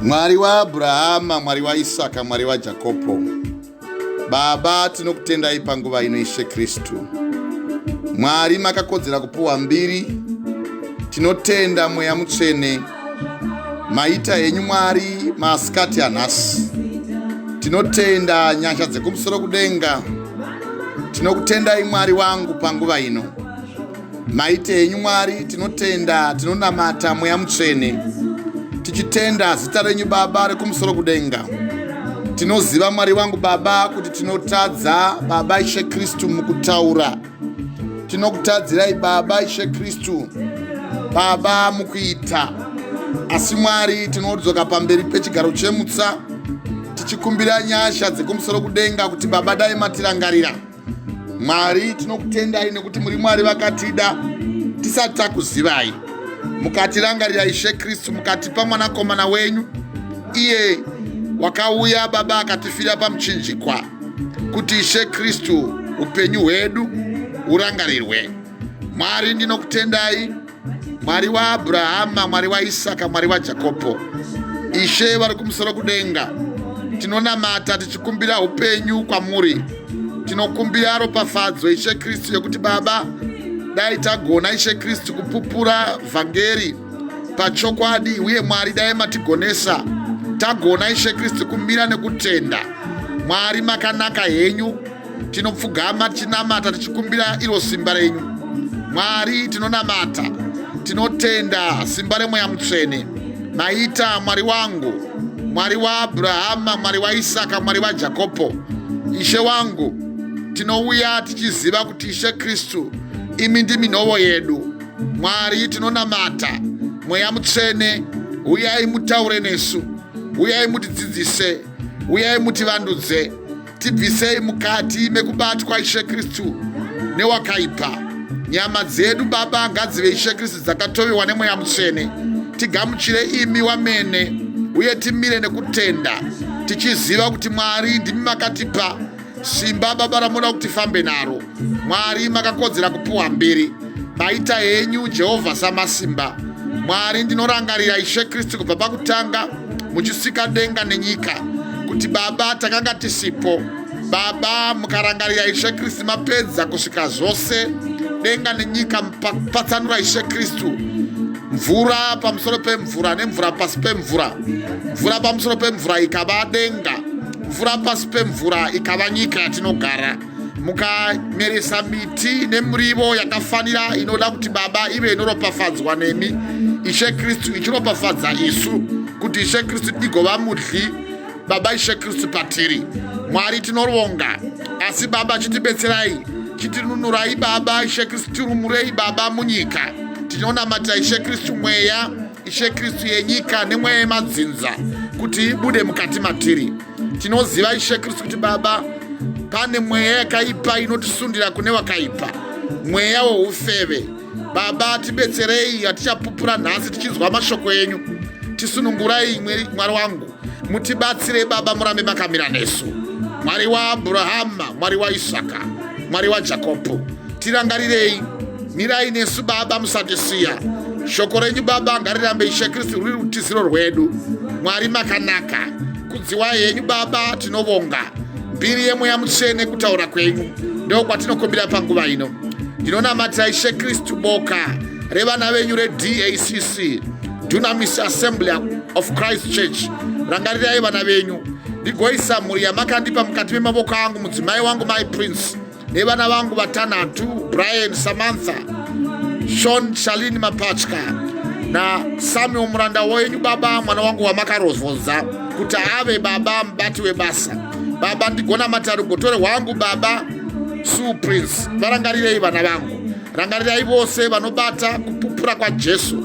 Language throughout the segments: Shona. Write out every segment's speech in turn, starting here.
Mwari waAbhurahama, Mwari waIsaka, Mwari waJakobho, Baba, tinokutendai panguva ino, Ishe Kristu. Mwari, makakodzera kupuwa mbiri. Tinotenda Mweya Mutsvene. Maita henyu Mwari masikati anhasi. Tinotenda nyasha dzekumusoro kudenga. Tinokutendai Mwari wangu panguva ino. Maite henyu Mwari, tinotenda, tinonamata Mweya Mutsvene, tichitenda zita renyu Baba rekumusoro kudenga. Tinoziva Mwari wangu Baba kuti tinotadza Baba Ishe Kristu mukutaura, tinokutadzirai Baba Ishe Kristu Baba mukuita, asi Mwari tinodzoka pamberi pechigaro chemutsa tichikumbira nyasha dzekumusoro kudenga kuti Baba dai matirangarira. Mwari tinokutendai nekuti muri Mwari vakatida tisati takuzivai, mukatirangarira Ishe Kristu, mukatipa mwanakomana wenyu iye wakauya Baba akatifira pamuchinjikwa kuti Ishe Kristu upenyu hwedu hurangarirwe. Mwari ndinokutendai, Mwari waAbhurahama, Mwari waIsaka, Mwari waJakobho, Ishe vari kumusoro kudenga. Tinonamata tichikumbira upenyu kwamuri. Tinokumbira ropafadzo Ishe Kristu yekuti Baba dai tagona Ishe Kristu kupupura vhangeri pachokwadi, uye Mwari dai matigonesa tagona Ishe Kristu kumira nekutenda. Mwari makanaka henyu. Tinopfugama tichinamata tichikumbira iro simba renyu Mwari. Tinonamata tinotenda simba remweya mutsvene. Maita Mwari wangu, Mwari waAbhurahama, Mwari waIsaka, Mwari waJakobho. Ishe wangu, tinouya tichiziva kuti Ishe Kristu imi ndimi nhovo yedu. Mwari tinonamata, Mweya Mutsvene uyai mutaure nesu, uyai mutidzidzise, uyai mutivandudze. Tibvisei mukati mekubatwa Ishe Kristu newakaipa. Nyama dzedu Baba ngadzive Ishe Kristu dzakatoviwa neMweya Mutsvene. Tigamuchire imi wamene uye timire nekutenda tichiziva kuti Mwari ndimi makatipa simba Baba ramunoda kuti tifambe naro. Mwari makakodzera kupuwa mbiri. Maita henyu Jehovha Samasimba. Mwari ndinorangarira Ishe Kristu kubva pakutanga muchisika denga nenyika kuti Baba takanga tisipo. Baba mukarangarira Ishe Kristu mapedza kusvika zvose denga nenyika, patsanura Ishe Kristu mvura pamusoro pemvura nemvura pasi pemvura, mvura pamusoro pemvura ikava denga, mvura pasi pemvura ikava nyika yatinogara. Mukameresa miti nemurivo yakafanira inoda kuti Baba ive inoropafadzwa nemi Ishe Kristu, ichiropafadza isu kuti Ishe Kristu igova mudli Baba Ishe Kristu patiri. Mwari tinoronga, asi Baba chitibetserai, chitinunurai Baba Ishe Kristu, tirumurei Baba munyika. Tinonamatira Ishe Kristu mweya Ishe Kristu yenyika nemweya yemadzinza kuti ibude mukati matiri. Tinoziva Ishe Kristu kuti Baba pane mweya yakaipa inotisundira kune wakaipa, mweya woufeve. Baba tibetserei, hatichapupura nhasi tichinzwa mashoko enyu. Tisunungurai Mwari wangu, mutibatsire Baba, murambe makamira nesu. Mwari waAbhurahama, Mwari waIsaka, Mwari waJakobho, tirangarirei, mirai nesu Baba, musatisiya. Shoko renyu Baba ngarirambe Ishe Kristu ruri rutiziro rwedu. Mwari makanaka, kudziwai henyu Baba, tinovonga mbiri yeMweya Mutsvene kutaura kwenyu ndo kwatinokumbira panguva ino. Ndinonamatira Ishe Kristu boka revana venyu reDACC, Dunamis Assembly of Christ Church. Rangarirai vana venyu, ndigoisa mhuri yamakandipa mukati memavoko angu, mudzimai wangu Mai Prince nevana vangu vatanhatu, Brian, Samantha, Sean, Shalini Mapatya naSamuel muranda wenyu Baba, mwana wangu wamakarovhodza kuti ave Baba mubati webasa. Baba ndigonamata rugotore hwangu Baba Sue Prince, varangarirei vana vangu, rangarirai vose vanobata kupupura kwaJesu,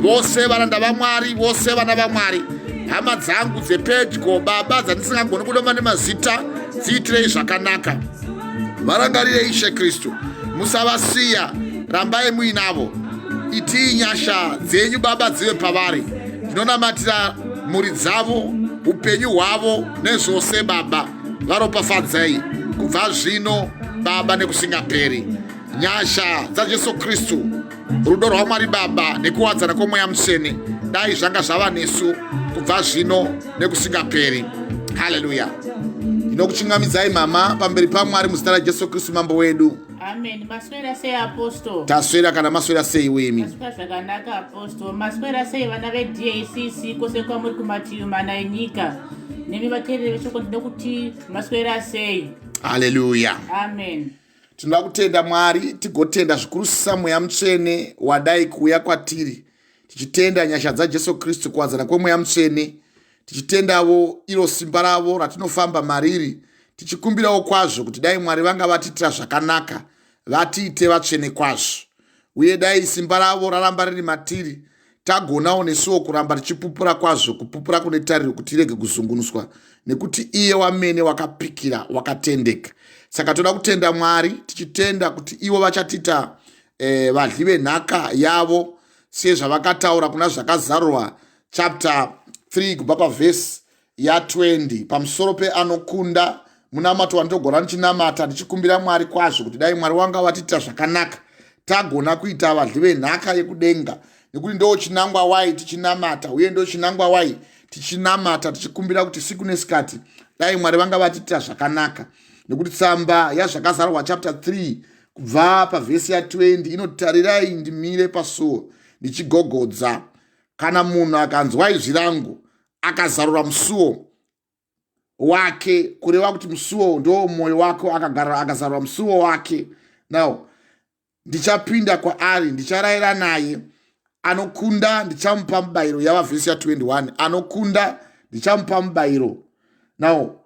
vose varanda vaMwari, vose vana vaMwari, hama dzangu dzepedyo Baba dzandisingagoni kudoma nemazita, dziitirei zvakanaka. Varangarirei Ishe Kristu, musavasiya, rambai muinavo. Itii nyasha dzenyu Baba dzive pavari. Ndinonamatira mhuri dzavo, upenyu hwavo nezvose Baba, varopafadzai kubva zvino Baba nekusingaperi. Nyasha dzaJesu Kristu, rudo rwaMwari Baba nekuwadzana kwoMweya Mutsvene dai zvanga zvava nesu kubva zvino nekusingaperi. Haleluya. Ndinokuchingamidzai mama pamberi paMwari muzita raJesu Kristu Mambo wedu. Amen. Maswera sei apostle? Taswera kana maswera sei wemi? Maswera zvakanaka apostle. Maswera sei vana veDACC kwose kwamuri kumativi mana enyika. Nemi vateereri veshoko ndinokuti maswera sei? Haleluya. Amen. Tinoda kutenda Mwari tigotenda zvikurusisa Mweya Mutsvene wadai kuuya kwatiri tichitenda nyasha dzaJesu Kristu kuwadzana kweMweya Mutsvene tichitendavo iro simba ravo ratinofamba mariri tichikumbirawo kwazvo kuti dai Mwari vanga vatiitira zvakanaka vatiite vatsvene kwazvo uye dai simba ravo raramba riri matiri tagonawo nesuwo kuramba tichipupura kwazvo kupupura kune tariro kuti irege kuzungunuswa nekuti iye wamene wakapikira wakatendeka saka toda kutenda Mwari tichitenda kuti ivo vachatiita eh, vadyi venhaka yavo sezvavakataura kuna Zvakazarurwa chapter 3 kubva pavhesi ya20 pamusoro peanokunda. Munamato wandinogona ndichinamata ndichikumbira Mwari kwazvo kuti dai Mwari wanga vatiitira zvakanaka tagona kuita vadyi venhaka yekudenga, nekuti ndo chinangwa wai tichinamata uye ndo chinangwa wai tichinamata tichikumbira kuti siku nesikati dai Mwari vanga vatiitira zvakanaka, nekuti tsamba yaZvakazarwa chapter 3 kubva pavhesi ya20 inoti, tarirai ndimire pasuo ndichigogodza, kana munhu akanzwa izwi rangu akazarura musuo wake, kureva kuti musuo ndo mwoyo wako, akagara akazarura musuo wake, now ndichapinda kwaari, ndicharayira naye. Anokunda ndichamupa mubayiro. Yava vhesi ya21, anokunda ndichamupa mubayiro now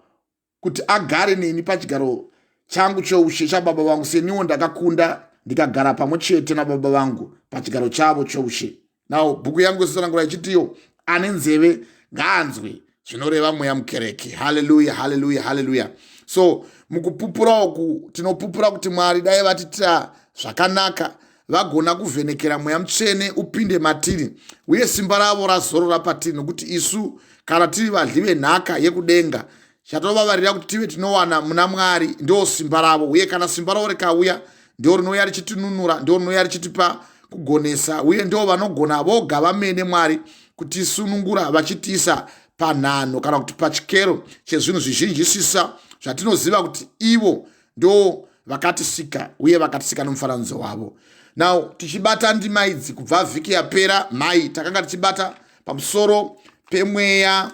kuti agare neni pachigaro changu choushe chababa vangu, seniwo ndakakunda ndikagara pamwe chete nababa vangu pachigaro chavo choushe. Now bhuku yangu yesitsanangura ichitiyo, ane nzeve ngaanzwe zvinoreva Mweya mukereke. Haleluya, haleluya, haleluya. So mukupupura uku tinopupura kuti Mwari dai vatitira zvakanaka, vagona kuvhenekera Mweya Mutsvene upinde matiri uye simba ravo razorora patiri, nokuti isu kana tiri vadyi venhaka yekudenga, chatovavarira kuti tive tinowana muna Mwari ndo simba ravo. Uye kana simba ravo rikauya, ndo rinouya richitinunura, ndo rinouya richitipa kugonesa, uye ndo vanogona voga vamene Mwari kutisunungura vachitiisa panhano kana kuti pachikero chezvinhu zvizhinjisisa zvatinoziva kuti ivo ndo vakatisika uye vakatisika nomufananidzo wavo. Now tichibata ndima idzi kubva vhiki yapera, mai, takanga tichibata pamusoro pemweya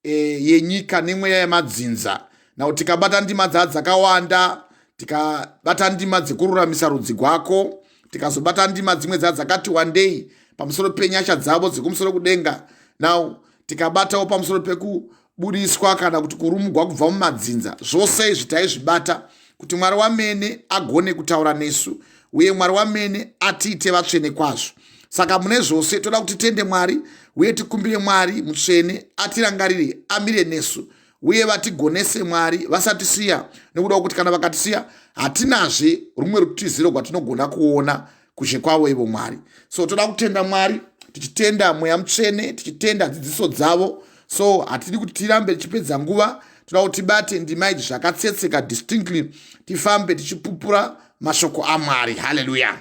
yenyika nemweya yemadzinza. Now tikabata ndima dzaa dzakawanda, tikabata ndima dzekururamisa rudzi gwako, tikazobata ndima dzimwe dzaa dzakati wandei pamusoro penyasha dzavo dzekumusoro kudenga. Now tikabatawo pamusoro pekubudiswa kana kuti kurumugwa kubva mumadzinza. Zvose izvi taizvibata kuti Mwari wamene agone kutaura nesu uye Mwari wamene atiite vatsvene kwazvo. Saka mune zvose toda kuti tende Mwari uye tikumbire Mwari mutsvene atirangarire, amire nesu uye vatigonese. Mwari vasatisiya, nekuda kwekuti kana vakatisiya hatinazve rumwe rutiziro rwatinogona kuona kuzhe kwavo ivo Mwari. So toda kutenda Mwari, tichitenda Mweya Mutsvene, tichitenda dzidziso dzavo. So hatidi kuti tirambe tichipedza nguva, toda kuti tibate ndima idzi zvakatsetseka distinctly, tifambe tichipupura mashoko aMwari. Haleluya.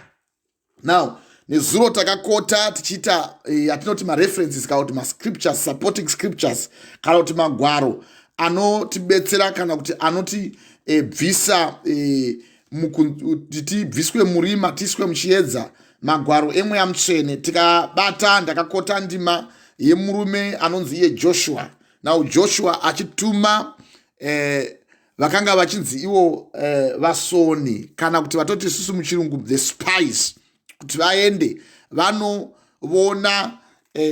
Now nezuro takakota tichiita yatinoti mareferences kana kuti mascriptures, supporting scriptures, kana kuti magwaro anotibetsera kana kuti anotibvisa kuti tibviswe murima tiiswe muchiedza, magwaro eMweya Mutsvene. Tikabata, ndakakota ndima yemurume anonzi iye Joshua. Now Joshua achituma vakanga vachinzi ivo vasoni, kana kuti vatoti isusu muchirungu the spies, kuti vaende vanovona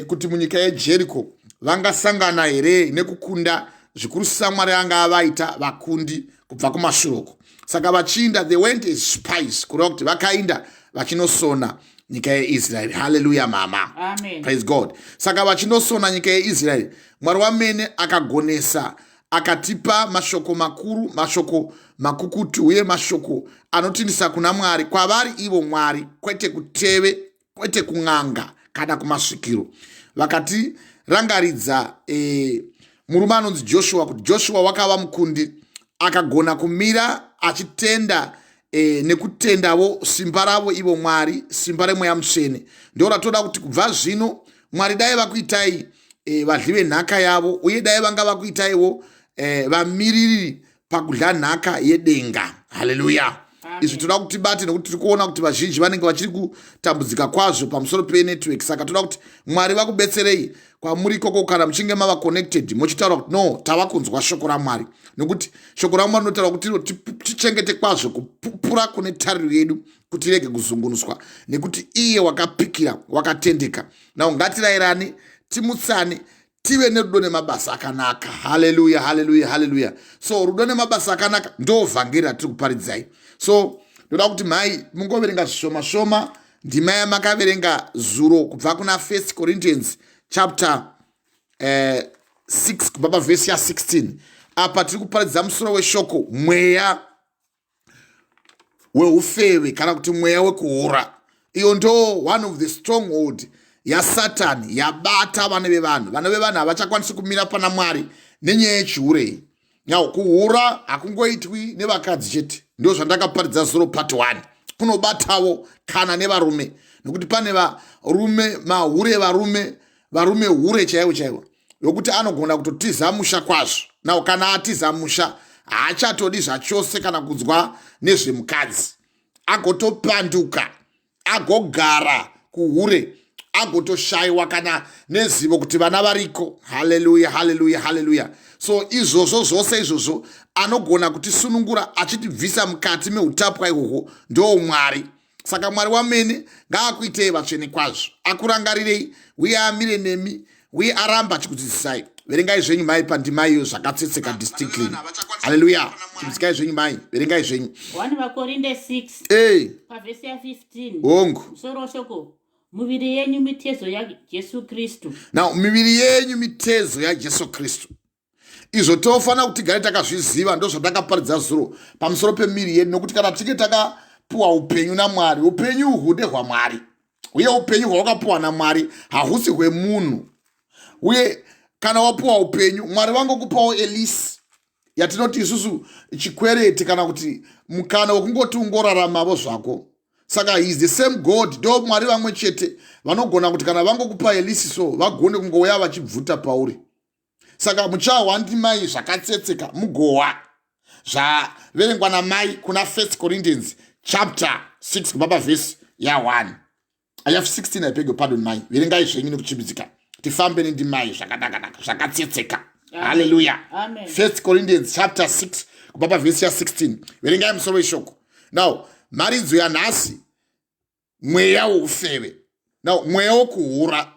kuti munyika yeJericho vangasangana here nekukunda zvikurusisa Mwari anga avaita vakundi kubva kumashuroko. Saka vachiinda, they went as spies, kureva kuti vakainda vachinosona nyika yeIsraeri. Haleluya mama. Amen. Praise God. Saka vachinosona nyika yeIsraeri, Mwari wamene akagonesa, akatipa mashoko makuru, mashoko makukutu uye mashoko anotindisa kuna Mwari, kwavari ivo Mwari, kwete kuteve, kwete kun'anga kana kumasvikiro. Vakatirangaridza murume anonzi Joshua, kuti Joshua wakava mukundi, akagona kumira achitenda. e, nekutendavo simba ravo ivo Mwari, simba remweya mutsvene ndo ratoda kuti kubva zvino Mwari dai vakuitai e, vadli venhaka yavo, uye dai vanga vakuitaiwo e, vamiririri pakudla nhaka yedenga. Haleluya. Izvi toda kuti tibate nekuti tiri kuona kuti vazhinji vanenge vachiri kutambudzika kwazvo pamusoro penetwork. Saka toda kuti Mwari vakubetserei kwamuri ikoko, kana muchinge mava connected muchitaura kuti no, tava kunzwa shoko raMwari, nekuti shoko raMwari rinotaura kuti tichengete kwazvo kupupura kune tariro yedu kuti irege kuzungunuswa, nekuti iye wakapikira wakatendeka. Now ngatirayirane, timutsane, tive nerudo nemabasa akanaka. Haleluya, haleluya, haleluya. So rudo nemabasa akanaka ndo vhangeri ratiri kuparidzai. So ndoda kuti mhai mungoverenga zvishoma shoma ndima yamakaverenga zuro kubva kuna First Corinthians chapter 6 kubva pavhesi ya16. Apa tiri kuparidza musoro weshoko mweya weufeve kana kuti mweya wekuhura. Iyo ndo one of the stronghold yaSatani yabata vana vevanhu. Vana vevanhu havachakwanisi kumira pana Mwari nenyaya yechihure. Now kuhura hakungoitwi nevakadzi chete, ndo zvandakaparidza zuro part 1. Kunobatawo kana nevarume, nekuti pane varume mahure, varume hure chaivo chaivo, yokuti anogona kutotiza musha kwazvo. Now kana atiza musha, haachatodi zvachose kana kunzwa nezvemukadzi, agotopanduka, agogara kuhure, agotoshayiwa kana nezivo kuti vana variko. Haleluya, haleluya, haleluya. So izvozvo zvose izvozvo anogona kutisunungura achitibvisa mukati meutapwa ihwohwo ndo Mwari. Saka Mwari wamene ngaakuitei vatsvene kwazvo, akurangarirei uye amire nemi uye aramba achikudzidzisai. Verengai zvenyu mai pandima iyo zvakatsetseka distinctly. Haleluya. Chimisikai zvenyu mai, verengai zvenyu. 1 vaKorinde 6 Ei. pavhesi ya15. Hongu. Musoro weshoko: muviri yenyu mitezo yaJesu Kristu. Now miviri yenyu mitezo yaJesu Kristu. Izvo tofanira kuti tigare takazviziva. Ndo zvatakaparidza zuro pamusoro pemiri yedu, nokuti kana tichinge takapiwa upenyu naMwari, upenyu uhu ndehwaMwari, uye upenyu hwawakapiwa naMwari hahusi hwemunhu. Uye kana wapiwa upenyu, Mwari vangokupawo a lease yatinoti isusu chikwereti kana kuti mukana wekungoti ungoraramavo zvako. Saka he is the same God, ndo Mwari vamwe chete vanogona kuti kana vangokupa a lease, so vagone kungouya vachibvuta pauri. Saka muchahwa ndimai zvakatsetseka, mugohwa zvaverengwa namai kuna First Corinthians chapter 6 kubva pavhesi ya1 ya16. I beg your pardon mai, verengai zvenyu nekuchimbidzika, tifambe nendimai zvakanakanaka zvakatsetseka. Haleluya. First Corinthians chapter 6 kubva pavhesi ya16, verengai musoro weshoko. Now mharidzo yanhasi, mweya woufeve. Now mweya wokuhura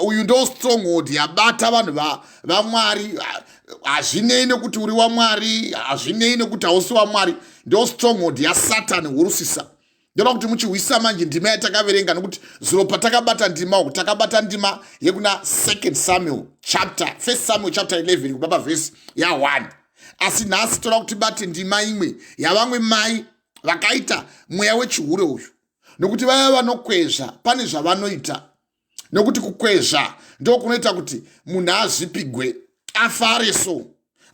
uyu ndo stronghold yabata vanhu vaMwari. Hazvinei nekuti uri waMwari, hazvinei nekuti hausi waMwari, ndo stronghold yaSatani hurusisa. Ndoda kuti muchihwisa manje ndima yatakaverenga, nokuti zuro patakabata ndima uku takabata ndima yekuna Second Samuel chapter, First Samuel chapter 11 kubva pavhesi ya1. Asi nhasi toda kuti tibate ndima imwe yavamwe mai vakaita mweya wechihure uyu, nokuti vaya vanokwezva pane zvavanoita, nokuti kukwezva ndo kunoita kuti munhu azvipigwe, afare, so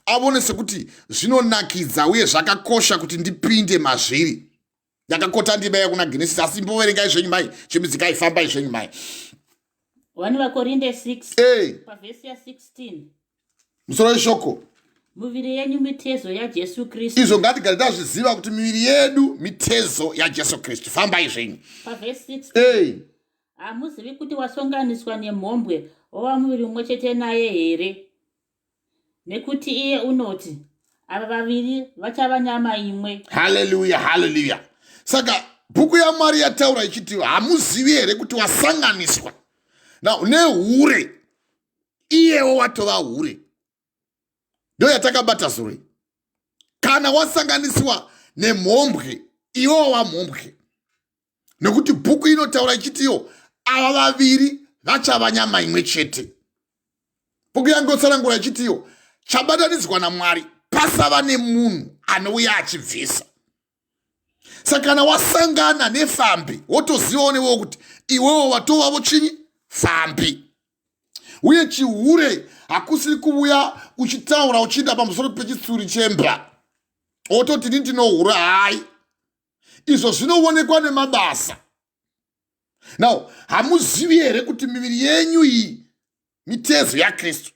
avone sekuti zvinonakidza uye zvakakosha kuti ndipinde mazviri. Ndakakota ndima yakuna Genesis, asi imboverengai zvenyu mai, chimidzikai, fambai zvenyu mai. 1 vaKorinde 6 Ei. pavhesi ya16. Musoro weshoko: muviri yenyu mitezo yaJesu Kristu. Izvo ngatigare tazviziva kuti miviri yedu mitezo yaJesu Kristu. Fambai zvenyu. Pavhesi 16. Ei. Hamuzivi kuti wasonganiswa nemhombwe wova muviri mumwe chete naye here? Nekuti iye unoti, ava vaviri vachava nyama imwe. Haleluya, haleluya. Saka bhuku yaMwari yataura ichiti, hamuzivi here kuti wasanganiswa now nehure, iyewo watova hure? Ndo yatakabata zuro. Kana wasanganiswa nemhombwe, iwewo wamhombwe, nekuti bhuku inotaura ichitiyo ava vaviri vachava nyama imwe chete. Bhuku yangotsanangura ichitiyo chabatanidzwa naMwari pasava nemunhu anouya achibvisa. Saka kana wasangana nefambi, wotozivawo newewo kuti iwewo watovavo chinyi? Fambi. Uye chihure hakusiri kuuya uchitaura uchienda pamusoro pechitsuri chembwa wototi ini ndinohura. Hai. Izvo zvinoonekwa nemabasa. Now, hamuzivi here kuti miviri yenyu iyi mitezo yaKristu?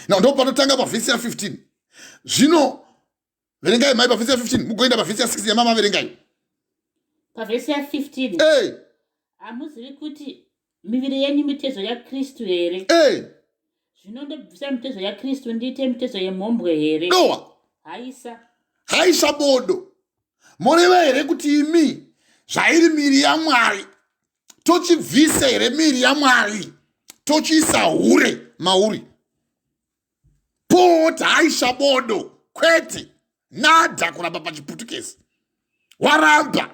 Now, ndo panotanga pavhesi ya15. Zvino verengai mai pavhesi ya15, mugoenda pavhesi ya6 yamama verengai. Pavhesi ya15. Hey. Hamuzivi kuti miviri yenyu mitezo yaKristu here? Hey. Zvino ndobvisa mitezo yaKristu ndiite mitezo yemhombwe here? Dowa. Haisa. Haisa bodo. Moreva here kuti imi zvairi miri yaMwari tochibvisa here miri yaMwari tochiisa hure mauri? Poti haisha bodo, kwete nada kuramba pachiputukezi waramba.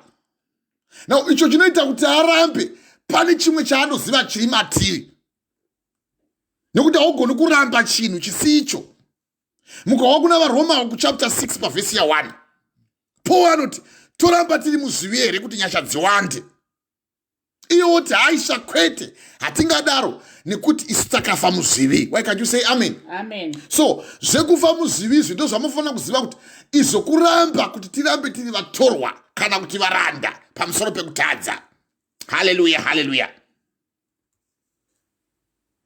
Now icho chinoita kuti arambe pane chimwe chaanoziva chiri matiri, nekuti haugoni kuramba chinhu chisicho. Mukawa kuna vaRoma kuchapter 6 pavhesi ya1, Paul anoti toramba tiri muzvivi here kuti nyasha dziwande? Iye woti haisha, kwete, hatingadaro, nekuti isu takafa muzvivi. Why can't you say amen? Amen. So zvekufa muzvivi izvi ndo zvamufanira kuziva, kuti izvo kuramba kuti tirambe tiri vatorwa kana kuti varanda pamusoro pekutadza. Haleluya, haleluya.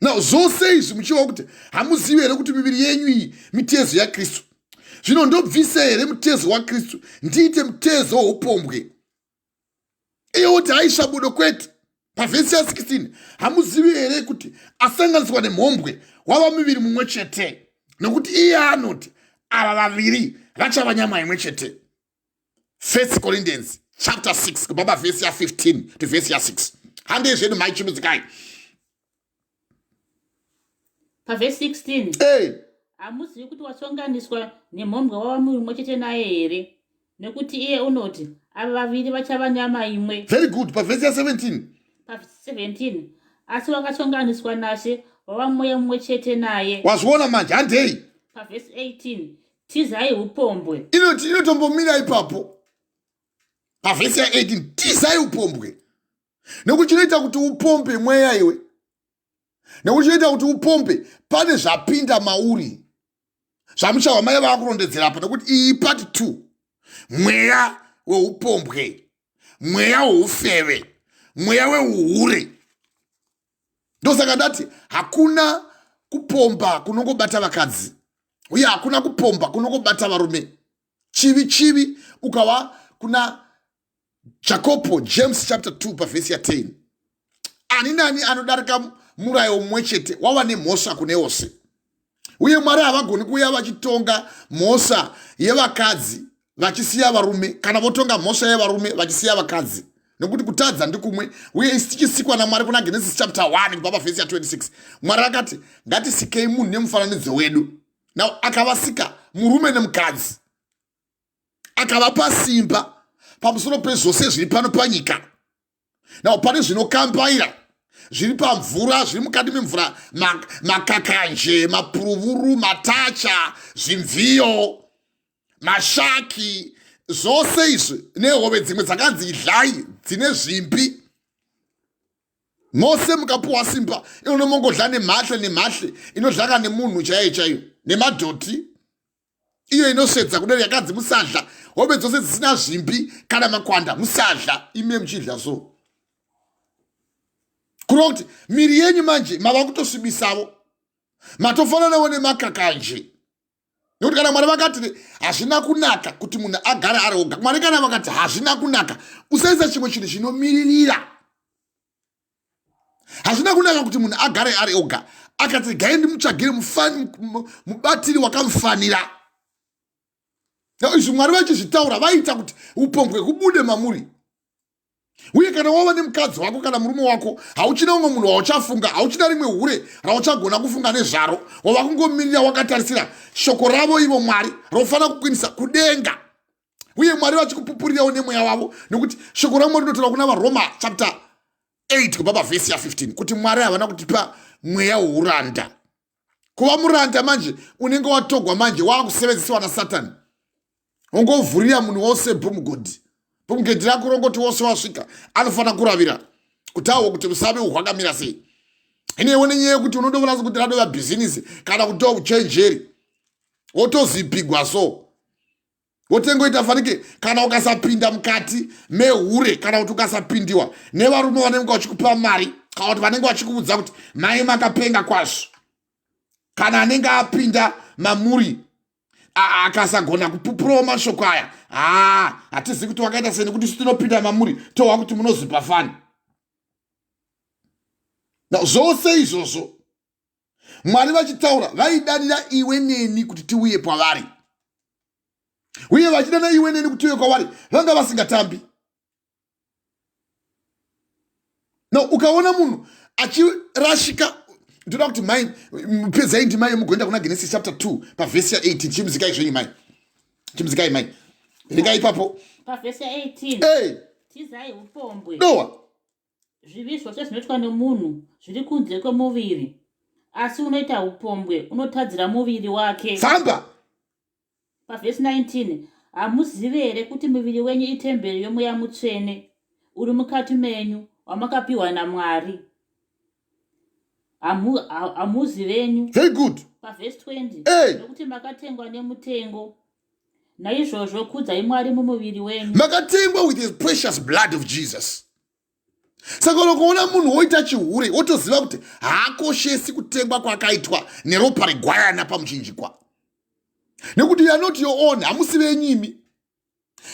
Now zvose izvi muchiva kuti hamuzivi here kuti miviri yenyu iyi mitezo yaKristu? Zvino ndobvisa here mutezo waKristu ndiite mutezo woupombwe? Iye woti haisha budo, kwete. Pavhesi ya16, hamuzivi here kuti asanganiswa nemhombwe wava muviri mumwe chete? Nekuti iye anoti ava vaviri vachava nyama imwe chete. First Corinthians chapter 6 kubva pavhesi ya15 to vhesi ya6. Handei zvedu mai Chimudzikai. Pavhesi 16. Hey. Hamuzivi kuti wasonganiswa nemhombwe wava muviri mumwe chete naye here? Nekuti iye unoti ava vaviri vachava nyama imwe. Very good. Pavhesi ya17. Pa17, asi wakasonganiswa naShe wava mweya mumwe chete naye. Wazviona manje, handei. Pavhesi 18, tizai upombwe. Inoti inotombomira ipapo pavhesi ya18, tizai upombwe, nekuti chinoita kuti upombe mweya iwe, nekuti chinoita kuti upombe pane zvapinda mauri zvamuchahwa mai vaakurondedzera apa, nekuti iyi part 2, mweya weupombwe, mweya weufeve, mweya weuhure. Ndosaka ndati hakuna kupomba kunongobata vakadzi, uye hakuna kupomba kunongobata varume. Chivi chivi. Ukava kuna Jacopo, James chapter 2 pavhesi ya10, ani nani anodarika murayo mumwe chete wava nemhosva kune wose. Uye Mwari havagoni kuuya vachitonga mhosva yevakadzi vachisiya varume, kana votonga mhosva yevarume vachisiya vakadzi, nekuti kutadza ndikumwe. Uye isi tichisikwa naMwari kuna Genesis chapter 1 kubva pavhesi ya26, Mwari akati ngatisikei munhu nemufananidzo wedu. Now akavasika murume nemukadzi, akavapa simba pamusoro pezvose zviri pano panyika. Now pane zvinokambaira zviri pamvura, zviri mukati memvura, makakanje, mapuruvuru, matacha, zvimviyo, mashaki, zvose izvi nehove dzimwe dzakanzi idlai dzine zvimbi. Mose mukapuwa simba inonomongodla nemhahle, nemhahle inodlaka nemunhu chaiyo chaiyo, nemadhoti iyo inosvedza kudero yakanzi musadla hove dzose dzisina zvimbi kana makwanda, musadla, ime muchidla. So kureva kuti miri yenyu manje mava kutosvibisavo, matofananawo nemakakanje, nekuti kana Mwari vakati hazvina kunaka kuti munhu agare ari oga, Mwari kana vakati hazvina kunaka, usaisa chimwe chinhu chinomiririra. Hazvina kunaka kuti munhu agare ari oga, akati gai ndimutsvagire mubatiri wakamufanira. Izvi Mwari vachizvitaura vaita kuti upombwe kubude mamuri. Uye kana wava nemukadzi wako kana murume wako, hauchina umwe munhu wauchafunga, hauchina rimwe hure rauchagona kufunga nezvaro. Wava kungomirira wakatarisira shoko ravo ivo Mwari rofanira kukwinisa kudenga, uye Mwari vachikupupurirawo nemweya wavo, nekuti shoko ramwari rinotaura kuna vaRoma chapter 8 kubva pavhesi ya15 kuti Mwari havana kutipa mweya weuranda. Kuva muranda manje unenge watogwa, manje waakusevenzesiwa nasatani. Ungovhurira munhu wose bhumugodhi, bhumugedhi rako rongoti wose wasvika anofanira kuravira kuti awo kuti usabe hwakamira sei. Inewo nenyaya yekuti unodovona sekuti radova bhizinisi kana kutova uchenjeri, wotozipigwa. So Wotengoita fanike kana ukasapinda mukati mehure, kana kuti ukasapindiwa nevarume vanenge vachikupa mari, kana kuti vanenge vachikuudza kuti mai makapenga kwazvo. Kana anenge apinda mamuri akasagona kupupurawo mashoko aya, haa, hatizivi kuti wakaita sei, nekuti isu tinopinda mamuri tohwa kuti munozipa fani. Now, zvose izvozvo Mwari vachitaura vaidanira iwe neni kuti tiuye kwavari, uye vachidana iwe neni kuti tiuye kwavari vanga vasingatambi. No, ukaona munhu achirashika, ndoda kuti mai pedzai ndima yemugoenda kuna Genesis chapter 2 pavhesi ya18. Chimuzikai zvenyu mai, chimuzikai mai, ringai ipapo. Pavhesi ya18. Hey. Tizai upombwe. Dowa. Zvivi zvose zvinoitwa nomunhu zviri kunze kwemuviri, asi unoita upombwe unotadzira muviri wake. Famba. Pavhesi 19, hamuzivi here kuti muviri wenyu itemberi yoMweya Mutsvene uri mukati menyu, wamakapiwa naMwari? Hamuzi venyu. Very good. Pavhesi 20, hey. Nokuti makatengwa nemutengo, naizvozvo kudzai Mwari mumuviri wenyu. Makatengwa with his precious blood of Jesus. Saka unokuona munhu woita chihure, wotoziva kuti haakoshesi kutengwa kwakaitwa neropa regwayana pamuchinjikwa, nekuti you are not your own, hamusi venyimi.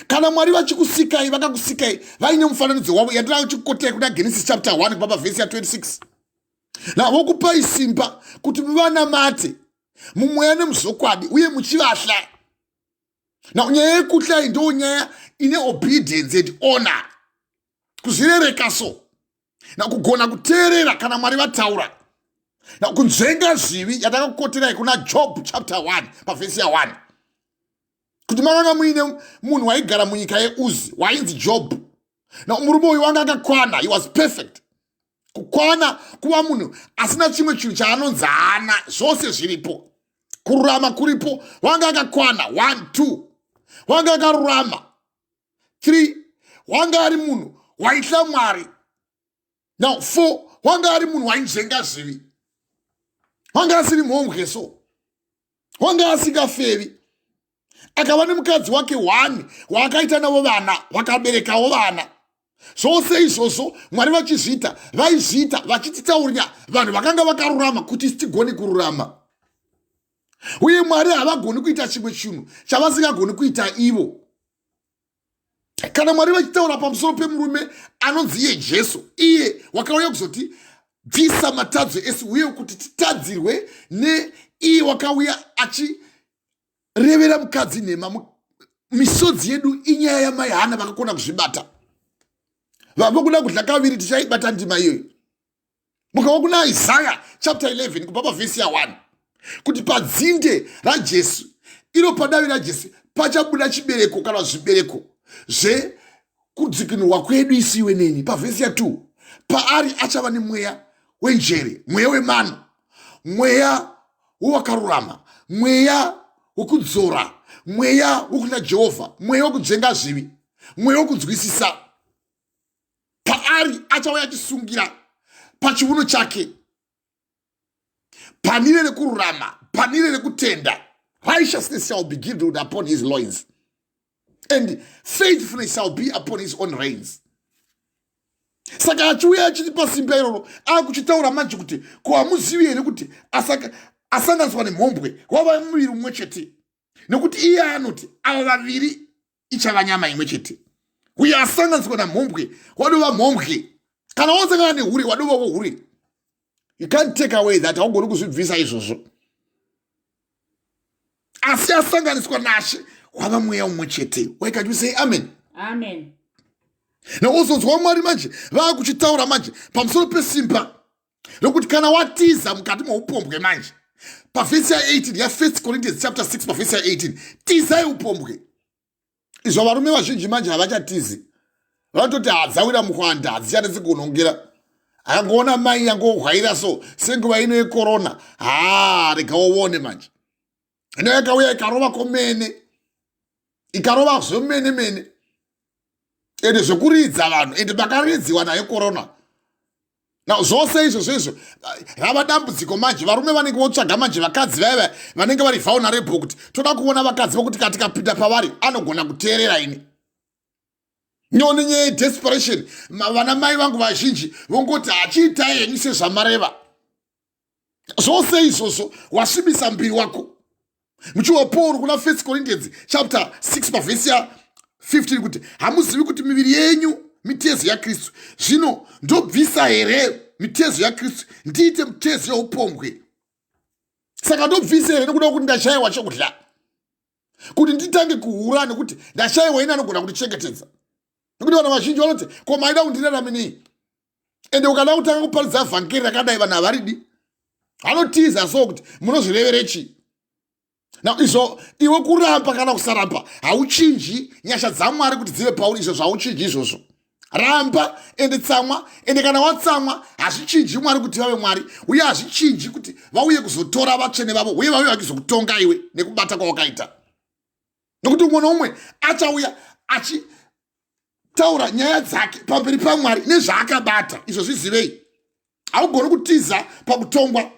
Kana Mwari vachikusikai, vakakusikai vaine mufananidzo wavo, yandinochikoterai kuna Genesis chapter 1 kubva pavhesi ya26. Na vokupai simba kuti muvanamate mumweya nemuzvokwadi, uye muchivahla. Na nyaya yekuhla iyi ndo nyaya ine obedience and honor, kuzvirereka so, na kugona kuteerera kana Mwari vataura, na kunzvenga zvivi, yatakakukoterai kuna Job chapter 1 pavhesi ya1, kuti makanga muine munhu waigara munyika yeUzi wainzi Job. Na murume uyu wanga akakwana, he was perfect. Kukwana kuva munhu asina chimwe chinhu chaanonzi haana, zvose zviripo, kururama kuripo, wanga akakwana. 1 2, wanga akarurama. 3, wanga ari munhu waitya Mwari. Now 4, wanga ari munhu wainzvenga zvivi, wanga asiri mhombwe, so wanga asingafevi. Akava nemukadzi wake 1 waakaita navo vana, vakaberekawo vana. Zvose izvozvo Mwari vachizviita, vaizviita vachititaurira vanhu vakanga vakarurama kuti tigone kururama. Uye Mwari havagoni kuita chimwe chinhu chavasingagoni kuita ivo. Kana Mwari vachitaura pamusoro pemurume anonzi iye Jesu, iye wakauya kuzoti bvisa matadzo ese, uye kuti titadzirwe neiye wakauya achirevera mukadzi nhema, misodzi yedu inyaya yamai Hana vakakona kuzvibata. Vavokuda kudla kaviri, tichaibata ndima iyoyo. Mukava kuna Isaya chapter 11 kubva pavhesi ya1, kuti padzinde raJesu iro, padavi raJesu, pachabuda chibereko kana zvibereko zvekudzikinurwa kwedu isiwe neni. Pavhesi ya2, paari achava nemweya wenjere, mweya wemano, mweya wewakarurama, mweya wekudzora, mweya wekuna Jehovha, mweya wekudzvenga zvivi, mweya wekunzwisisa. Paari achauya achisungira pachiuno chake panire rekururama, panire rekutenda. Righteousness shall be girdled upon his loins, and faithfulness shall be upon his own reins. Saka achiuya achitipa simba iroro, akuchitaura manje kuti ko hamuzivi here kuti asanganiswa nemhombwe wava muviri mumwe chete? Nekuti iye anoti ava vaviri ichava nyama imwe chete. Uye asanganiswa namhombwe wadova mhombwe, kana wasangana nehure wadovawo hure. You can't take away that, haugoni kuzvibvisa izvozvo. Asi asanganiswa naShe wava mweya umwe chete. Why can't you say amen? Amen. Nauzonzwa Mwari manje vaakuchitaura manje pamusoro pesimba rokuti kana watiza mukati meupombwe manje, pavhesi ya18 ya1 Corinthians chapter 6 pavhesi ya18, tizai upombwe. Izvo varume vazhinji manje havachatizi, vanototi hadzawira mukwanda, hadzichanetsi kunhongera. Akangoona mai yangohwaira so senguva ino yekorona, haa, rega uone manje. Ino yakauya ikarova komene, ikarova zvomene mene, ende zvekuridza vanhu, ende makaridziwa nayo korona. Now zvose izvo zvezvo rava dambudziko manje. Varume vanenge votsvaga manje vakadzi vaiva vanenge vari vulnerable, kuti toda kuona vakadzi vokuti kana tikapinda pavari anogona kuteerera ini. Nyone nyaya yedesperation, vana mai vangu vazhinji vongoti hachiitai henyu sezvamareva. Zvose izvozvo wasvibisa mbiri wako. Muchiwa Paul kuna First Corinthians chapter 6 pavhesi ya 15 kuti hamuzivi kuti miviri yenyu mitezo yaKristu? Zvino ndobvisa here mitezo yaKristu ndiite mitezo yeupombwe? Saka ndobvisa here nekuda kuti ndashayiwa chokudya, kuti nditange kuhura nekuti ndashayiwa ini anogona kundichengetedza? Nekuti vanhu vazhinji vanoti, ko maida kundirarame nei? Ende ukada kutanga kuparidza vhangeri rakadai, vanhu havaridi, vanotiza. So kuti munozvirevere chii? Now izvo iwe kuramba kana kusaramba hauchinji nyasha dzaMwari kuti dzive pauri. Izvo zvauchinji izvozvo, ramba ende tsamwa, ende kana watsamwa hazvichinji Mwari kuti vave Mwari, uye hazvichinji kuti vauye kuzotora vatsvene vavo, uye vauye vachizokutonga iwe nekubata kwawakaita. Nokuti umwe noumwe achauya achitaura nyaya dzake pamberi paMwari nezvaakabata. Izvo zvizivei, haugoni kutiza pakutongwa.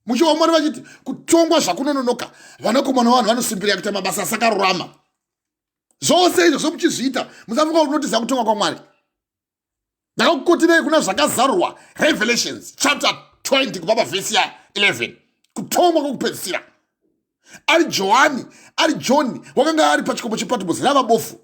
Muchiwa Mwari vachiti kutongwa zvakunononoka, vanakomana vanhu vanosimbirira kuita mabasa asakarurama. Zvose izvo zvomuchizviita, musafunga kuti unotiza kutonga kwaMwari. Ndakakukotirei kuna Zvakazarurwa, Revelations chapter 20, kubva pavhesi ya11, kutongwa kwokupedzisira. Ari Johani, ari Johni wakanga ari pachikomo chePatmos rava bofu.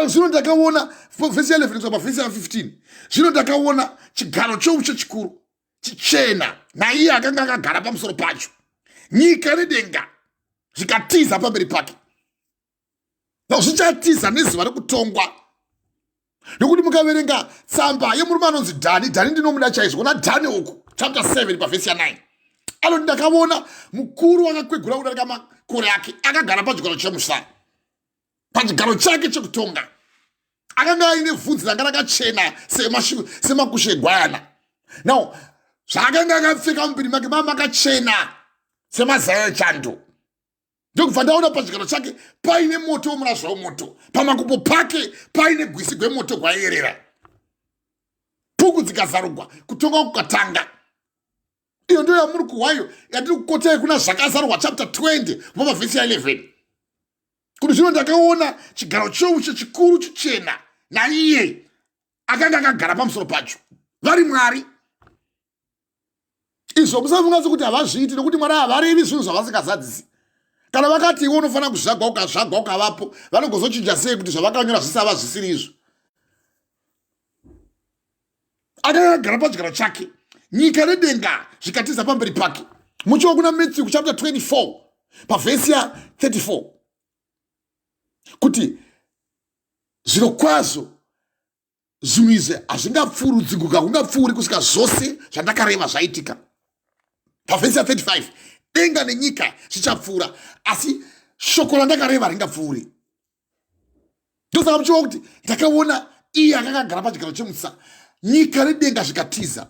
Zvino ndakaona, vhesi ya11 kusvika pavhesi ya15, zvino ndakaona chigaro choushe chikuru chichena naiye akanga akagara pamusoro pacho. Nyika nedenga zvikatiza pamberi pake. Zvichatiza nezuva rekutongwa. Nekuti mukaverenga tsamba yemurume anonzi Dhani, Dhani ndinomuda chaizvo, kuna Dhani uku chapter 7 pavhesi ya9, anoti, ndakaona mukuru wakakwegura kudarika makore ake akagara pachigaro chemusa, pachigaro chake chekutonga. Akanga aine vhudzi ranga rakachena semakushe egwayana. Now zvaakanga akapfeka muviri make mava makachena semazaya echando. Ndokubva ndaona pachigaro chake paine moto womurazva womoto, pamakumbo pake paine gwisi gwemoto gwaiyerera. Puku dzikazarugwa, kutonga kukatanga. Iyo ndo yamuri kuhwayo yatiri kukotai kuna Zvakazarurwa chapter 20 kubva pavhesi ya11, kuti zvino ndakaona chigaro choushe chikuru chichena naiye akanga akagara pamusoro pacho, vari Mwari. Izvo musafunga sekuti havazviiti, nokuti Mwari havarevi zvinhu zvavasingazadzisi. Kana vakati iwe unofanira kuzvagwa, ukazvagwa, ukavapo, vanogozochinja sei kuti zvavakanyora zvisava zvisiri izvo? Akanga agara pachigaro chake, nyika nedenga zvikatiza pamberi pake. Muchiwa kuna Matthew kuchapter 24 pavhesi ya34 kuti zviro kwazvo zvinhu izvi hazvingapfuuri, udziguka hungapfuuri kusvika zvose zvandakareva zvaitika. Pavhesi ya35, denga nenyika zvichapfuura, asi shoko randakareva ringapfuuri. Ndosaka muchiwa kuti ndakaona iye akanga agara pachigaro chemutsa, nyika nedenga zvikatiza.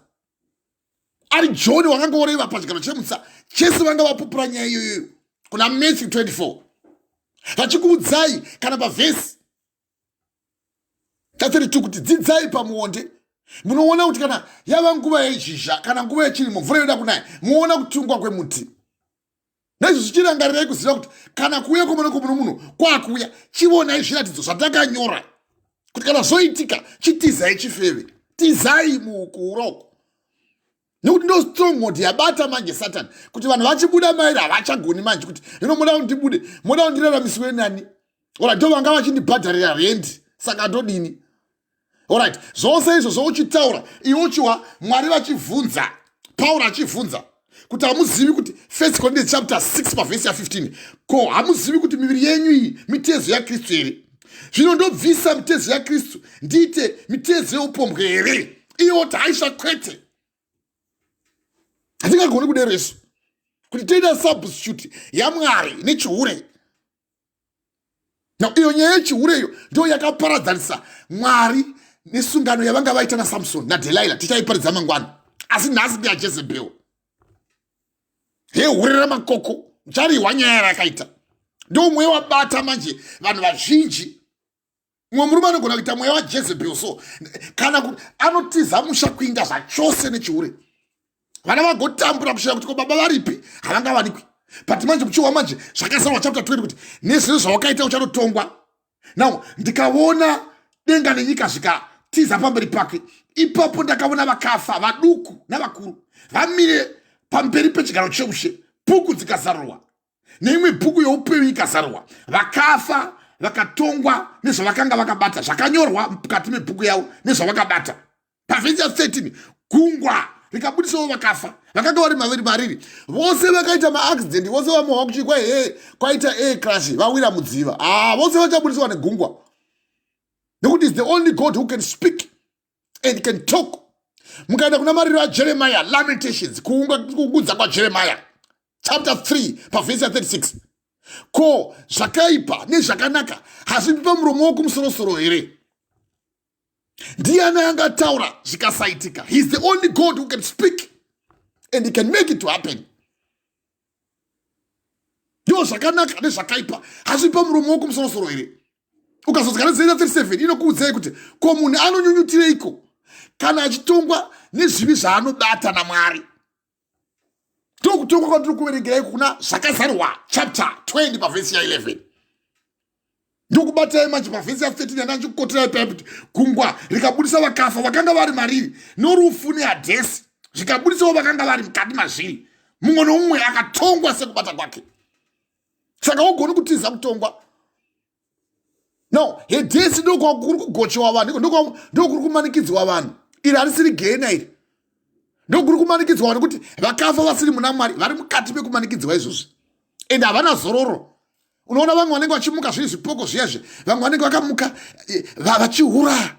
Ari Johni wakanga oreva pachigaro chemutsa, Jesu vanga vapupura nyaya iyoyoyo kuna Matthew 24, vachikuudzai kana pavhesi 32 kuti dzidzai pamuonde, munoona kuti kana yava nguva yezhizha kana nguva yechirimo, mvura yoda kunaya, muona kutungwa kwemuti. Naizvo zvichirangarirai kuziva kuti kana kuuya kwomwanakomana munhu kwakuuya, chionai zviratidzo zvatakanyora, kuti kana zvoitika, chitizai chifeve, tizai mukuura uko, nekuti ndo stronghold yabata manje Satani, kuti vanhu vachibuda mairi havachagoni manje. Kuti hino moda kuti ndibude, moda kuti ndiraramiswe nani? Alright, ndo vanga vachindibhadharira rendi, saka ndodini? Alright, zvose izvo zvouchitaura iwe uchiwa Mwari vachivhunza, Pauro achivhunza kuti hamuzivi kuti, First Corinthians chapter 6 pavhesi ya15, ko hamuzivi kuti miviri yenyu iyi mitezo yaKristu here? Zvino ndobvisa mitezo yaKristu ndiite mitezo yeupombwe here? Iwo taisva, kwete, hatingagoni kudero isu kuti toita substitute yaMwari nechihure. Now iyo nyaya yechihure iyo ndo yakaparadzanisa Mwari nesungano yavanga vaita naSamson naDelaila. Tichaiparidza mangwana, asi nhasi ndeyaJezebhel, hehure ramakoko. Mucharihwa nyaya yarakaita. Ndo mweya wabata manje vanhu vazhinji. Mumwe murume anogona kuita mweya waJezebel so kana kuti anotiza musha kuinda zvachose nechihure. Vana vagotambura kushaya kuti ko baba varipi, havangavanikwi. But manje muchiwa manje zvakazarwa chapter 20 kuti nezvinhu zvawakaita uchanotongwa. Now ndikaona denga nenyika zvikatiza pamberi pake, ipapo ndakaona vakafa vaduku navakuru vamire pamberi pechigaro cheushe, bhuku dzikazarurwa, neimwe bhuku youpenyu ikazarurwa. Vakafa vakatongwa nezvavakanga vakabata, zvakanyorwa mukati mebhuku yavo nezvavakabata. Pavhesi ya 13, gungwa rikabudisawo vakafa vakanga vari maviri mariri, vose vakaita maaccident, vose vamohwa kuchikwa he kwaita air crash, vawira mudziva. Ah, vose vachabudiswa negungwa, nekuti is the only God who can speak and can talk. Mukaenda kuna mariro aJeremiah, Lamentations, kuungudza kwaJeremiah, chapter 3 pavhesi ya 36, ko zvakaipa nezvakanaka hazvipi pamuromo wokumusorosoro here? Ndiani angataura zvikasaitika? He is the only God who can speak and he can make it to happen. Ndo zvakanaka nezvakaipa hazvipi pamuromo wokumusorosoro here? Ukazosvika nezera 37, inokuudzai kuti ko munhu anonyunyutireiko kana achitongwa nezvivi zvaanobata naMwari? Ndokutongwa kwandiri kuverengerai kuna Zvakazarwa chapter 20 pavhesi ya11. Ndokubatai manje pavhesi ya13 yanda ndichikukoterai paya kuti gungwa rikabudisa vakafa vakanga vari mariri, norufu neHadhesi zvikabudisawo vakanga vari mukati mazviri, mumwe nomumwe akatongwa sekubata kwake. Saka ugoni kutiza kutongwa. No, Hedhesi ndokwakuri kugochewa vanhu, ndokuri kumanikidzwa vanhu. Iri harisiri gena iri, ndokuri kumanikidzwa vanhu kuti vakafa vasiri muna Mwari vari mukati mekumanikidzwa izvozvi, ende havana zororo. Unoona vamwe vanenge vachimuka zviri zvipoko zviyazvi, vamwe vanenge vakamuka vachihura.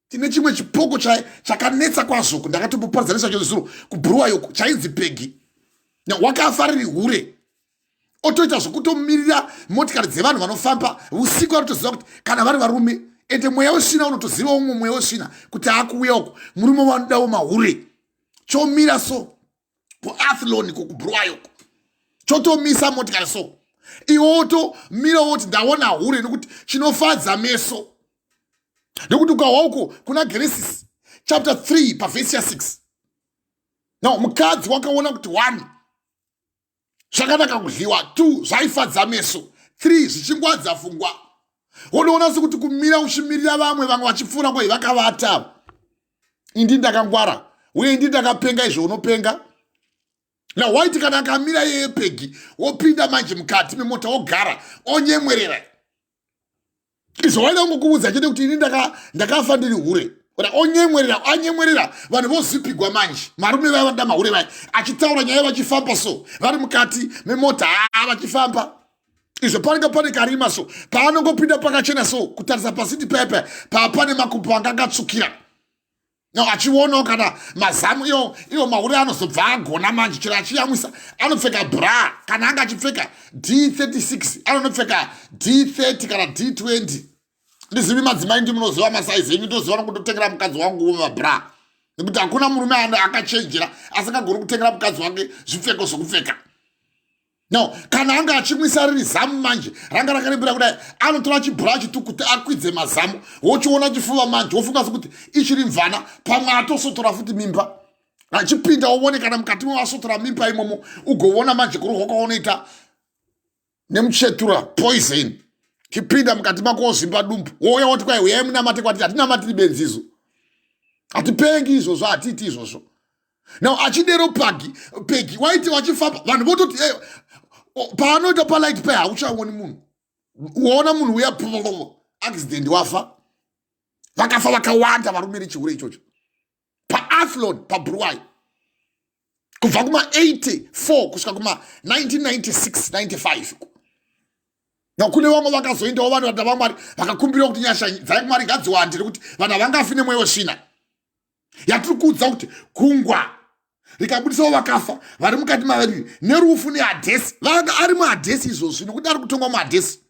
Tine chimwe chipoko chakanetsa kwazvo, ndakatomboparadzanisa chacho zuro kuBhuruwayoko, chainzi Pegi. Wakafa riri hure, otoita zvokutomirira motikari dzevanhu vanofamba usiku. Vanotoziva kuti kana vari varume, ende mweya wesvina unotoziva umwe mweya wesvina kuti akuuya uko murume wanodawo mahure. Chomira so kuAthlone, kuBhuruwayoko, chotomisa motikari so, iwe wotomira woti ndaona hure, nekuti chinofadza meso. Nekuti ukahwa uko kuna Genesis chapter 3 pavhesi ya6, now mukadzi wakaona kuti 1 zvakanaka kudyiwa, 2 zvaifadza meso, 3 zvichingwadza fungwa. Wonoona sekuti kumira uchimirira vamwe, vamwe vachipfuura kwai vakavata, indi ndakangwara uye indi ndakapenga, izvo unopenga. Now waiti kana akamira yeye Pegi, wopinda manje mukati memota, wogara, onyemwerera. Izvo waida kungokuudza chete kuti ini ndakafa ndiri hure. Ora onyemwerera, anyemwerera, vanhu vozipigwa manje. Marume vaya vanoda mahure vaya, achitaura nyaya vachifamba so, vari mukati memota, haa, vachifamba izvo panenge pane karima so, paanongopinda pakachena so, kutarisa pasiti paya paya paapane makumbo anga akatsvukira. No, achionawo kana mazamu iwo iwo mahure anozobva agona manje chero achiyamwisa anopfeka bra. Kana anga achipfeka D36, anonopfeka D30 kana D20. Ndizivi madzimai, ndi munoziva masaizi enyu. Ndoziva nokutotengera mukadzi wangu mabra, nekuti hakuna murume akachenjera asingagoni kutengera mukadzi wake zvipfeko zvokupfeka. No, kana anga achimwisa riri zamu manje ranga rakarembera kudai, anotora chibhura chitukuti akwidze mazamu, wochiona chifuva manje, wofunga sekuti ichiri mvana. Pamwe atosotora futi mimba, achipinda uone kana mukati mewasotora mimba imomo, ugoona manje kurohwa kwaunoita nemuchetura poison chipinda mukati mako, wozvimba dumbu, wouya woti kwai uyai munamate kwati. Hatinamatiri benzizo, hatipengi izvozvo, hatiiti izvozvo. Now achidero pagi Pegi waiti vachifamba vanhu vototi eh, paanoita palight pay hauchaoni munhu, waona munhu uya accident, wafa. Vakafa vakawanda varume nechihure ichocho paAthlone paBruai kubva kuma84 kusvika kuma1996 95. Now kune vamwe vakazoendawo vanhu vada vaMwari vakakumbirawo kuti nyasha dzaMwari ngadziwande, nekuti vanhu havangafi nemweya wesvina yatiri kuudza kuti gungwa rikabudisawo vakafa vari mukati mavariri, nerufu neHadhesi. Vanga ari muHadhesi izvozvi, nokuti ari kutongwa muHadhesi,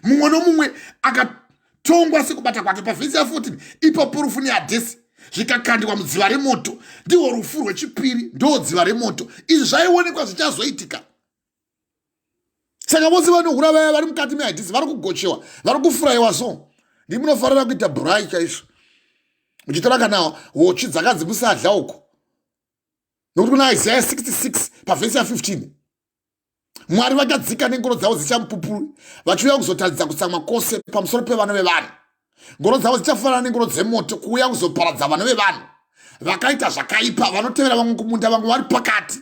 mumwe nomumwe akatongwa sekubata kwake. Pavhesi ya14, ipapo rufu neHadhesi zvikakandiwa mudziva remoto. Ndihwo rufu rwechipiri, ndo dziva remoto. Izvi zvaionekwa zvichazoitika. Saka vose vanohura vaya vari mukati mehadhesi vari kugochewa, vari kufurayiwa so. Ndimunofarira kuita bhurai chaizvo. Muchitora kana hotsvi dzakanzi musadya uko. Nokuti kuna Isaiah 66 pavhesi ya 15. Mwari vakadzika nengoro dzavo dzichamupupuri vachiuya kuzotaridza kutsamwa kwose pamusoro pevana vevanhu. Ngoro dzavo dzichafanana nengoro dzemoto kuuya kuzoparadza vana vevanhu vakaita zvakaipa, vanotevera vamwe kumunda, vamwe vari pakati.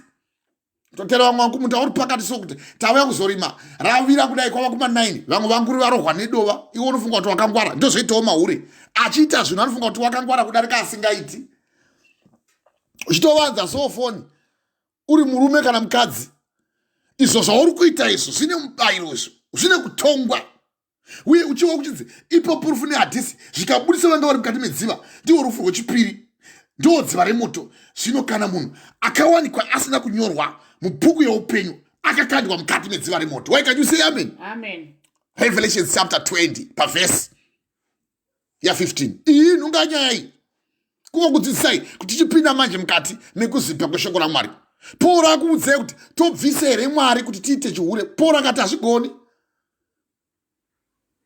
Totera vamwe vangu kumunda uri pakati so kuti tauya kuzorima ravira kudai kwava kuma 9 vamwe vanguri varohwa nedova iwe unofunga kuti wakangwara ndozvoitawo mahure achiita zvinhu anofunga kuti wakangwara kudarika asingaiti uchitovanza so foni uri murume kana mukadzi izvo zvauri kuita izvo zvine mubayiro izvo zvine kutongwa uye uchiwa kuchinzi ipo rufu nehadhisi zvikabudisa vanga vari mukati medziva ndiwo rufu rwechipiri ndiwo dziva remoto zvino kana munhu akawanikwa asina kunyorwa mubhuku yeupenyu akakandwa mukati medziva remoto. Why can you say amen? Amen. Revelation chapter 20 pavhesi ya15. Iyi nhunga nyaya iyi kungokudzidzisai kuti tichipinda manje mukati mekuzipa kweshoko raMwari. Paul akuudzai kuti tobvisa here Mwari kuti tiite chihure? Paul akati hazvigoni.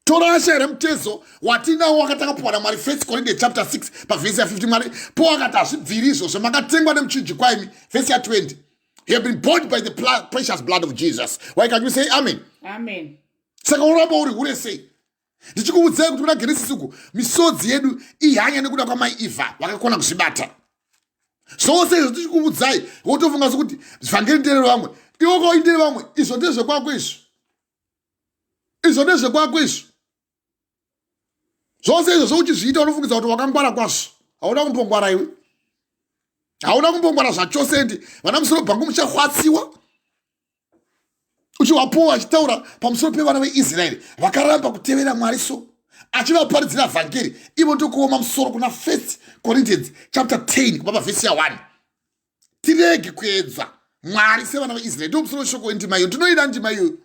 Torasha here mutezo watinawo wakatanga kupiwa naMwari? 1 Corinthians chapter 6 pavhesi ya50. Mwari Paul akati hazvibviri izvozvo, makatengwa nemuchinjikwa imi. Vhesi ya20, you have been bought by the precious blood of Jesus. Why can you say amen? Amen. Saka uramba uri hure sei? Ndichikuudzai kuti kuna Genesis uku misodzi yedu ihanya nekuda kwamai Eva vakakona kuzvibata zvose izvo. Tichikuudzai wotofunga sekuti vhangeri ndere vamwe, iwe koindere vamwe. Izvo ndezvekwako izvo, izvo ndezvekwako izvo. Zvose izvo zvouchizviita unofungidza kuti wakangwara kwazvo. Hauna kumbongwara iwe, hauna kumbongwara zvachose. Ndi vana musoro bhangu muchahwatsiwa. Uchiwapuwa achitaura pamusoro pevana veIsraeri vakaramba kutevera Mwari, so achivaparidzira vhangeri ivo ndokuoma musoro. Kuna 1 Corinthians chapter 10 kubva pavhesi ya1, tirege kuedza Mwari sevana veIsraeri. Ndo musoro weshoko wendima iyo. Ndinoida ndima iyoyo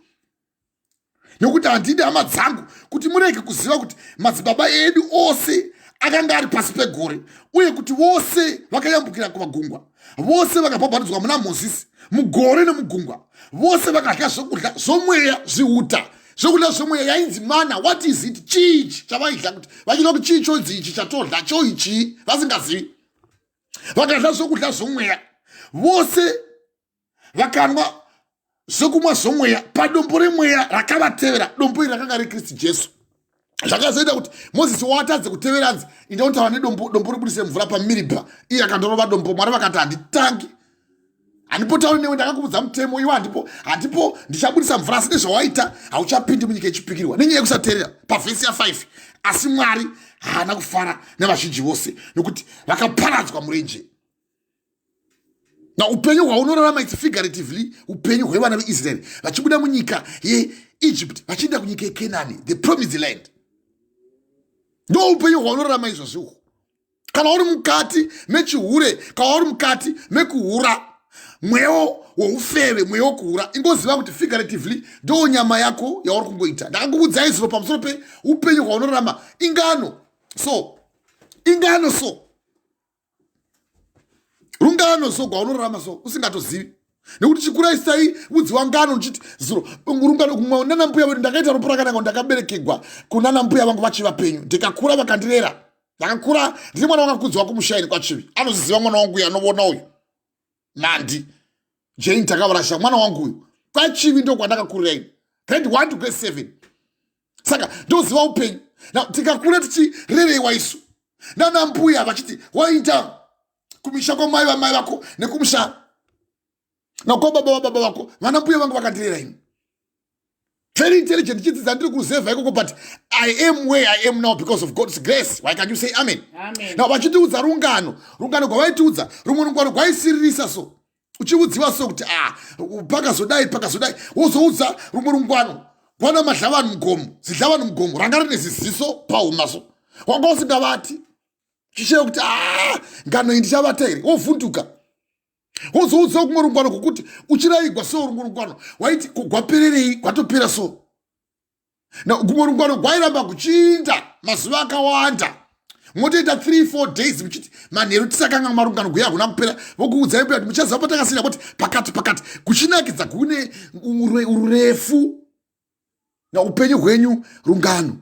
nekuti handidi, hama dzangu, kuti murege kuziva kuti madzibaba edu ose akanga ari pasi pegore uye kuti vose vakayambukira kumagungwa. Vose vakabhabhatidzwa muna Mozisi mugore nemugungwa. Vose vakadya zvokudya zvomweya, zviuta zvokudya zvomweya yainzi mana. What is it? Chiichi chavaidya? Kuti vachida kuti chii chonzi ichi chatodya choichii, vasingazivi. Vakadya zvokudya zvomweya, vose vakanwa zvokumwa zvomweya padombo remweya rakavatevera. Dombo iri rakanga reKristu Jesu. Zvakazoita kuti Mozisi watadze kutevera, anzi indautaura nedombo, dombo ribudise mvura paMiribha. Iye akandorova dombo. Mwari vakati handitangi, handipotauri newe, ndakakuudza mutemo iwe handipo, handipo ndichabudisa mvura, asi nezvawaita hauchapindi munyika yechipikirwa nenyaya yekusateerera. Pavhesi ya5, asi Mwari haana kufara nevazhinji vose nokuti vakaparadzwa murenje. Na upenyu hwaunorarama, it's figuratively upenyu hwevana veIsraeri vachibuda munyika yeEgypt vachienda kunyika yeKenani, the promised land. Ndo upenyu hwaunorarama izvozvi uhwu. Kana uri mukati mechihure, kana uri mukati mekuhura, mwewo woufeve, mweya wokuhura, ingoziva kuti figuratively ndo nyama yako yauri kungoita. Ndakakuudzai zuro pamusoro peupenyu hwaunorarama. Ingano so, ingano so, rungano so gwaunorarama so usingatozivi, nekuti chikurai udziwa ngano ndichiti zuro rungano kumwe nana mbuya vedu. Ndakaita ropo rakanaka, ndakaberekegwa kunana mbuya vangu vachiva penyu, ndikakura vakandirera. Ndakakura ndiri mwana wakakudzwa kumushaini kwaChivi. Anoziziva mwana wangu uyu, anovona uyu Nandi Jane Takavarasha, mwana wangu uyu. KwaChivi ndo kwandakakurira ini, grade 1 to grade 7. Saka ndoziva upenyu. Na tikakura tichirerewa isu nana mbuya vachiti waita kumisha kwamai vamai vako nekumusha nakwababa vababa vako. Vana mbuya vangu vakandirera ini, very intelligent, ndichidzidza ndiri kuruzevha ikoko, but I am where I am now because of God's grace. Why can you say amen? Amen. Now vachitiudza rungano, rungano gwavaitiudza, rumwe rungano gwaisiririsa so, uchiudziwa so kuti ah, pakazodai, pakazodai, wozoudza rumwe rungwano gwana madlavanhu mugomo, zidlavanhu mugomo ranga rine ziziso pahuma so, wanga usingavati, chisheyo kuti ah, ngano iyi ndichavata here? Wovhunduka. Wozoudza kumwe rungwano kwokuti uchirayigwa so, rumwe rungwano waiti gwapererei, gwatopera so. Na kumwe rungwano gwairamba kuchinda mazuva akawanda, motoita 3 4 days muchiti manheru tisakanga marungano guya hakuna kupera. Vokuudzai kuti muchaziva patakasiyira kuti pakati pakati kuchinakidza kune urefu. Na upenyu hwenyu rungano.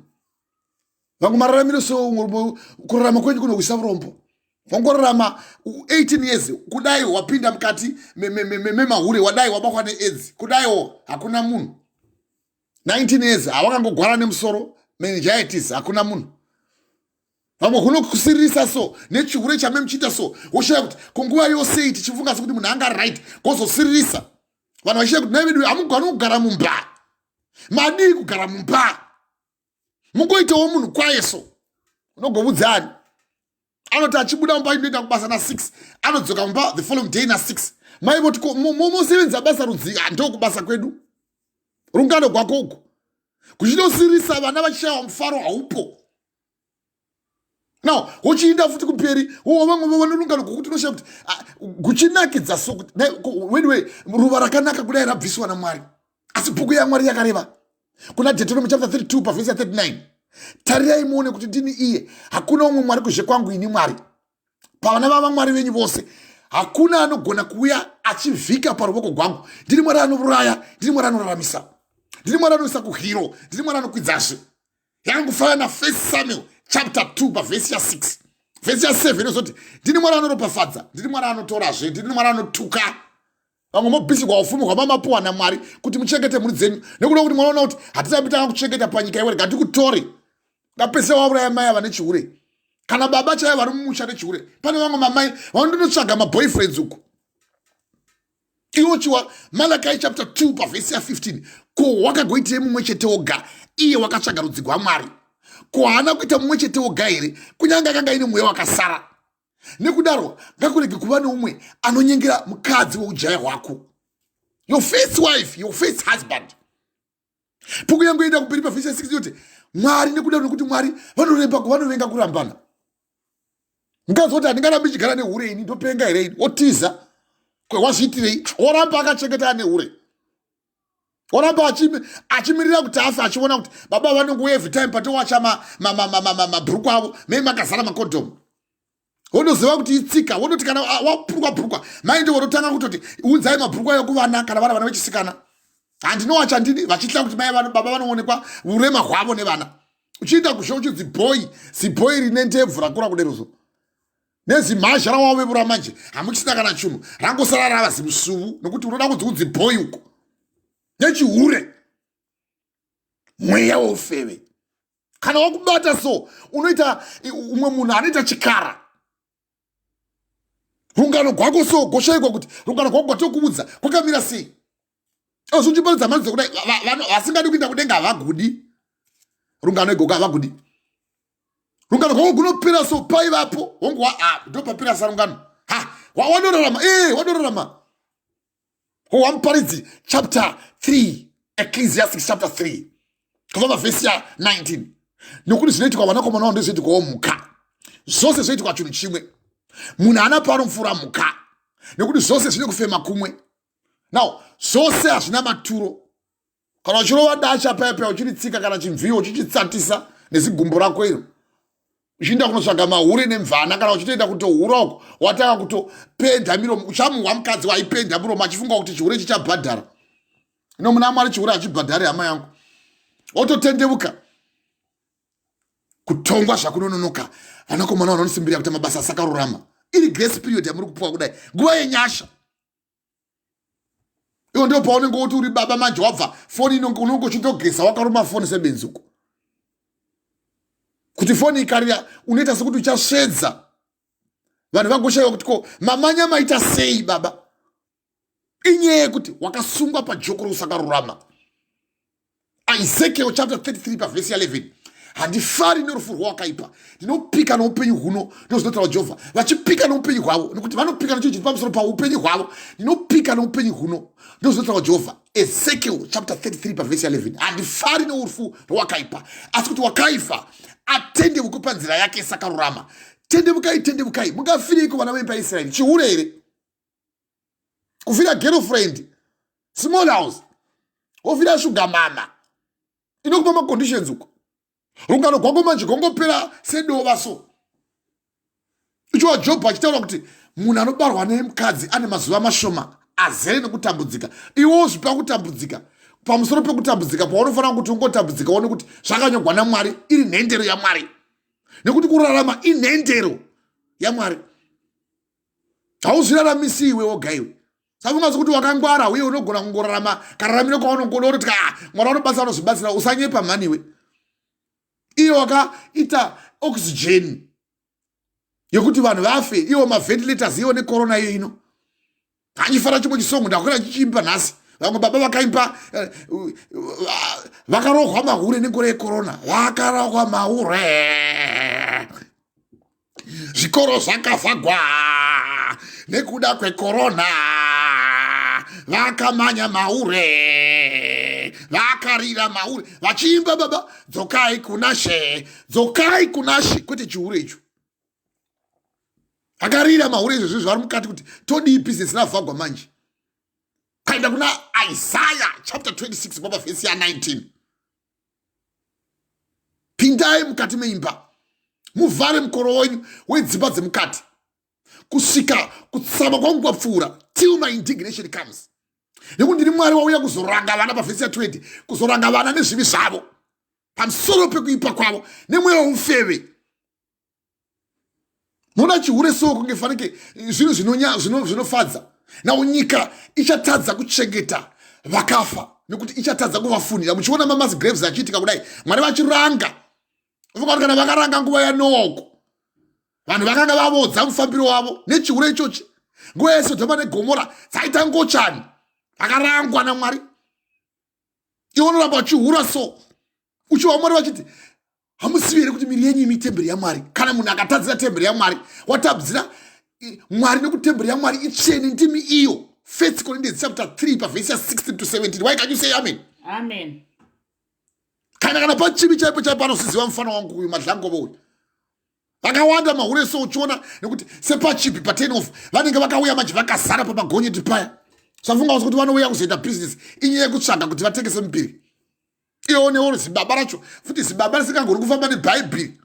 Vamwe mararamiro so kurarama kwenyu kunowisa vurombo. Wangorarama 18 years kudai wapinda mukati memahure, wadai wabatwa neAIDS, kudaiwo hakuna munhu. 19 years hawakangogwara nemusoro, meningitis, hakuna munhu. Vamwe kunokusiririsa so nechihure chame muchiita so, woshaya kuti kunguva yose iyi tichifunga sekuti munhu anga right, kwozosiririsa vanhu vachishaya kuti nai vedu hamugoni kugara mumba. Madii kugara mumba mungoitawo munhu kwaye so? Unogovudzani anoti achibuda mumba inoenda kubasa na6, anodzoka mumba the following day na6. Mai voti, "Mosevenza basa rudzi?" "Ndokubasa kwedu." Rungano gwako uku kuchinosiririsa vana vachishayiwa mufaro haupo. Now wochiinda futi kumberi, vamwe vane rungano gwokuti unoshaya kuti kuchinakidza so kuti anyway ruva rakanaka kudai rabviswa naMwari. Asi bhuku yaMwari yakareva kuna Deuteronomy chapter 32 pavhesi ya39, "Tarirai muone kuti ndini iye, hakuna umwe Mwari kuzhe kwangu ini Mwari. Pavana vavamwari venyu vose hakuna anogona kuuya achivhika paruoko rwangu. Ndini Mwari anouraya, ndini Mwari anoraramisa, ndini Mwari anoisa kuhiro, ndini Mwari anokwidzazve." Yakangofanana naFirst Samuel chapter 2 pavhesi ya6, vhesi ya7 inozoti, "Ndini Mwari anoropafadza, ndini Mwari anotorazve, ndini Mwari anotuka." Vamwe mobhisigwa ufumi hwamamapuwa naMwari kuti muchengete mhuri dzenyu nekuda kuti munoona kuti hatisambi tanga kuchengeta panyika iwe, rega tikutore. Ngapese wauraya mai ava nechihure, kana baba chaivo vari mumusha nechihure. Pane vamwe mamai vanondonotsvaga maboyfriends uku. Iwo chiwa Malakai chapter 2 pavhesi ya15, "Ko wakagoitirei mumwe chete woga, iye wakatsvaga rudzi rwaMwari? Ko haana kuita mumwe chete woga here, kunyange akanga aine mweya wakasara? Nekudaro ngakurege kuva neumwe anonyengera mukadzi weujaya hwako." Your first wife, your first husband. Bhuku yangu enda kumberi pavhesi ya6 yoti Mwari, nekudaro nekuti Mwari vanoremba vanovenga kurambana. Mukadzi woti, "Handingarambi chigara nehure ini, ndopenga here ini?" Wotiza. Wazviitirei? Woramba akachengeta nehure, oramba achimirira kuti afe, achiona kuti baba vanongouya every time patowacha mabhuruku avo mei makazara makondomu. Wotoziva kuti itsika. Wototi kana wapurukwa bhurukwa, mai ndo vototanga kutoti, "Unzai mabhurukwa ayo kuvana." Kana vana vechisikana, "Handinowacha ndini," vachitya kuti mai baba vanoonekwa urema hwavo nevana. Uchienda kusho uchinzi boy, zibhoyi rine ndebvu rakura kuderoso nezimhazha rawavevura manje, hamuchisina kana chinhu, rangosara rava zimusuvu nokuti unoda kunzi unzi boy uko nechihure. Mweya weufeve kana wakubata so, unoita umwe munhu anoita chikara. Rungano gwako so goshayikwa kuti rungano gwako gwatokuudza kwakamira sei. Asi uchiparidza mari dzekudai, vasingadi kuinda kudenga havagudi rungano igogo, havagudi rungano gwako gunopera so paivapo hongu ndo papera sarungano. Ha, wanorarama e wanorarama wamuparidzi chapter 3, Ecclesiastes chapter 3 kubva pavhesi ya19, "Nokuti zvinoitikwa vanakomana vavo ndezvinoitikwawo mhuka, zvose zvinoitikwa chinhu chimwe. Munhu haana paanomupfuura mhuka, nekuti zvose zvine kufema kumwe." Now zvose hazvina maturo. Kana uchirova dacha paya paya, uchiritsika kana chimviyo, uchichitsatisa nezigumbo rako iro, uchienda kunotsvaga mahure nemvana, kana uchitoenda kutohura uko, watanga kutopenda miromo, uchamuhwa mukadzi waipenda muromo achifunga kuti chihure chichabhadhara. Ino muna Mwari chihure hachibhadhari, hama yangu. Wototendevuka. Kutongwa zvakunononoka, vanakomana vanosimbirira kuita mabasa asakarurama. Iri grace period yamuri kupuwa kudai, nguva yenyasha iwo, ndo paunenge woti uri baba manje, wabva foni, unonge uchitogeza wakaruma foni sebenzi uko, kuti foni ikarira unoita sekuti uchasvedza. Vanhu vagoshayiwa kuti ko mamanya maita sei baba. Inyaya yekuti wakasungwa pajoko rousakarurama. Ezekiel chapter 33 pavhesi ya11, "Handifari nerufu rwawakaipa. Ndinopika noupenyu huno," ndozvinotaura Jehovha. Vachipika noupenyu hwavo, nekuti vanopika nechinhu chiri pamusoro paupenyu hwavo. "Ndinopika noupenyu huno," ndozvinotaura Jehovha. Ezekiel chapter 33 pavhesi ya11, "Handifari neurufu rwawakaipa, asi kuti wakaifa atendeuke panzira yake isakarurama." Tendevukai, tendevukai. Mungafireiko, vana veimba yaIsraeri? Chihure here kufira girlfriend, small house, wofira sugar mama inokupa maconditions uko? Rungano gwako manje gongopera sedova so. Ichiwa Jobho achitaura kuti munhu anobarwa nemukadzi ane mazuva mashoma azere nekutambudzika. Iwe wozvipa kutambudzika. pamusoro pekutambudzika paunofanira kuti ungotambudzika one kuti zvakanyogwa namwari iri nhendero yamwari nekuti kurarama inhendero yamwari hauzviraramisi iwe woga iwe saka ungazi kuti wakangwara uye unogona kungorarama kararamiro kaunongoda kuti ah, mwari vanobatsira vanozvibatsira usanyepa mhani iwe iye wakaita oxygen yekuti vanhu vafe iwo maventilators iwo necorona iyo ino handichifara chimwe chisongo ndakwira chichiimba nhasi vamwe baba vakaimba eh, vakarohwa mahure nengore yecorona vakarohwa mahure zvikoro zvakavhagwa nekuda kwekorona vakamanya maure vakarira maure vachiimba baba dzokai kunashe dzokai kunashe kwete chihure icho akarira mahure izvozvo zvari mukati kuti todii bhizinesi ravhagwa manje kaenda kuna isaya chapter 26 baba vhesi ya 19 pindai mukati meimba muvhare mukoro wenyu wedzimba dzemukati kusvika kutsama kwangu kwapfuura till my indignation comes nekuti ndiri mwari wauya kuzoranga vana pavhesi ya 20 kuzoranga vana nezvivi zvavo pamusoro pekuipa kwavo nemweya weufeve Mona chihure so kunge fanike zvinhu zvinofadza. Now nyika ichatadza kuchengeta vakafa nekuti ichatadza kuvafunira. Muchiona mamass graves achiitika kudai, Mwari vachiranga. Ufunga kuti kana vakaranga nguva yaNoah uko vanhu vakanga vavodza mufambiro wavo nechihure ichochi. Nguva yeSodhoma neGomora dzaita ngochani, vakarangwa naMwari. Iwe unoramba uchihura so uchiwa Mwari vachiti hamuzivi here kuti miri yenyu imi temberi yamwari kana munhu akatadzira temberi yamwari watadzira mwari nekuti temberi yamwari itsvene ndimi iyo first corinthians chapter 3 pavhesi ya 16 to 17 why can you say amen amen kana kana pachivi chaipo chaipo anosiziva mufana wangu uyu madlangovo uyu vakawanda mahure so uchiona nekuti sepachipi paten off vanenge vakauya manje vakazara pamagonyeti paya zvafunga kuti vanouya kuzoita business inyaya yekutsvaga kuti vatengese mupiri ionewo zibaba racho futi zibaba risingangoni kufamba nebhaibheri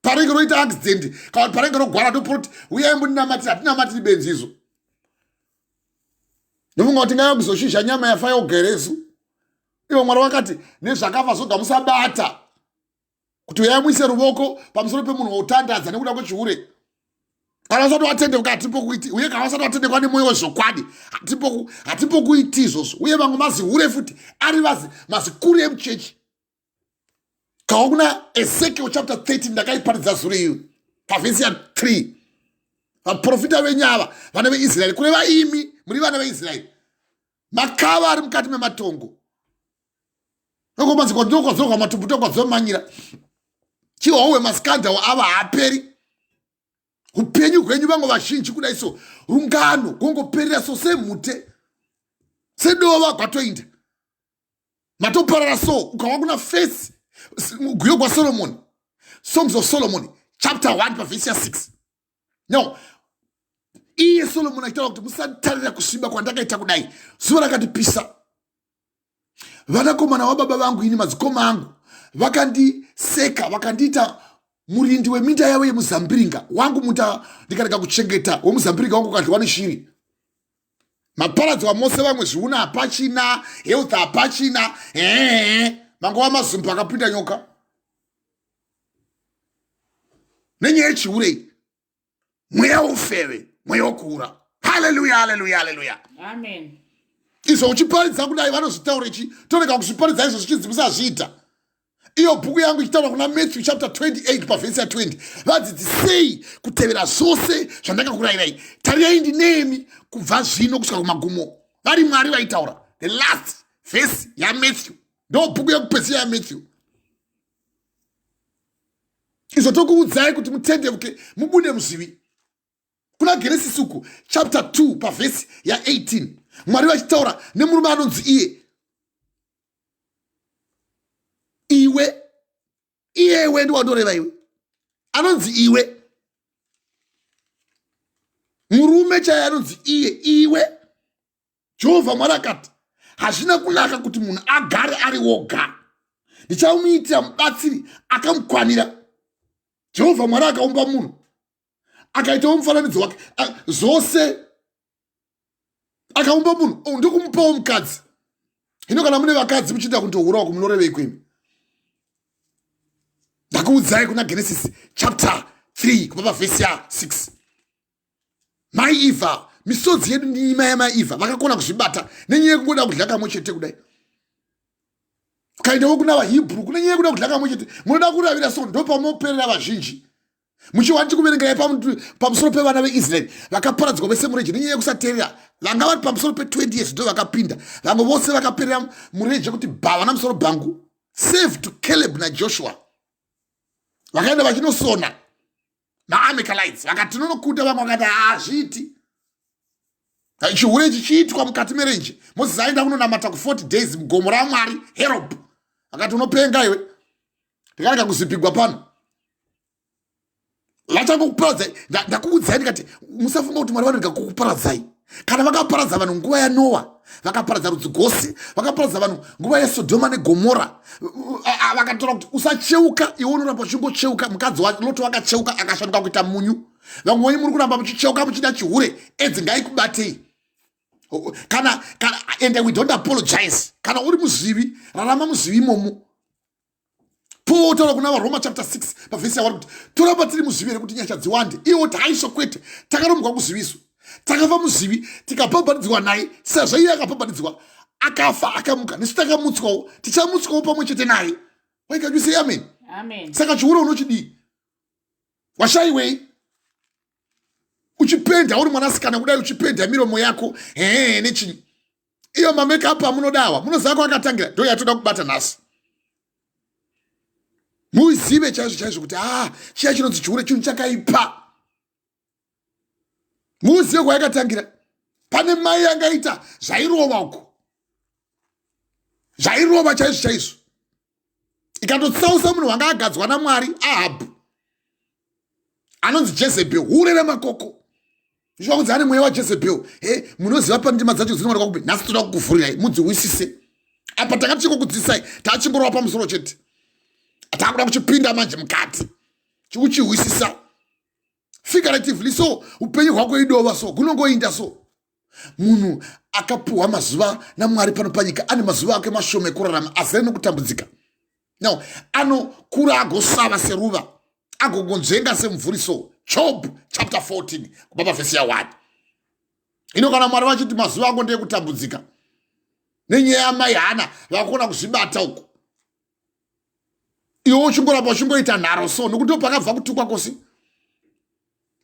paringe roita accident kana kuti paringe rogwara toproti uyai mundinamatira hatinamatiri benzi izvo ndofunga kuti ngaiva kuzoshisha nyama yafa yogeresu ivo mwari vakati nezvakafa zvoga musabata kuti uyai muise ruvoko pamusoro pemunhu wautandadza nekuda kwechihure kana usati watendeuka hatimbokuiti uye kana usati watendekwa nemwoyo wezvokwadi hatimbokuiti izvozvo uye vamwe mazihure futi ari vazi mazikuru emuchechi kawa kuna ezekiel chapter 13 ndakaiparidza zuro iyo pavhesi ya 3 vaprofita venyu ava vana veisraeri kureva imi muri vana veisraeri makava ari mukati mematongo ndokwadzokwa matumbu tokwadzomanyira chihwohwe maskandal ava haaperi upenyu hwenyu vamwe vazhinji kudai so rungano gongoperera so semhute sedova gwatoinda matoparara so ukawa kuna face guyo gwasolomoni songs of solomon chapter 1 pavhesi ya 6 no iye solomoni achitaura kuti musatarira kusviba kwandakaita kudai zuva rakatipisa vanakomana vababa vangu ini madzikoma angu vakandiseka vakandiita murindi weminda yavo yemuzambiringa wangu munda ndikarega kuchengeta wemuzambiringa wangu ukadyiwa neshiri maparadzwa mose vamwe zviuna hapachina health hapachina hee mangova mazumbu akapinda nyoka nenyaya yechiurei mweya wofeve mweya wokuura haleluya haleluya haleluya amen izvo uchiparidza kudai vanozvitaura ichi torega kuzviparidza izvo zvichinzi musazviita iyo bhuku yangu ichitaura kuna matthew chapter 28 pavhesi ya 20 vadzidzisei kutevera zvose zvandakakurayirai tarirai ndinemi kubva zvino kusvika kumagumo vari mwari vaitaura the last vhesi yamatthew ndo bhuku yekupedzisira yamatthew izvo tokuudzai kuti mutendeuke mubude muzvivi kuna genesis uku chapter 2 pavhesi ya18 mwari vachitaura nemurume anonzi iye iwe iyewe ndiwandoreva iwe anonzi iwe murume chaiye anonzi iye iwe Jehovha Mwari akati, hazvina kunaka kuti munhu agare ari woga, ndichamuitira mubatsiri akamukwanira. Jehovha Mwari akaumba munhu akaitawo mufananidzo wake zvose akaumba munhu oh, ndokumupawo mukadzi. Hino kana mune vakadzi muchiita kundohura uku munoreveiko imi? Ndakuudzai kuna Genesis chapter 3 kubva pavhesi ya 6. Mai Eva, misodzi yedu ndinyima yamai Eva, vakakona kuzvibata nenyaya yekungoda kudya kamwe chete kudai. Ukaendawo kuna vaHebrew kune nyaya yekuda kudya kamwe chete, munoda kuravira so ndopamoperera vazhinji. Muchiwa ndichikuverengerai pamusoro pevana veIsraeri vakaparadzwa vese murenje nenyaya yekusateerera. Vanga vari pamusoro pe20 years ndo vakapinda, vamwe vose vakaperera murenje kuti bhavana musoro bhangu, save to Caleb naJoshua vakaenda vachinosona maamekalites, vakati tinonokuta. Vamwe vakati haazviiti, chihure ichi chiitwa mukati merenje. Moses aenda kunonamata ku40 days mugomo raMwari Herob, akati unopenga iwe, ndikarega kuzipigwa pano vachangokuparadzai. Ndakuudzai ndikati musafunga kuti Mwari vanorega kukuparadzai. Kana vakaparadza vanhu nguva yaNoa, vakaparadza rudzi gose, vakaparadza vanhu nguva yeSodhoma neGomora, vakatora kuti usacheuka, iwe unoramba uchingocheuka. Mukadzi waLoto wakacheuka akashanduka kuita munyu. Vamwe wenyu muri kuramba muchicheuka muchida chihure, edzi ngaikubatei. Kana kana and we don't apologize. Kana uri muzvivi, rarama muzvivi imomo. Paul taura kuna vaRoma chapter 6 pavhesi yavari kuti toramba tiri muzvivi here kuti nyasha dziwande? Iwo kuti haiso kwete, takarombwa kuziviso, takafa muzvivi, tikabhabhatidzwa naye sezvo iye akabhabhatidzwa akafa akamuka, nesu takamutswawo, tichamutswawo pamwe chete naye. Why can you say amen? Amen. Saka chihure unochidii? Washaiwei? Uchipenda uri mwanasikana kudai, uchipenda miromo yako hee nechinyi, iyo mamakeup amunodawa, munoziva kwakatangira? Ndo yatoda kubata nhasi, muzive chaizvo chaizvo kuti ah, chiya chinonzi chihure chinhu chakaipa. Muzive kwayakatangira. Pane mai angaita zvairova uko, zvairova chaizvo chaizvo, ikatotsausa munhu wanga agadzwa naMwari, Ahabhu, anonzi Jezebel, hure remakoko. Zvichiva kunzi ane mweya waJezebel. He, munoziva pandima dzacho dzinowanikwa kupi? Nhasi toda kukuvhurirai mudziwisise. Apa tanga tichikokudzidzisai, tachingorova pamusoro chete, takuda kuchipinda manje mukati chikuchihwisisa figuratively. So upenyu hwako idova, so gunongoinda. So munhu akapuhwa mazuva naMwari pano panyika, ane mazuva ake mashoma ekurarama azere nokutambudzika. Now anokura agosava seruva, agogonzvenga semumvuri. So Job chapter 14 kubva pavhesi ya1 ino, kana Mwari vachiti mazuva ango ndeyekutambudzika nenyaya yamai Hana vakona kuzvibata uku, iwe uchingoramba uchingoita nharo, so nokuti ndo pakabva kutukwa kwose.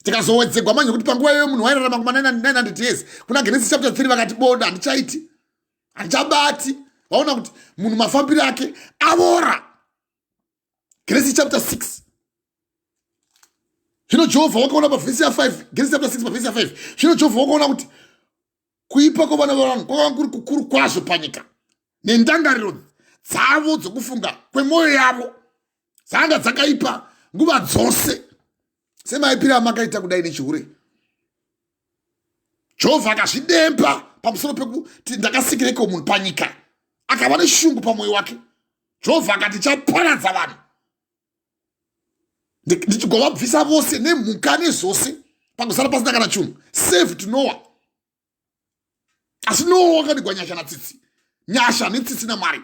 Tikazowedzegwa manje kuti panguva iyoyo munhu wairarama kuma 900 years. Kuna Genesis chapter 3 vakati boda, handichaiti, handichabati. Vaona kuti munhu mafambiro ake avora. Genesis chapter 6, zvino Jehovha wakaona pavhesi ya5, Genesis chapter 6 pavhesi ya5, zvino Jehovha wakaona kuti kuipa kwavana vavanhu kwakanga kuri kukuru kwazvo panyika, nendangariro dzavo dzokufunga kwemwoyo yavo dzanga dzakaipa nguva dzose. Semaipiro amakaita kudai nechihure, Jehovha akazvidemba pamusoro pekuti ndakasikireko munhu panyika, akava neshungu pamwoyo wake. Jehovha akati chaparadza vanhu, ndichigovabvisa vose nemhuka nezvose, pangosara pasina kana chinhu, save to Noah. Asi Noah wakadigwa nyasha natsitsi, nyasha netsitsi naMwari.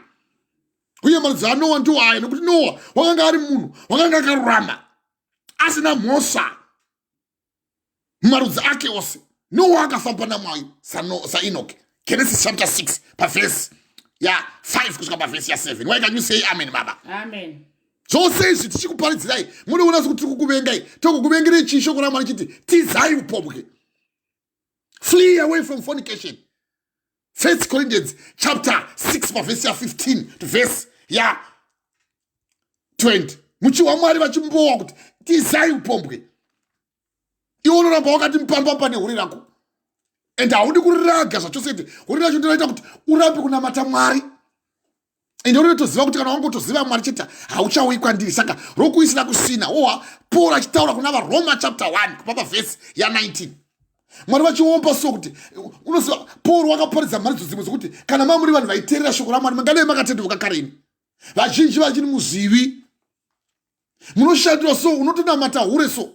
Uye marudzi aNoa ndiwo aya, nekuti Noa wakanga ari munhu wakanga akarurama, asina mhosva mumarudzi ake ose. Noa akafamba naMwari saEnoki. Genesis chapter 6 pavhesi ya5 kusvika pavhesi ya7. Why can you say amen, baba? Amen. Zvose izvi tichikuparidzirai, munoona sekuti tiri kukuvengai. Tokukuvengerei chii? Shoko raMwari chiti tizai upombwe, flee away from fornication. First Corinthians chapter 6 pavhesi ya15 to vhesi ya20. Muchiwa Mwari vachimbowa kuti tizai upombwe, iwe unoramba wakati mupambamba nehure rako, and haudi kuriraga zvachose. Ite hure racho ndinoita kuti urambe kunamata Mwari, ende unotoziva kuti kana wangotoziva Mwari chete hauchauyi kwandiri, saka rokuisira kusina owa. Paul achitaura kuna vaRoma chapter 1 kubva pavhesi ya19, Mwari vachiomba so kuti unoziva Paul wakaparidza mharidzo dzimwe dzokuti kana mamuri vanhu vaiteerera shoko raMwari, mangadai makatendevuka kareni. Vazhinji vachiri muzvivi, munoshandira so unotonamata hure. So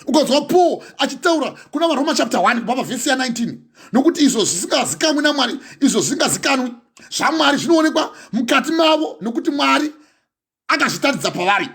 ukanzwa Paul achitaura kuna vaRoma chapter 1 kubva pavhesi ya19, nokuti izvo zvisingazikanwi naMwari, izvo zvisingazikanwi. Zvamwari zvinoonekwa mukati mavo, nokuti Mwari akazvitaridza pavari.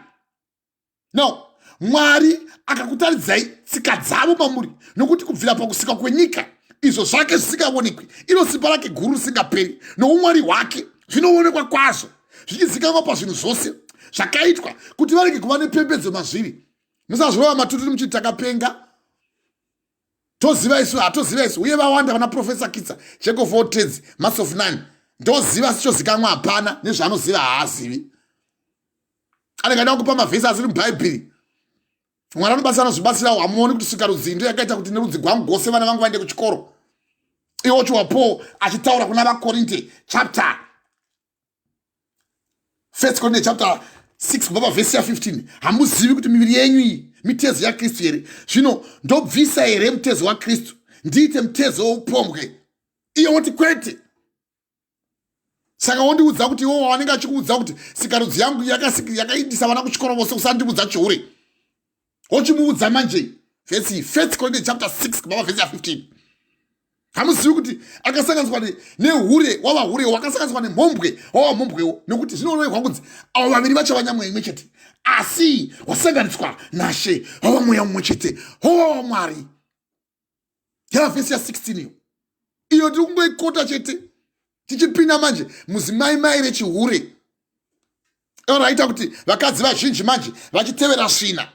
No, Mwari akakutaridzai tsika dzavo mamuri, nokuti kubvira pakusika kwenyika izvo zvake zvisingaonekwi, iro simba rake guru risingaperi noumwari hwake, zvinoonekwa kwazvo zvichizikanwa pazvinhu zvose zvakaitwa, kuti varege kuva nepembedzo mazviri. Musazvirova matutu muchiti takapenga, toziva isu, hatoziva isu. Uye vawanda vana Professor Kitsa, jack of all trades, master of none. Ndoziva sichozikanwa hapana, nezvaanoziva haazivi. Anenge ada kupa mavhesi asiri mubhaibheri. Mwari anobatsira, anozvibatsirawo. Hamuoni kuti svika rudzii ndo yakaita kuti nerudzi gwangu gose vana vangu vaende kuchikoro? Iwo chiwa Paul achitaura kuna vaKorinte chapter, First Corinthians chapter 6, kubva pavhesi ya15: "Hamuzivi kuti miviri yenyu iyi mitezo yaKristu here? Zvino ndobvisa here mutezo waKristu ndiite mutezo woupombwe?" Iye woti, "Kwete." Saka wondiudza kuti iwo wanenge achikuudza kuti sikarudzi yangu yakaindisa vana kuchikoro vose, usandiudza chihure. Wochimuudza manje vhesi, First Corinthians chapter 6, kubva pavhesi ya15: "Hamuzivi kuti akasanganiswa nehure wava hure, wakasanganiswa nemhombwe wava mhombwewo? Nekuti zvinoonekwa kunzi avo vaviri vachava nyama imwe chete. Asi wasanganiswa naShe wava mweya mumwe chete, wova waMwari." Yava vhesi ya16 iyo. Iyo tiri kungoikota chete, tichipinda manje muzimai rechihure raita kuti vakadzi vazhinji manje vachitevera svina.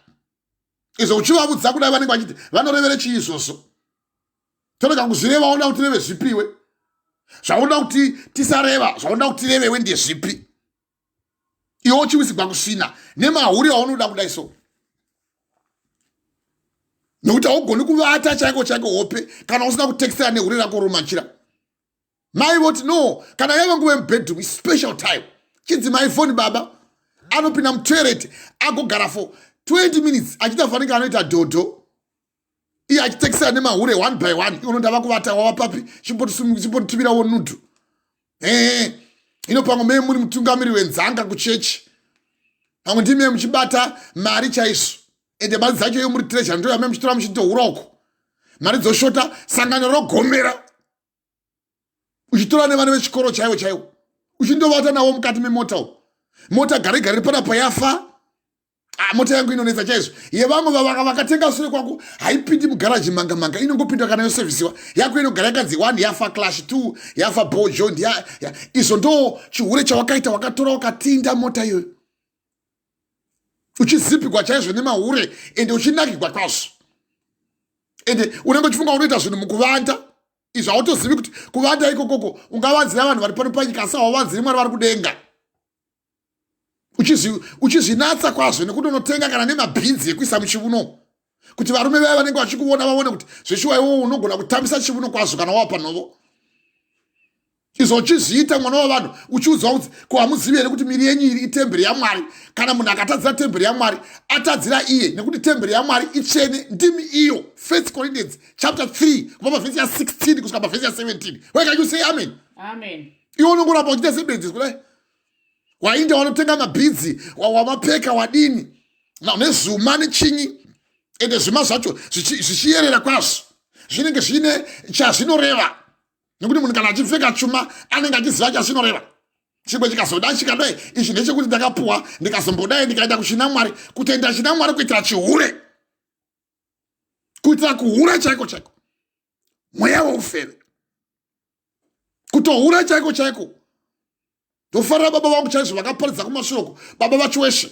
Izvo uchivavudza kudai, vanenge vachiti vanorevere chii izvozvo? Torega kuzvireva. Oda kuti reve zvipiwe zvaunoda kuti tisareva, zvaunoda kuti tirevewe ndezvipi? Iwe uchiwisigwa kusvina nemahuri aunoda kudai so, nokuti haugoni kuvata chaiko chaiko hope kana usina kutekisera nehure rako romachira. Mai voti no, kana yava nguva yemubedroom, special time, chinzi maifoni. Baba anopinda mutoilet, agogara for 20 minutes achiita fanike anoita dhodho, iye achitekisera nemahure one by one. Iwono ndava kuvata, wava papi? Chimbotitumirawo nude. Ee, ino pamwe mee muri mutungamiri wenzanga kuchechi, pamwe ndimee muchibata mari chaizvo, ende mari dzacho iyo muri treasurer, ndo yame muchitora muchitohura uko. Mari dzoshota, sangano rogomera, uchitora nevana vechikoro chaivo chaivo, uchindovata navo mukati memota uko. Mota gare gare panapa yafa. Ah, mota yangu inonetsa chaizvo. Yevamwe vakatenga sure kwako haipindi mugaraji manga manga, inongopinda kana yosevhisiwa. Yako inogara yakanzi one yafa clutch, two yafa bojo. Izvo ndo chihure chawakaita. Wakatora wakatinda mota iyoyo, uchizipigwa chaizvo nemahure, ende uchinakigwa kwazvo, ende unenge uchifunga unoita zvinhu mukuvanda. Izvo hautozivi kuti kuvanda ikokoko ungavanzira vanhu vari pano panyika, asi hauvanziri Mwari vari kudenga. Uchizvinatsa kwazvo nekuti unotenga kana nemabhinzi ekuisa muchivuno, kuti varume vaya vanenge vachikuona vaone kuti zveshuwa iwowo unogona kutambisa chivuno kwazvo kana wava panhovo. Izvo uchizviita, mwana wavanhu, uchiudzwa kuti, "Ko hamuzivi here kuti miri yenyu iri itemberi yaMwari? Kana munhu akatadzira temberi yaMwari, atadzira iye, nekuti temberi yaMwari itsvene, ndimi iyo." First Corinthians chapter 3, kubva pavhesi ya16 kusvika pavhesi ya17. Why can you say amen? Amen. Iwe unongoramba uchiita sebenzi kudai. Wainda wanotenga mabhidzi, wamapeka, wadini nezvuma nechinyi, ende zvuma zvacho zvichiyerera kwazvo, zvinenge zviine chazvinoreva, nekuti munhu kana achipfeka chuma anenge achiziva chazvinoreva. Chimwe chikazoda chikadai, ichi ndechekuti ndakapuwa, ndikazombodai, ndikaenda kuchina Mwari, kutenda china Mwari kuitira chihure, kuitira kuhura chaiko chaiko, mweya weufeve, kutohura chaiko chaiko. Ndofarira baba vangu chaizvo vakaparidza kumashoko, baba vachiweshe,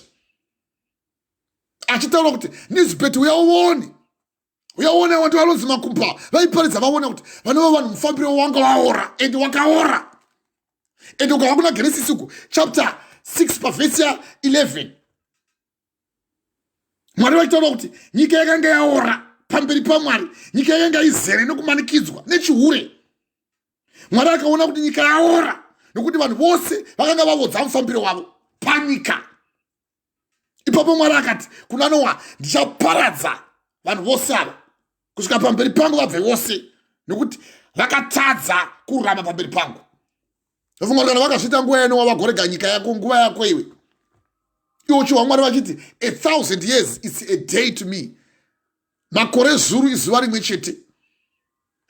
achitaura kuti, "Nizibheti, uya uone, uya uone." Vantu vanonzi makumba vaiparidza, vaona kuti vanova vanhu mufambiro wanga waora, ende wakaora. Ende ukava kuna Genesis uku chapter 6 pavhesi ya11, Mwari vachitaura kuti nyika yakanga yaora pamberi paMwari, nyika yakanga izere nokumanikidzwa nechihure. Mwari akaona kuti nyika yaora, nokuti vanhu vose vakanga vavodza mufambiro wavo panyika. Ipapo Mwari akati kuna Noa, "Ndichaparadza vanhu vose ava kusvika pamberi pangu vabve vose, nokuti vakatadza kururama pamberi pangu." Ndofunga kuti kana vakazviita nguva yaNoa, vagorega nyika yako, nguva yako iwe. Iwe uchiwa Mwari vachiti, "A 1000 years, it's a day to me." Makore zuru izuva rimwe chete.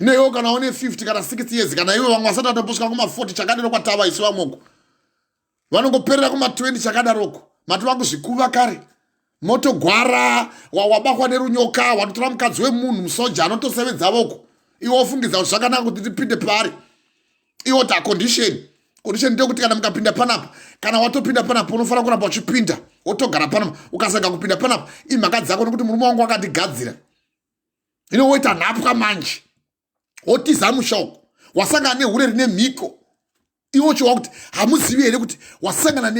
Newe kana une 50 kana 60 years, kana iwe vamwe vasati vatombosvika kuma40 chakadero, kwatava isu vamoko vanongoperera kuma20 chakadaroko, matova kuzvikuva kare, motogwara, wabakwa nerunyoka, watotora mukadzi wemunhu, musoja anotosevedza voko, iwe wofungidza kuti zvakanaka kuti tipinde paari. Iwo ta condition ndeyekuti kana mukapinda panapa, kana watopinda panapa, unofanira kuramba uchipinda, wotogara panapa. Ukasanga kupinda panapa, imhaka dzako, nekuti murume wangu wakandigadzira. Ino woita nhapwa manje, wotiza musha uko, wasangana nehure rine mhiko. Iwo chiwa kuti hamuzivi here kuti wasangana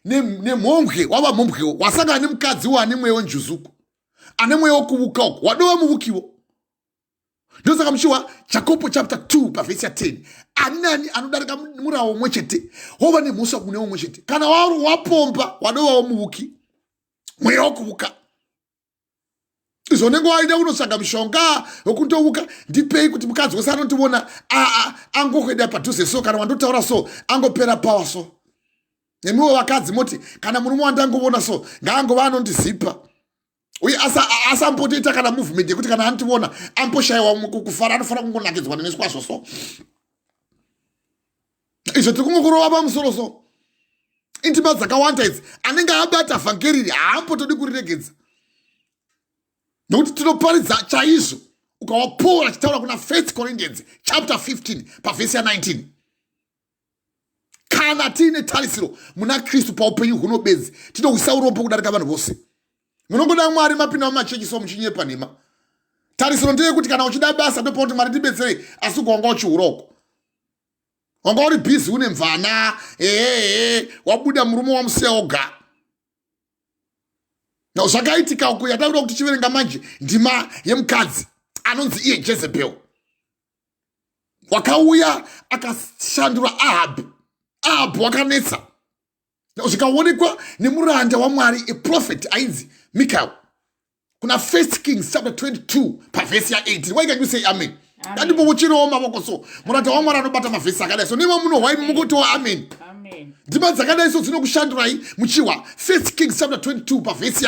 nemhombwe, wava mhombwewo, wasangana nemukadzi wo ane mweya wenjuzuko, ane mweya wokuvuka uko, wadova muvukiwo. Ndosaka muchiwa Jakobo chapter 2 pavhesi ya10, ani nani anodarika murawo umwe chete wova nemhosva kune umwe chete. Kana wapomba, wadovawo muvuki, mweya wokuvuka. Izvo unenge waida kunotsvaga mishonga wekutovuka, ndipei kuti mukadzi wese anotiona angokuenda padhuze so, kana wandotaura so, angopera power so. Nemiwo vakadzi moti, kana murume wandangovona so, ngaangova anondizipa uye asambotoita kana movement yekuti kana andiona amboshayiwa kufara, anofanira kungonakidzwa neneswazvo so. Izvo tiri kungokurova pamusoro so. Indima dzakawanda idzi, anenge abata vhangeriri haambotodi kuriregedza, nokuti tinoparidza chaizvo. Ukawa Paul achitaura kuna First Corinthians chapter 15 pavhesi ya19, kana tiine tarisiro muna Kristu paupenyu huno bedzi, tinohwisa urombo kudarika vanhu vose. Munongoda Mwari, mapinda mumachechi so muchinyepa nhema. Tarisiro ndeyekuti kana uchida basa, ndopakuti Mwari ndibetserei, asi wanga uchihura uko, wanga uri busy une mvana, ehehe, wabuda, murume wamusiya oga. Zvakaitika uko yatakuda kuti tichiverenga manje, ndima yemukadzi anonzi iye Jezebel, wakauya akashandura Ahabhu. Ahabhu wakanetsa, zvikaonekwa nemuranda waMwari, a prophet ainzi Michael, kuna First Kings chapter 22 pavhesi ya18. Why can you say amen? Ngandimbokuchirewo mavoko so. Muranda waMwari anobata mavhesi akadai so, nemo munohwai mukutiwo amen. Ndima dzakadai so dzinokushandurai muchiwa. First Kings chapter 22 pavhesi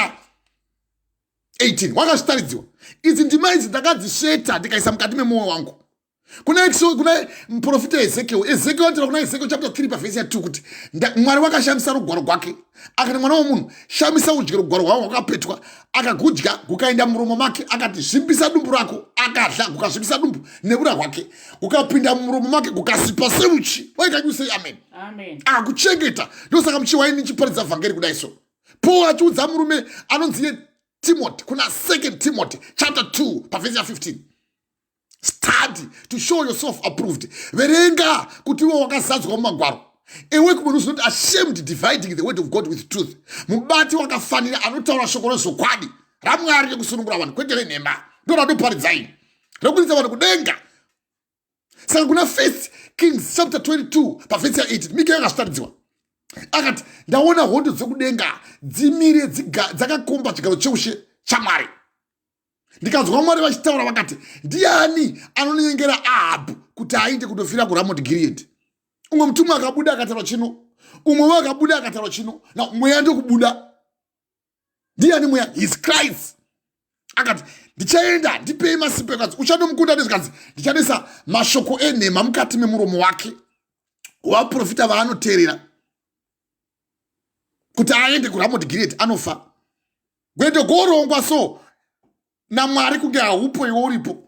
ya18, wakazvitaridziwa idzi ndima idzi, ndakadzisveta ndikaisa mukati memwoyo wangu. Kuna muprofita Ezekiel, Ezekiel anotaura kuna Ezekiel chapter 3 pavhesi ya2 kuti Mwari wakashamisa rugwaro rwake, akati, "Mwana womunhu, shamisa udye rugwaro rwangu rwakapetwa." Akagudya, gukaenda muromo make. Akati, "Zvimbisa dumbu rako." Akadla, gukazvimbisa dumbu neura hwake, gukapinda muromo make, gukasipa seuchi. Why can you say amen? Amen. Akakuchengeta. Ndosaka muchiwaini chiparidza vhangeri kudai so. Paul achiudza murume anonzi iye Timothy kuna Second Timothy chapter 2 pavhesi ya15, "Study to show yourself approved." Verenga kuti iwe wakazadzwa mumagwaro. A workman who's not ashamed, dividing the word of God with truth. Mubati wakafanira anotaura shoko rezvokwadi raMwari rekusunungura vanhu, kwete renhema. Ndo radoparidzai rekuisa vanhu kudenga. Saka kuna First Kings chapter 22 pavhesi ya8, Mika yakazvitaridziwa, akati, "Ndaona hondo dzekudenga dzimire dzakakomba chigaro cheushe chaMwari. Ndikanzwa Mwari vachitaura, vakati, 'Ndiani anonyengera Ahabhu kuti ainde kundofira kuRamot Gilead?' Umwe mutumwa akabuda akataura chino, umwewo akabuda akataura chino, na mweya ndokubuda. Ndiani mweya? His Christ. Akati, 'Ndichaenda, ndipei masimba.' Ekanzi, "Uchandomukunda." Nezvikanzi, "Ndichanisa mashoko enhema mukati memuromo wake, vaprofita vaanoteerera kuti aende kuRamot Gilead anofa." Gwendo gorongwa so naMwari kunge haupo, iwe uripo.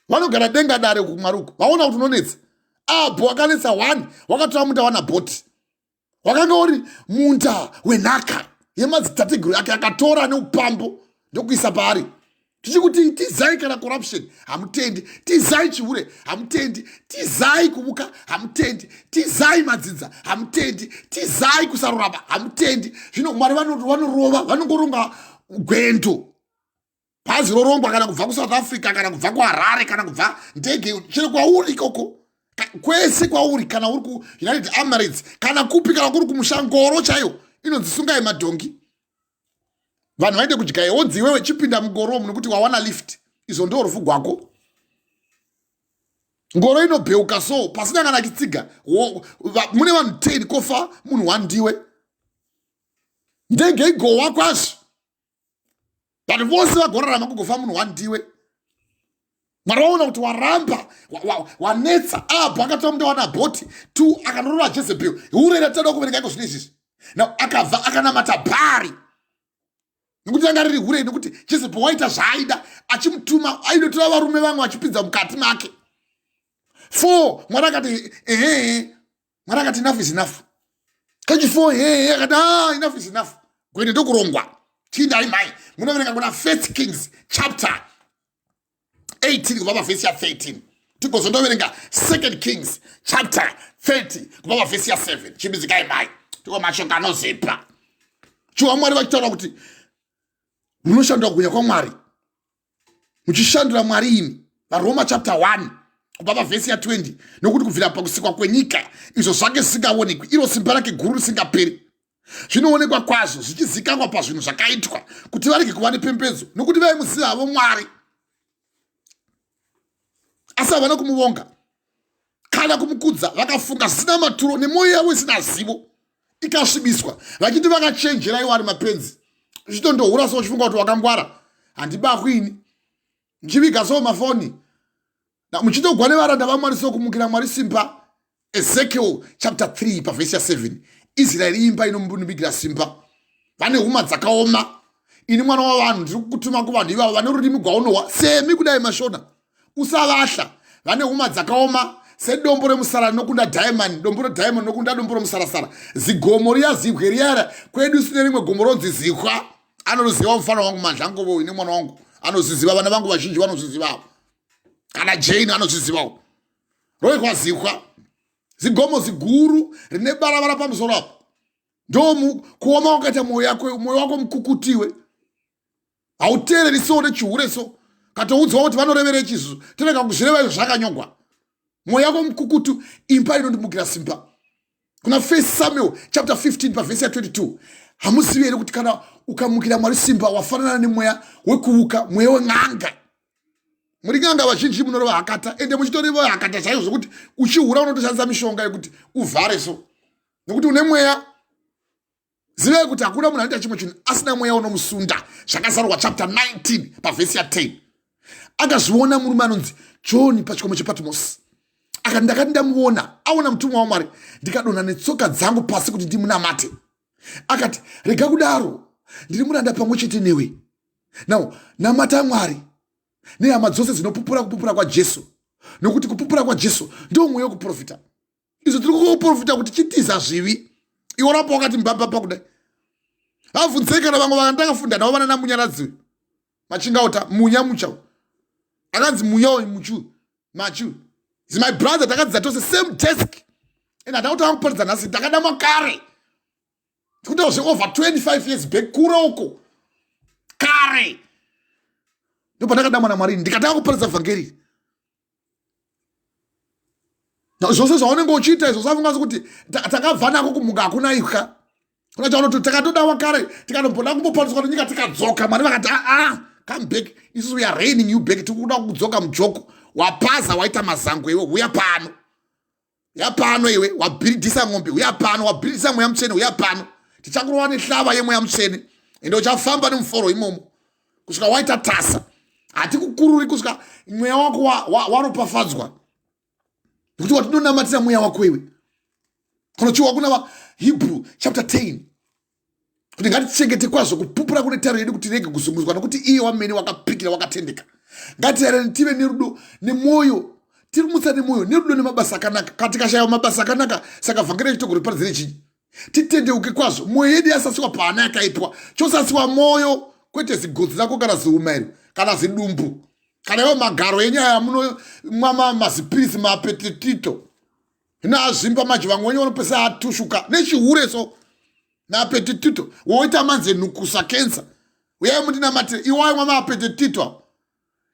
Vanogara denga dare kuMwari uku, vaona kuti unonetsa. Abho wakanetsa one, wakatora munda waNabhoti, wakanga uri munda wenhaka yemadzitateguru ake, akatora neupambo ndokuisa paari. Tichikuti tizai kana corruption, hamutendi. Tizai chihure, hamutendi. Tizai kuvuka, hamutendi. Tizai madzinza, hamutendi. Tizai kusarurama, hamutendi. Zvino Mwari vanorova, vanongoronga gwendo, bhazi rorongwa, kana kubva kuSouth Africa, kana kubva kuHarare, kana kubva ndege, chero kwauri ikoko, kwese kwauri, kana uri kuUnited Emirates, kana kupi, kana kuri kumushangoro chaiyo inonzi sungai madhongi, vanhu vaende kudya. Wonzi, "Iwewe chipinda mungoro nekuti wawana lift." Izvo ndo rufu gwako. Ngoro inobheuka so pasina kana chitsiga. Mune vanhu 10, kofa munhu wandiwe. Ndege igowa kwazvo, but vose vagorarama, kugofa munhu wandiwe. Mwari waona kuti waramba, wanetsa. Ahabhu akatora munda waNabhoti. 2 akanorora Jezebheri, hure ratinoda kuverenga iko zvino izvizvi. Now akabva akanamata Bhaari, nekuti ranga riri hure, nekuti Jezebheri waita zvaaida, achimutuma ainotora varume vamwe vachipinza mukati make. 4 Mwari akati ehehe, Mwari akati enough is enough. Kachi 4 hehe, akati ah, enough is enough, gwende ndokurongwa. Chiindai mai munoverenga kuna First Kings chapter 18 kubva pavhesi ya13, tigozondoverenga Second Kings chapter 30 kubva pavhesi ya7. Chimbidzikai mai, tiko mashoko anozipa chiwa Mwari vachitaura kuti munoshandura kubwinya kwaMwari muchishandura Mwari imi. VaRoma chapter 1 kubva pavhesi ya20, nokuti kubvira pakusikwa kwenyika izvo zvake zvisingaonekwi, iro simba rake guru risingaperi, zvinoonekwa kwazvo zvichizikanwa pazvinhu zvakaitwa, kuti varege kuva nepembedzo, nokuti vaimuziva havo Mwari, asi havana kumuvonga kana kumukudza. Vakafunga zvisina maturo nemwoyo yavo isina zivo ikasvibiswa, vachiti vakachenjera, iwo ari mapenzi. Zvichitondohura so uchifunga kuti wakangwara. Handibahwi ini ndichiviga so mafoni muchitogwa nevaranda vaMwari, so kumukira Mwari simba. Ezekiel chapter 3 pavhesi ya7, Israeri imba inombundibigira simba, vane huma dzakaoma. Ini mwana wavanhu ndiri kukutuma kuvanhu ivavo vane rurimi gwaunohwa semi kudai mashona. Usavahla, vane huma dzakaoma sedombo remusara rinokunda diamond, dombo rediamond rinokunda dombo romusarasara, zigomo riya, zibwe riyara. Kwedu sine rimwe gomo ronzi Zihwa, anoriziva mufana wangu Mandlangovo. Ine mwana wangu anozviziva, vana vangu vazhinji vanozvizivawo, kana Jane anozvizivawo. Roikwa Zihwa, zigomo ziguru rine baravara pamusoro apo. Ndo kuoma wakaita mwoyo yako, mwoyo wako mukukutiwe, hauteereri so nechihure so. Katoudzwa kuti vanorevere chizvo, tirega kuzvireva izvo zvakanyogwa. Mwoyo yako mukukutu, imba inondimukira simba. Kuna First Samuel chapter 15 pavhesi ya22, hamuzivi here kuti kana ukamukira Mwari simba, wafanana nemweya wekuuka, mweya wen'anga? Muri n'anga vazhinji, munoreva hakata, ende muchitoreva hakata chaizvo, zvokuti uchihura unotoshandisa mishonga yekuti uvhare so, nekuti une mweya. Zivai kuti hakuna munhu anoita chimwe chinhu asina mweya unomusunda. Zvakazarurwa chapter 19 pavhesi ya10, akazviona murume anonzi John pachikomo chePatmos. Akati, ndakati ndamuona, aona mutumwa waMwari, ndikadonha netsoka dzangu pasi kuti ndimunamate. Akati, rega kudaro, ndiri muranda pamwe chete newe. Now namata Mwari nehama dzose dzinopupura kupupura kwaJesu, nokuti kupupura kwaJesu ndo mweya wekuprofita. Izvo tiri kuprofita kuti chitiza zvivi, iwo rapa wakati mbambamba kudai. Vabvunzei kana vamwe vandakafunda navo, vana naMunyaradzi Machingauta, Munya Mucha, akanzi Munya uyu, Muchu Machu is my brother. Takadzidza tose same desk, and handina kutanga kuparidza nhasi, ndakadamwa kare, tikuitawo zveover 25 years back kure uko kare, ndopandakadamwa naMwari ndikatanga kuparidza vhangeri. Zvose zvaunenge uchiita izvo, usafunga sekuti takabva nako kumuka. Hakuna itya kuna chaunoti takatodawa kare, tikanomboda kumbopaniswa nenyika, tikadzoka. Mwari vakati, aa, come back, isusu we are raining you back, tikuda kudzoka mujoko. Wapaza, waita mazango iwe, huya pano, uya pano iwe. Wabhiridhisa ng'ombe, uya pano. Wabhiridhisa mweya mutsvene, uya pano. Tichakurova nehlava yemweya mutsvene, ende uchafamba nemuforo imomo kusvika waita tasa. Hatikukururi kusvika mweya wako waropafadzwa, nekuti watinonamatira mweya wako iwe. Kunochiwa kuna vaHebrew chapter 10 kuti ngatichengete kwazvo kupupura kune tariro yedu, kuti tirege kuzunguzwa, nokuti iye wamene wakapikira wakatendeka. Ngatirarane tive nerudo nemwoyo, tiri kumutsa nemwoyo nerudo nemabasa akanaka. Kana tikashaiwa mabasa akanaka, saka vhangeri rechitogoriparidzire chinyi? Titendeuke kwazvo, mwoyo yedu yasasiwa paana yakaipwa. Chosasiwa mwoyo, kwete zigodzi rako kana ziuma iro kana zidumbu kana iwo magaro enyaya munomwa mazipirisi mapetetito. Hino azvimba manje, vamwe wenyu vanopesa atushuka nechihure so naapetitito, woita manze nhukusa kensa. Uyai mundinamatire, iwai mwa maapetetito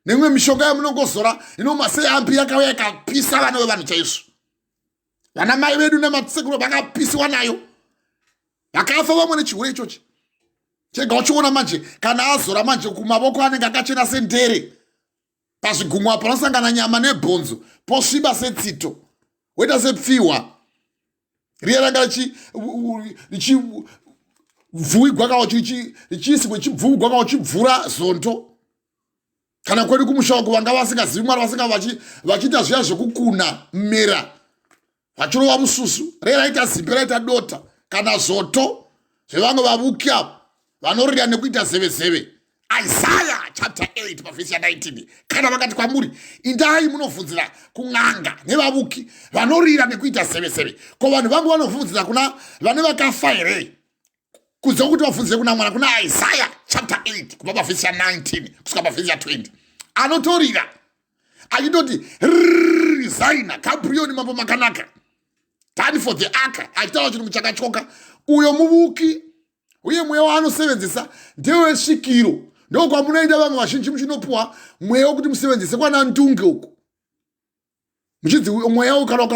nemimwe mishonga yamunongozora. Ino maseambi yakauya ikapisa vana vevanhu chaizvo. Vana mai vedu nemasekuru vakapisiwa nayo, vakafa vamwe nechihure ichochi. Chega uchiona manje, kana azora manje kumavoko anenge akachena sendere, pazvigumwa panosangana nyama nebhonzo posviba setsito, woita sepfihwa riya ranga richibvuwigwa kana richiiswa richibvuwigwa kana uchibvura zonto. Kana kwedu kumusha uko vanga vasingazivi Mwari, vasinga vachiita zviya zvekukuna mera, vachirova mususu, reraita zimbe, raita dota kana zoto zvevamwe vavuki avo vanorira nekuita zevezeve. Isaya chapter 8 pavhesi ya 19, kana vakati kwamuri, indai munovhunzira kun'anga nevavuki vanorira nekuita zevezeve, ko vanhu vangu vanovhunzira kuna vane vakafa here, kunze kwekuti vabvunzire kuna Mwana? Kuna Isaya chapter 8 kubva pavhesi ya 19 kusvika pavhesi ya 20, anotorira achitoti resigna Gabrioni mambo makanaka tani for the ark, achitaura chirungu chakatyoka. Uyo muvuki, uye mweya waanosevenzesa ndewesvikiro. Ndokwamunoenda vamwe vazhinji muchinopuwa mweya wekuti musevenzese kwana Ndunge uko, muchinzi mweya uyu kana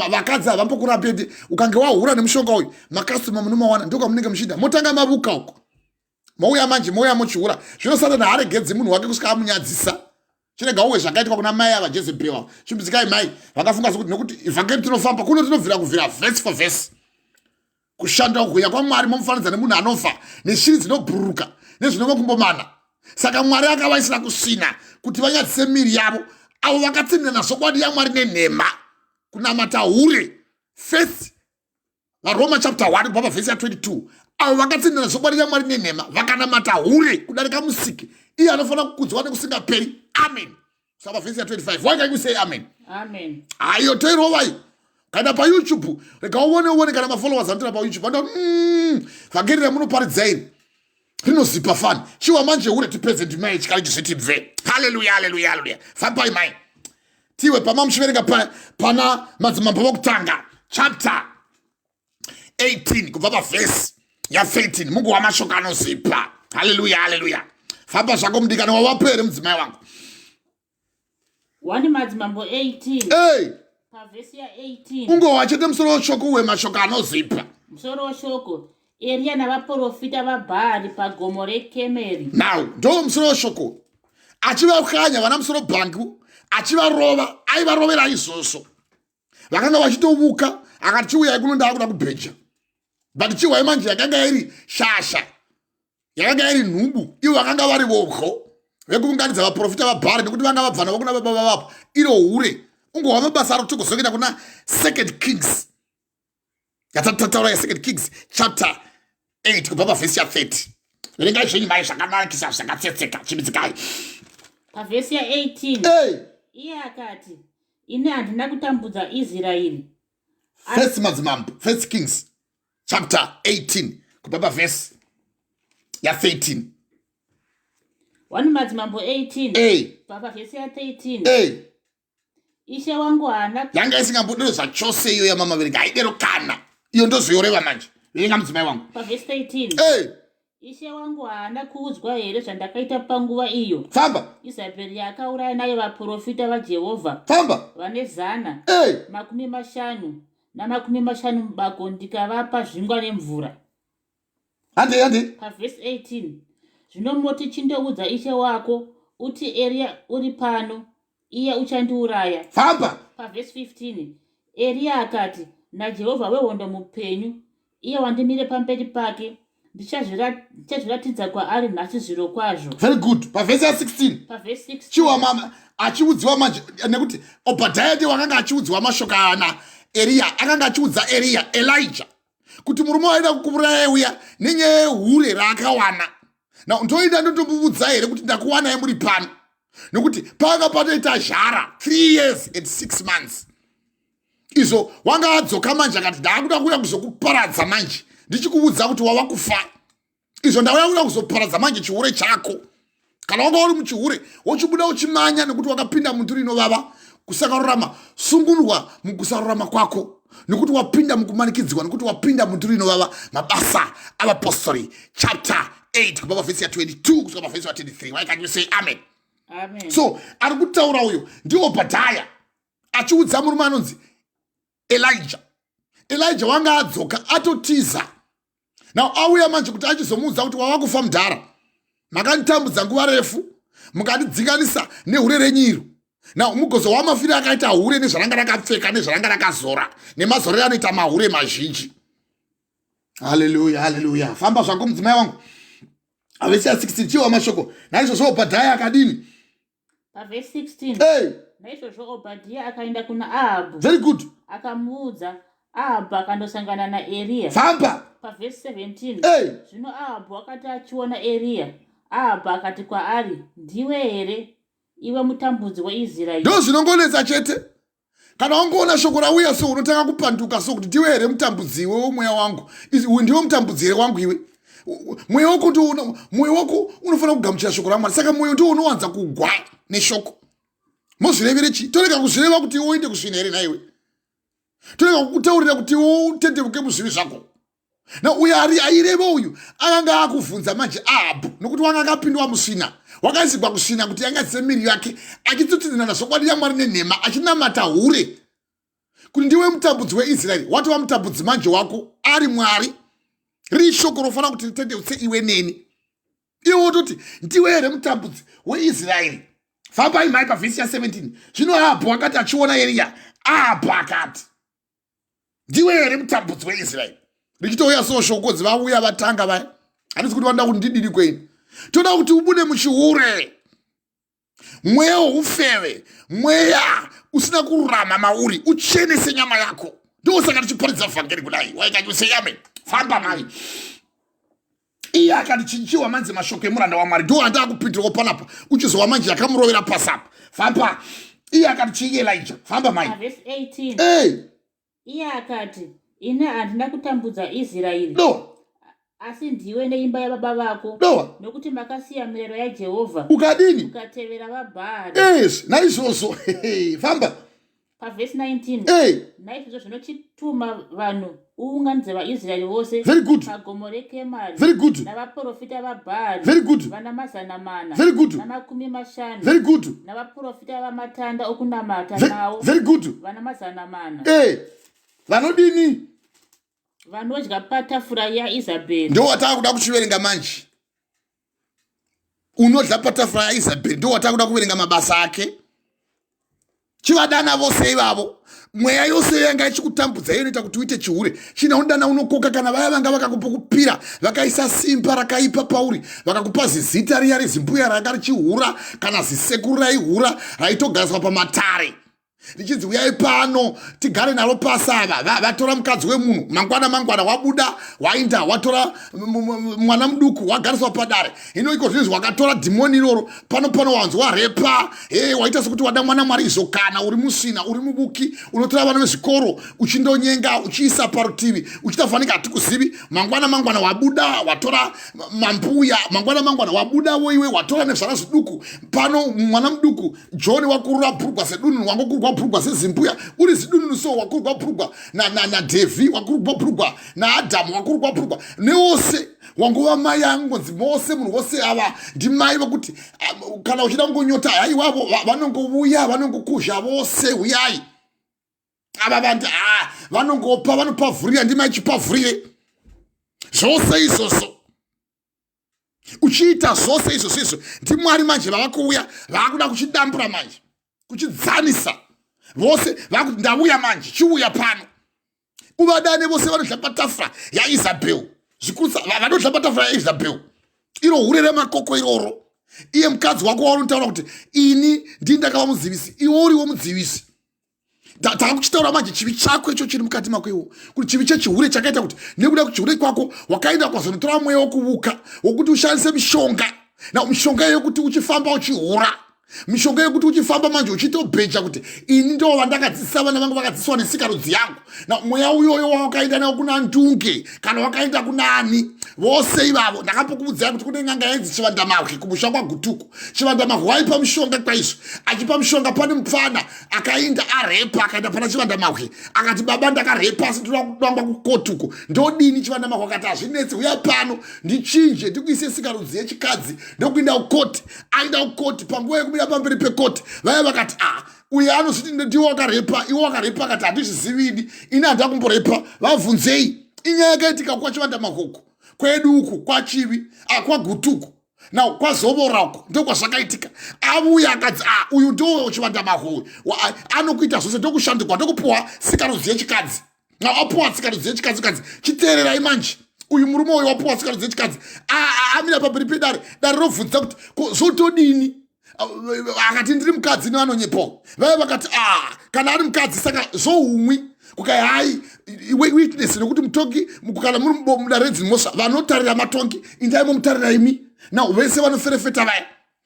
vakadzi havambokurapedi, ukange wahura nemushonga uyu makastoma munomawana. Ndokwamunenge muchiita, motanga mavuka uko, mouya manje, mouya muchihura. Zvino Satani haaregedzi munhu wake kusvika amunyadzisa. Chirega uwe zvakaitwa kuna mai ava Jezebhel. Chimbidzikai mai vakafunga sokuti nokuti ivhangeri tinofamba kuno, tinobvira kuvhira verse for verse kushanda kugunya kwaMwari, momufananidza nemunhu anofa neshiri dzinobhururuka nezvinomakumbomana. Saka Mwari akavaisira kusvina kuti vanyadzise miri yavo, avo vakatsindirana zvokwadi yaMwari nenhema, kunamata hure. First VaRoma chapter 1 kubva pavhesi ya22, avo vakatsindirana zvokwadi yaMwari nenhema, vakanamata hure kudarika Musiki, iye anofanira kukudzwa nekusingaperi. Amen. Saka pavhesi ya25, why can you say amen? Amen. Ayo toirovai kana paYouTube, rega uone, uone kana mafollowers anotora paYouTube ando vhangeri ramunoparidza iri rinozipa fani. Chiwa manje hure, tipedze ndima yechikari chizvitibve. Haleluya, haleluya, haleluya. Fambai mai tiwe pama muchiverenga pana Madzimambo Vokutanga chapter 18 kubva pavhesi ya13, munguva mashoko anozipa. Haleluya, haleluya. Famba zvako mudikani, wawapere mudzimai wangu. 1 Madzimambo 18 Hey! pavhesi ya18. Ungova chete musoro weshoko wemashoko anozipa. Musoro weshoko: Eriya navaprofita vaBhaari pagomo reKemeri. Now ndo musoro weshoko. Achivakanya vana musoro bhangu, achivarova, aivarovera izvozvo vakanga vachitovuka. Akati, "Chiuyai kuno, ndaakuda kubheja." But chiwai manje, yakanga iri shasha, yakanga iri nhubu. Ivo vakanga vari vobwo vekuunganidza vaprofita vaBhari, nekuti vanga vabva navo kuna baba vavapo. Iro hure ungohwa mabasa aro. Togozokenda kuna Second Kings yatataura, yaSecond Kings chapter 8 kubva pavhesi ya30. Verengai zvenyu mai, zvakanakisa, zvakatsetseka. Chimidzikai. Pavhesi ya18, Hey! iye akati, "Ini handina kutambudza Israeri." First Madzimambo, First Kings chapter 18 kubva pavhesi ya13. 1 Madzimambo 18 Hey! pavhesi ya13. Hey! Ishe wangu haana Yanga isingambodero zvachose iyo yamama verenga, haidero kana iyo. Ndozoyoreva manje. Verenga mudzimai wangu. Pavhesi 13. Hey! Ishe wangu haana kuudzwa here zvandakaita panguva iyo Famba. Isabheri yakauraya nayo vaprofita vaJehovha Famba. vane zana Hey! 550 mubako, ndikavapa zvingwa nemvura? Handei, handei. Pavhesi 18, zvino moti, "Chindoudza ishe wako uti, Eriya uri pano," iye uchandiuraya. Famba. Pavhesi 15, Eriya akati, "NaJehovha wehondo mupenyu, iye wandimire pamberi pake, ndichazviratidza kwaari nhasi zviro kwazvo." Very good. Pavhesi ya16. Pavhesi 16. Chiwa mama achiudziwa manje, nekuti Obhadhaya ndiye wakanga achiudziwa mashoko ana Eriya. Akanga achiudza Eriya, Elijah, kuti murume waida kukuuraya uya nenyaya yehure raakawana. Na ndoida ndotomubudza here kuti ndakuwanai muri pano? Nekuti panga patoita zhara 3 years and 6 months izvo wanga adzoka manje, akati, "Ndaakuda kuuya kuzokuparadza manje, ndichikuudza kuti wava kufa. Izvo ndauya kuda kuzoparadza manje chihure chako." Kana wanga uri muchihure, wochibuda uchimanya, nekuti wakapinda munduru inovava kusakarurama. Sungurwa mukusarurama kwako, nekuti wapinda mukumanikidzwa, nekuti wapinda munduru inovava. Mabasa Avapostori chapter 8 kubva pavhesi ya22 kusvika pavhesi ya23. Why can't you say amen? Amen. So ari kutaura uyo ndiObhadhaya, achiudza murume anonzi Elijah. Elijah wanga adzoka, atotiza. Now auya manje kuti achizomuudza kuti wava kufa mudhara, makanditambudza nguva refu, mukandidzinganisa nehure renyu iro. Now mugozo wamafiro akaita hure nezvaranga rakapfeka, nezvaranga rakazora, nemazorero anoita mahure mazhinji. Haleluya, haleluya. Famba zvako mudzimai wangu. Avhesi ya16, chiwa mashoko. Naizvozvo Obhadhaya akadini? Pavhesi 16. Hey. Naizvozvo Obhadhiya akaenda kuna Ahabhu. Very good. Akamuudza. Ahabhu akandosangana naEriya. Famba. Pavhesi 17. Hey. Zvino Ahabhu akati achiona Eriya, Ahabhu akati kwaari, Ndiwe here, iwe mutambudzi weIsraeri? Ndo zvinongonetsa chete. Kana wangoona shoko rauya so unotanga kupanduka so kuti ndiwe here mutambudzi iwe womweya wangu? Ndiwe mutambudzi here wangu iwe? Mweya wako ndio mwoyo wako unofanira kugamuchira shoko raMwari. Saka mwoyo ndio unowanza kugwa neshoko. Mozvirevere chii? Torega kuzvireva kuti iwe uende kusvina here nhaiwe? Torega kukutaurira kuti iwe utendevuke muzvivi zvako. Na uyo ari aireva uyu akanga akuvhunza manje Ahabhu nokuti wanga akapindwa musvina, wakaisirwa kusvina kuti yangadzise miri yake, achitsutsinana zvokwadi yaMwari nenhema, achinamata hure kuti ndiwe mutambudzi weIsraeri. Watova mutambudzi manje wako ari Mwari. Riri shoko rofanira kuti ritendeutse iwe neni. Iwe wototi ndiwe here mutambudzi weIsraeri? Fambai mhai pavhesi ya 17. Zvino Ahabhu akati achiona Eriya, Ahabhu akati, ndiwe here mutambudzi weIsraeri? Richitouya so shoko dzivauya vatanga vaya. Handisi kuti vanoda kuti ndidini kwenyu. Toda kuti ubude muchihure, mweya woufeve, mweya usina kururama mauri, uchenese nyama yako. Ndosaka tichiparidza vhangeri kudai. Waikanyuseyame. Famba mai. Iye akati chinjiwa manzi mashoko emuranda waMwari ndo andaa kupindirawo panapa, uchizova manje yakamurovera pasapa. Famba. Iye akati chii Elijah? Famba mai. Pavhesi 18. Hey. Iye akati, Ini handina kutambudza Israeri. No. Asi ndiwe neimba yababa vako. No. Nokuti makasiya mirayiro yaJehovha. Ukadini? Ukatevera vaBhaari. Yes, naizvozvo. Famba. Pavhesi 19. Hey. Naizvozvo zvinochituma vanhu uunganidze vaIsraeri vose. Very good. Pagomo reKemari. Very good. Navaprofita vaBhaari. Very good. Vana 400. Very good. Namakumi mashanu. Very good. Navaprofita vamatanda okunamata nawo. Very good. Vana 400. Hey. Vanodini? Vanodya patafura yaIsabheri. Ndo watava kuda kuchiverenga manje. Unodya patafura yaIsabheri, ndo watava kuda kuverenga mabasa ake. Chivadana vose ivavo. Mweya yose yanga ichikutambudza iyo inoita kuti uite chihure. China unodana unokoka kana vaya vanga vakakupira, vakaisa simba rakaipa pauri, vakakupa zizita riya rezimbuya ranga richihura kana zisekuru raihura raitogariswa pamatare. Richinzi uyai pano tigare naro pasi ava. Vatora mukadzi wemunhu, mangwana mangwana wabuda wainda watora mwana muduku wagariswa padare. Hino iko zvinhu wakatora dhimoni iroro pano pano wanzi warepa, hey, waita sekuti wada mwana Mwari izvo. Kana uri musvina, uri mubuki, unotora vana vezvikoro uchindonyenga uchiisa parutivi uchiita fanika hatikuzivi. Mangwana mangwana wabuda watora mambuya, mangwana mangwana wabuda woiwe watora nezvana zviduku pano. Mwana muduku John wakurura bhurugwa sedununu, wangokurwa bhurugwa sezimbuya, uri zidununu so wakurwa bhurugwa naDevhi, wakurwa bhurugwa naAdhamu, wakurwa bhurugwa newose wangova mai angonzi mose munhu wose ava ndimai vokuti kana uchida kungonyota haiwavo vanongouya vanongokuzha vose uyai ava vanhu vanongopa vanopavhurira ndimai chipavhurire zvose izvozvo uchiita zvose izvozvo izvo ndimwari manje vava kuuya vakuda kuchidambura manje kuchidzanisa vose vakuti ndauya manje chiuya pano uvadane vose vanodya patafura yaIsabel zvikurusa vanodya patafura yaIsabel iro hure remakoko iroro. Iye mukadzi wako waunotaura kuti ini ndini ndakava mudzivisi, iwe uriwo mudzivisi. Taakuchitaura manje chivi chako icho chiri mukati mako iwo, kuti chivi chechihure chakaita kuti nekuda kuchihure kwako wakaenda ukazonotora mweya wokuvuka wokuti ushandise mishonga na mishonga yekuti uchifamba uchihura, mishonga yekuti uchifamba manje uchitobheja kuti ini ndo vandakadzidzisa vana vangu vakadzidziswa nesikarudzi yangu. Na mweya uyoyo wawakaenda nawo kuna Ndunge kana wakaenda kunani vose ivavo, ndakambokuudzai kuti kune n'anga yainzi Chivandamahwe kumusha kwaGutuku. Chivandamahwe waipa mishonga kwaizvo, achipa mishonga pane mupfana akaenda arepa, akaenda pana Chivandamahwe akati, baba ndakarepa asi ndinoda kudangwa kukotuko, ndodini? Chivandamahwe akati hazvinetsi, uya pano ndichinje ndikuise sikarudzi yechikadzi ndokuinda kukoti. Aenda kukoti, panguva yekumira pamberi pekoti vaya vakati a uye anozviti ndiwe wakarepa, iwe wakarepa. Akati handizvizividi ini, handida kumborepa, vavhunzei. Inyaya yakaitika kwaChivandamahoko kwedu uku kwaChivi kwaGutuku now kwazovora uko ndokwazvakaitika. Avuya akadzi a uyu ndo Chivandamahwe anokuita zvose, ndokushandikwa ndokupuwa sikarudzi yechikadzi. Now apuwa sikarudzi yechikadzi kadzi, chiteererai manje, uyu murume uyu wapuwa sikarudzi yechikadzi amira pamberi pedare, dare robvunza kuti zotodini. Akati ndiri mukadzi nevanonyepawo vaiva vakati a ah, kana ari mukadzi saka zvoumwi kukai hai witness nekuti mutongi kana muri mudare redzimhosva vanotarira matongi indai momutarira imi now vese vanoferefeta vaya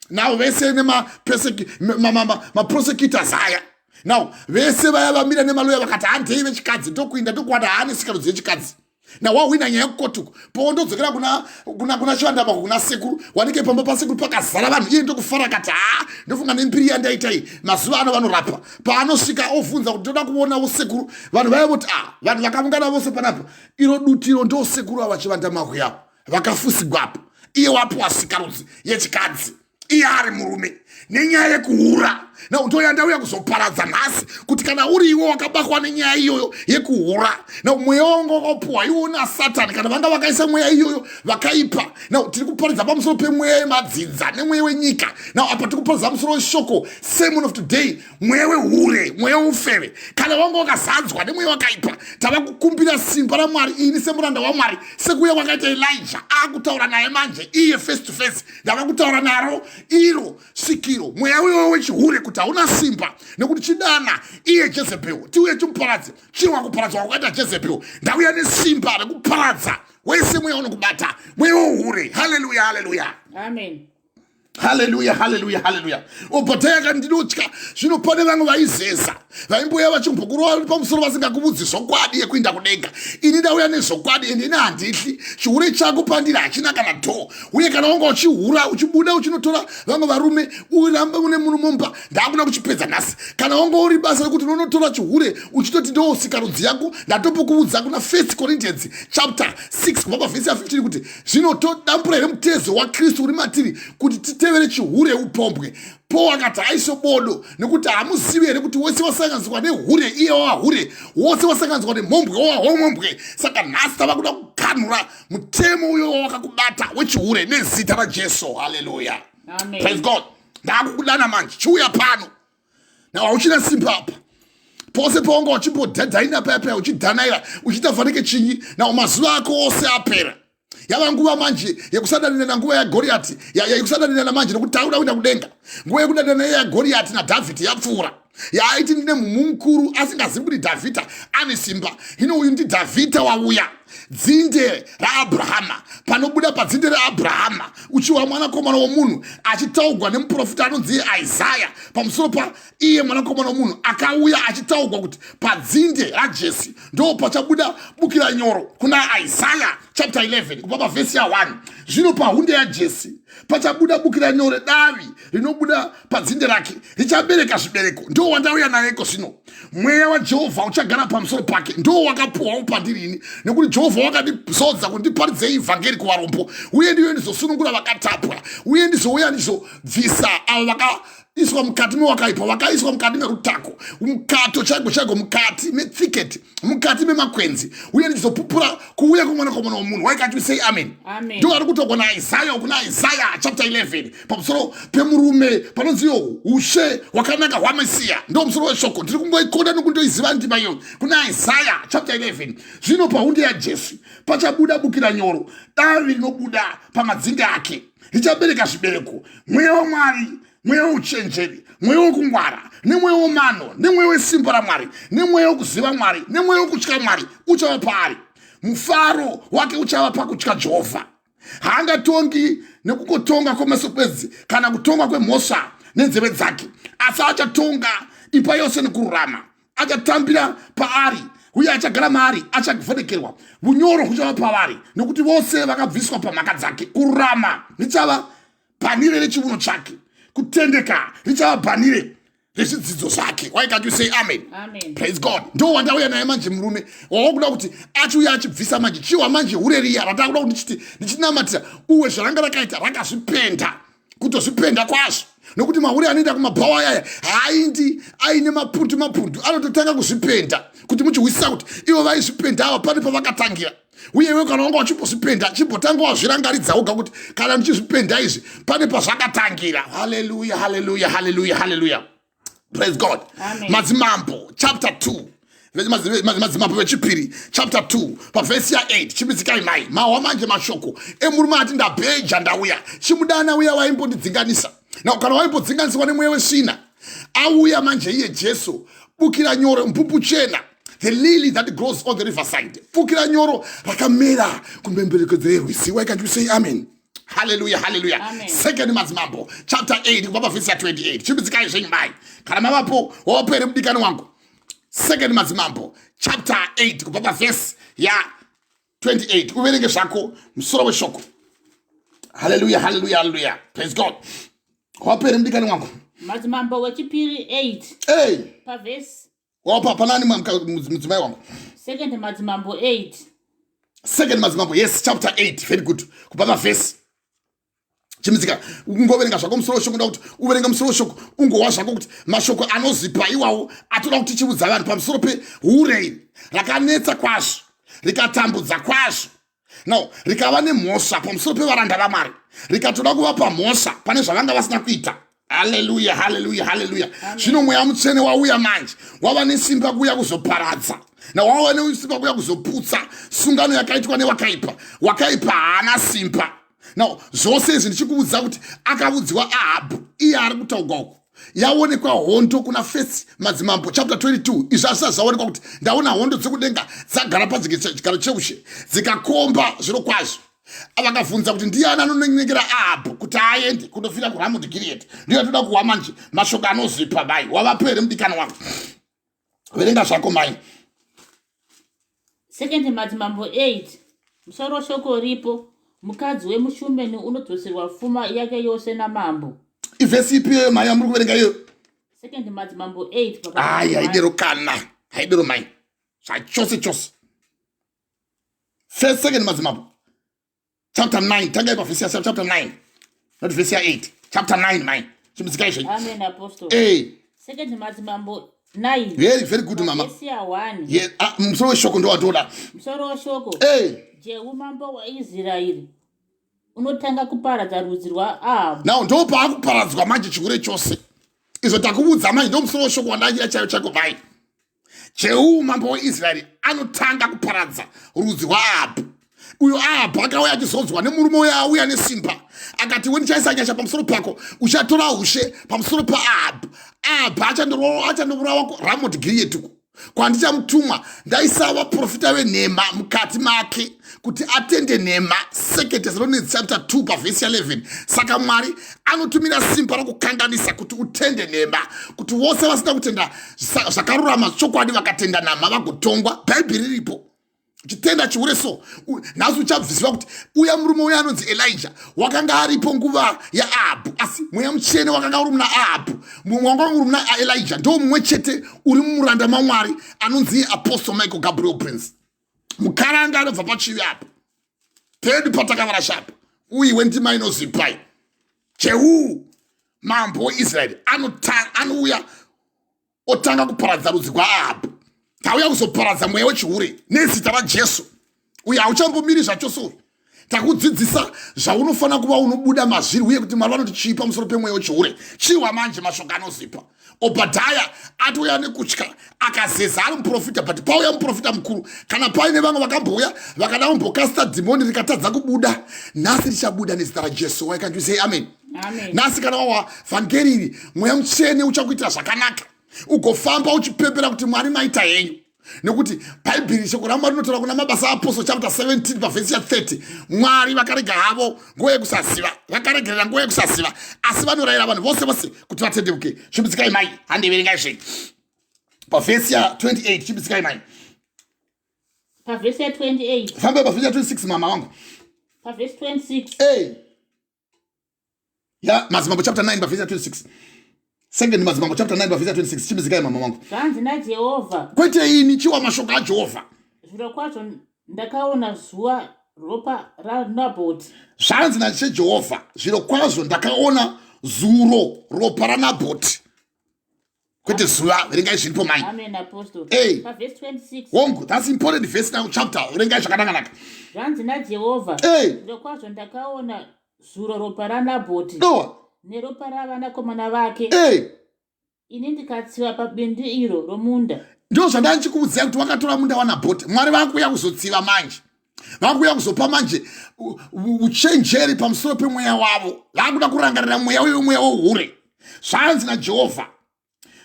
now vese nemaprosecutors aya now vese vaya vamira nemaloya vakati handei vechikadzi ndokuinda ndokuwana haane sikarudzi yechikadzi na wahwina nyaya yekukotuko pondodzokera kuna kuna kuna chivandamako kuna sekuru wanike pamba pasekuru pakazara vanhu iye ndokufara kati ha ndofunga nembiri yandaita iyi mazuva ano vanorapa paanosvika ovhunza kuti ndoda kuonawo sekuru vanhu vaya voti a ah, vanhu vakaungana vose panapa iro dutiro ndo sekuru ava chivandamako yavo vakafusigwapo iye wapiwa sikarudzi yechikadzi iye ari murume nenyaya yekuhura ndoya ndauya kuzoparadza nhasi kuti kana uri iwe wakabakwa nenyaya iyoyo yekuhura na mweya wanga wakapuwa iwo nasatani kana vanga vakaisa mweya iyoyo vakaipa na tiri kuparidza pamusoro pemweya yemadzinza nemweya wenyika na apa tiri kuparidza pamusoro weshoko sermon of today mweya wehure mweya weufeve kana wanga wakazadzwa nemweya wakaipa tava kukumbira simba ramwari ini semuranda wamwari sekuuya kwakaita elija akutaura naye manje iye face to face ndava kutaura naro iro svikiro mweya uyoyo wechihure kuti hauna simba nekuti chidana iye jezebhel tiuye timuparadze chirwa kuparadzwa kwakaita jezebhel ndauya nesimba rekuparadza wese mweya unokubata mweya wehure haleluya haleluya amen haleluya haleluya haleluya obhadhaya akati ndinotya zvino pane vamwe vaizeza vaimbouya vachimbokurova pamusoro vasingakuvudzi zvokwadi yekuinda kudenga ini ndauya nezvokwadi ende ini handihli chihure chako pandiri hachina kana dhoo uye kana wanga uchihura uchibuda uchinotora vamwe varume urambe une murume mumba ndakuda kuchipedza nhasi kana wanga uri basa rekuti unonotora chihure uchitoti ndosikarudzi yako ndatopokuudza kuna first corinthians chapter 6 kubva pavhesi ya 15 kuti zvino todambura here mutezo wakristu uri matiri kuti titevere chihure upombwe Paul akati haiso bodo nekuti hamuzivi here kuti wese wasanganiswa nehure iye wava hure wose wasanganiswa nemhombwe wava homombwe saka nhasi tava kuda kuganhura mutemo uyo wawakakubata wechihure nezita rajesu haleluya praise god ndakukudana manje chiuya pano now hauchina simba apa pose pawanga uchimbodhadhaina paya paya uchidhanaira uchiita fanike chinyi now mazuva ako ose apera yava nguva manje yekusadanirana nguva yagoriyati yekusadanirana manje nokuti takuda kuenda kudenga nguva yekudanirana yagoriyati nadhavhidhi yapfuura yaaiti ndine mumhu mukuru asingazivi kuti dhavhidha ane simba hino uyu ndidhavhidha wauya dzinde raabrahama panobuda padzinde raabrahama uchiwa mwanakomana womunhu achitaugwa nemuprofita anonzi iye isaya pamusoro pa iye mwanakomana womunhu akauya achitaugwa kuti padzinde rajesi ndo pachabuda bukira nyoro kuna isaya chapter 11 kubva pavhesi ya1 zvino pahunde yajesi pachabuda bukira nyoro davi rinobuda padzinde rake richabereka zvibereko ndo wandauya nayeko zvino mweya wajehovha uchagara pamusoro pake ndo wakapuwawo pandiri ini nekuti jehovha wakandizodza kuti ndiparidzei ivhangeri kuvarombo uye ndiyo ndizosunungura vakatapwa uye ndizouya ndizobvisa avo vaka iswa mukati mewakaipa vakaiswa mukati merutako mukato chaiko chaiko mukati methicket mukati memakwenzi uye ndichizopupura kuuya kwemwanakomana womunhu why can't you say amen ndo ari kutogwa naisaya kuna isaya chapter 11 pamusoro pemurume panonzi iyo ushe hwakanaka hwamesiya ndo musoro weshoko ndiri kungoikonda nokundoiziva ndima iyo kuna isaya chapter 11 zvino pahunde yajesu pachabuda bukira nyoro davi rinobuda pamadzinge ake richabereka zvibereko mweya wamwari mweya weuchenjeri mweya wekungwara nemweya wemano nemweya wesimba ramwari nemweya wekuziva mwari nemweya wekutya mwari uchava paari mufaro wake uchava pakutya jehovha haangatongi nekungotonga kwemeso kwedzi kana kutonga kwemhosva nenzeve dzake asi achatonga imba yose nekururama achatambira paari uye achagara maari achavhenekerwa vunyoro huchava pavari nekuti vose vakabviswa pamhaka dzake kururama richava bhanire rechivuno chake kutendeka richava bhanire rezvidzidzo zvake why can't you say amen, amen. Praise god ndo wandauya naye manje murume wawakuda kuti achiuya achibvisa manje chiwa manje hure riya ratakuda kuti ndichiti ndichinamatira uwe zvaranga rakaita rakazvipenda kutozvipenda kwazvo nokuti mahure anoenda kumabhawa ayaya haaindi aine mapundu mapundu anototanga kuzvipenda kuti muchihwisisa kuti ivo vaizvipenda ava pane pavakatangira uye iwe kana wanga uchimbozvipenda chimbotanga wazvirangaridza woga kuti kana ndichizvipenda izvi pane pazvakatangira haleluya haleluya haleluya haleluya praise god madzimambo chapter 2 madzimambo vechipiri chapter 2 pavhesi ya8 chimidzikai mai mawa manje mashoko emurume ati ndabheja ndauya chimudana uya waimbondidzinganisa Now kana waimbodzinganiswa nemweya wesvina, auya manje iye Jesu, bukira nyoro, mpupu chena, the lily that grows on the riverside, bukira nyoro rakamera kumhemberekedzo yerwizi. Why can't you say amen? Haleluya, haleluya. Second Madzimambo chapter 8, kubva pavhesi ya28. Chimbidzikai zvenyu mai, kana mavapo. Wavapo here, mudikani wangu? Second Madzimambo chapter 8, kubva pavhesi ya28, uverenge zvako musoro weshoko. Haleluya, haleluya, haleluya, praise God. Wapo here, mudikani wangu? Madzimambo wechipiri 8. Hey. Pavhesi Wapa panani, mudzimai wangu? Second Madzimambo 8. Second Madzimambo, yes, chapter 8, very good. Kubva pavhesi, chimidzika ungoverenga zvako musoro weshoko. Nda kuti uverenga musoro weshoko, ungowa zvako kuti mashoko anozipa iwawo atoda kuti tichiudza vanhu pamusoro pehure iri rakanetsa kwazvo, rikatambudza kwazvo. Now rikava nemhosva pamusoro pevaranda vaMwari, rikatoda kuvapa mhosva pane zvavanga vasina kuita. Haleluya, haleluya, haleluya. Zvino Mweya Mutsvene wauya manje, wava nesimba kuuya kuzoparadza, na wava nesimba kuuya kuzoputsa sungano yakaitwa newakaipa. Wakaipa haana simba. Now zvose izvi ndichikuudza kuti akaudziwa Ahabhu, iye ari kutaugwa uku. Yaonekwa hondo kuna First Madzimambo chapter 22. Izvi hazvisati zvaonekwa kuti ndaona hondo dzekudenga dzagara pachigaro cheushe, dzikakomba zviro kwazvo. Vakabvunza kuti ndiani anonyenyekera Ahabhu kuti aende kundofira kuRamot Gilead? Ndiyo yatoda kuwa manje, mashoko anozipa mai. Wavapo here, mudikani wangu? Verenga zvako, mai. Second Madzimambo 8, musoro shoko ripo: mukadzi wemushumeni unodzoserwa pfuma yake yose namambo. Ivhesi ipi iyoyo, mai, yamuri kuverenga iyoyo? Second Madzimambo 8. Ai, haidero kana, haidero mai, zvachose chose. First, Second Madzimambo chapter 9, tangai pavhesi ya chapter 9, not vhesi ya8, chapter 9, mai. Chimbidzikai zvenyu. Amen, apostle. Hey. Second Madzimambo 9. Very, very good, mama. Vhesi ya1. Yeah, ah, musoro weshoko ndo watoda. Musoro weshoko: Hey. Jehu mambo waIsraeri unotanga kuparadza rudzi rwaAhabhu. Now ndo paakuparadzwa manje chihure chose. Izvo takuudza manje, ndo musoro weshoko wandachida chaiyo chako, mai. Jehu mambo weIsraeri anotanga kuparadza rudzi rwaAhabhu. Uyo Ahabhu akauya achizonzwa nemurume uyo auya nesimba, akati, "We, ndichaisa nyasha pamusoro pako, uchatora ushe pamusoro paAhabhu. Ahabhu achandourawa Ramot Gilead uko kwandichamutuma. Ndaisa vaprofita venhema mukati make kuti atende nhema." Second Thessalonians chapter 2, pavhesi ya11. Saka Mwari anotumira simba rokukanganisa kuti utende nhema, kuti vose vasina kutenda zvakarurama chokwadi vakatenda nhama vagotongwa. Bhaibheri riripo. Uchitenda chihure so nhasi uchabvisiwa kuti uya murume uya anonzi Elijah wakanga aripo nguva yaAhabhu, asi Mweya Mutsvene wakanga uri muna Ahabhu wanga uri muna Elijah ndo mumwe chete uri mumuranda maMwari anonzi Apostle Michael Gabriel Prince Mukaranga, anobva pachivi apa pedu patakavarasha apa. Uiwe ndima inozipai. Jehu mambo weIsraeri anouya otanga kuparadza rudzi rwaAhabhu. Tauya kuzoparadza mweya wechihure nezita raJesu. Uye hauchambomiri zvachose uyu. Takudzidzisa zvaunofanira kuva unobuda mazviri, uye kuti Mwari vanoti chii pamusoro pemweya wechihure. Chiwa manje mashoko anozipa. Obhadhaya atouya nekutya, akazeza ari muprofita, but pauya muprofita mukuru. Kana paine vamwe vakambouya vakada kumbokasta dhimoni rikatadza kubuda, nhasi richabuda nezita raJesu. Why can't you say amen? Nhasi kana wawa vhangeri iri, Mweya Mutsvene uchakuitira zvakanaka, ugofamba uchipepera kuti Mwari maita henyu, nekuti Bhaibheri, shoko raMwari rinotaura kuna Mabasa Apostle chapter 17, pavhesi ya30, Mwari vakarega havo nguva yekusaziva, vakaregerera nguva yekusaziva, asi vanorayira vanhu vose vose kuti vatendeuke. Chimbidzikai mai, handiverengai zvenyu pavhesi ya28. Chimbidzikai mai. Pavhesi ya28. Fambai pavhesi ya26, mama wangu. Pavhesi 26. Hey. Ya Madzimambo chapter 9, pavhesi ya26. Second Madzimambo chapter 9, pavhesi ya26. Chimbidzikai, mama wangu. Zvanzi naJehovha. Kwete ini, chiwa mashoko aJehovha. Zviro kwazvo ndakaona zuva ropa raNabhoti. Zvanzi naIshe Jehovha, zviro kwazvo ndakaona zuro ropa raNabhoti, kwete zuva. Verengai zviripo, mai. Amen, apostle. Hey. Pavhesi 26. Hongu, that's important verse now, chapter. Verengai zvakanaka-naka. Zvanzi naJehovha, Hey. zviro kwazvo ndakaona zuro ropa raNabhoti Doa. neropa ravanakomana vake, Hey. ini ndikatsiva pabindu iro romunda. Ndo zvandanga ndichikuudzai kuti wakatora munda waNabhoti, Mwari vakuuya kuzotsiva manje. Vakuuya kuzopa manje uchenjeri pamusoro pemweya wavo. Vakuda kurangarira mweya uyo, mweya wouhure. Zvanzi naJehovha,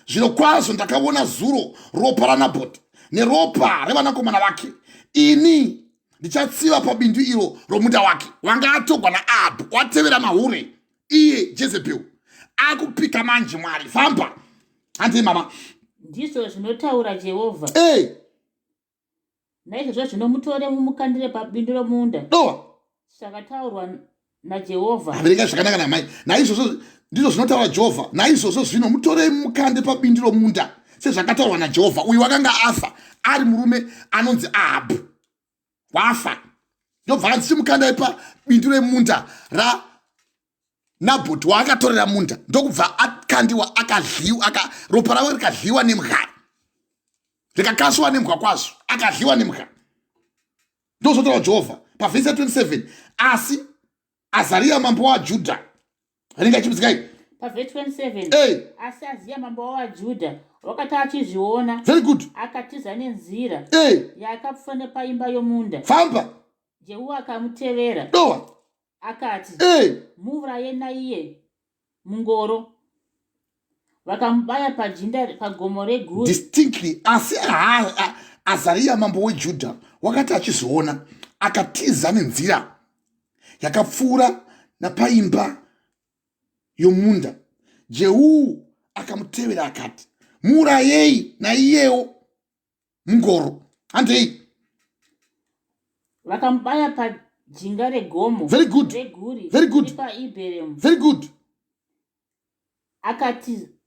zvirokwazvo ndakaona zuro ropa raNabhoti neropa revanakomana vake. Ini ndichatsiva pabindu iro romunda wake wanga atogwa naAhabhu, watevera mahure, iye Jezebheri akupika manje. Mwari, famba, handei mama. Ndizvo zvinotaura Jehovha. Hey. Naizvozvo zvino mutore mumukandire pabindu romunda. Dowa. Zvakataurwa naJehovha. Averenga zvakanaka namai. Naizvozvo, ndizvo zvinotaura Jehovha, naizvozvo zvino mutorei mukande pabindu romunda sezvakataurwa naJehovha. Uyu wakanga afa ari murume anonzi Ahabhu, wafa, ndobva anzi chimukandai pabindu remunda ra Nabhoti waakatorera munda, ndokubva akandiwa, akadliwa aka, ropa ravo rikadliwa nembwa, rikakaswa nembwa kwazvo, akadliwa nembwa. Ndozvotaura Jehovha pavhesi ya 27. Asi Azariya mambo waJudha, anenge achimuzikai. Pavhesi 27. Hey. Asi Aziya mambo waJudha wakati achizviona, Very good. akatiza nenzira Hey. yaakapfuura nepaimba yomunda. Famba. Jehu akamutevera. Dowa. Akati, Hey. "Muuraye naiye mungoro." Vakamubaya pajinda pagomo reGuri. Distinctly. Asi Azariya mambo weJudha wakati achizviona, akatiza nenzira yakapfuura napaimba yomunda. Jehu akamutevera akati, "Muurayei naiyewo mungoro." Handei. Vakamubaya pajinga regomo Very good. reGuri, Very good. paIbheremu. Very good.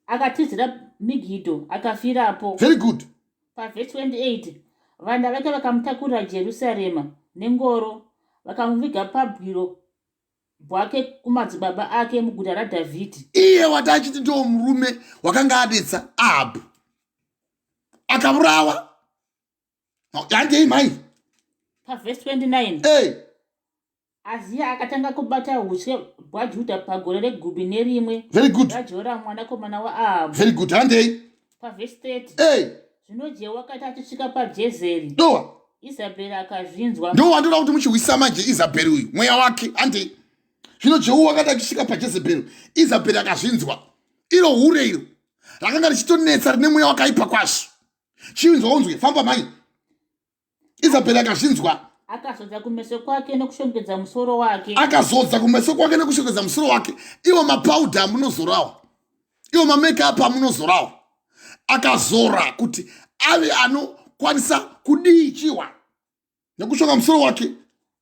Akatizira Migidho, akafirapo. Very good. Pavhesi 28, vana vake vakamutakurira Jerusarema nengoro, vakamuviga pabwiro bwake kumadzibaba ake muguta raDhavhidhi. Iye wati achiti ndiwo murume wakanga adetsa Ahabhu, akaurawa. Handei mai. Pavhesi 29. Hey. Aziya akatanga kubata ushe bwaJudha pagore regumi nerimwe Very good. raJoramu mwanakomana waAhabhu. Very good, handei. Pavhesi 30. Hey. Zvino Jehu akati achisvika paJezeri, Dowa. Isabheri akazvinzwa. Ndo wandoda kuti muchihwisa manje, Isabheri uyu, mweya wake. Handei. Zvino Jehu wakati achisvika paJezebheri, Isabheri akazvinzwa. Iro hure iro rakanga richitonetsa, rine mweya wakaipa kwazvo. Chinzwa unzwe, famba mhai. Isabheri akazvinzwa. Akazodza kumeso kwake nokushongedza musoro wake. Akazodza kumeso kwake nekushongedza musoro wake. Iwo mapaudha amunozorawo, iwo mamakeup amunozorawo, akazora kuti ave anokwanisa kudii? Chiwa nekushonga musoro wake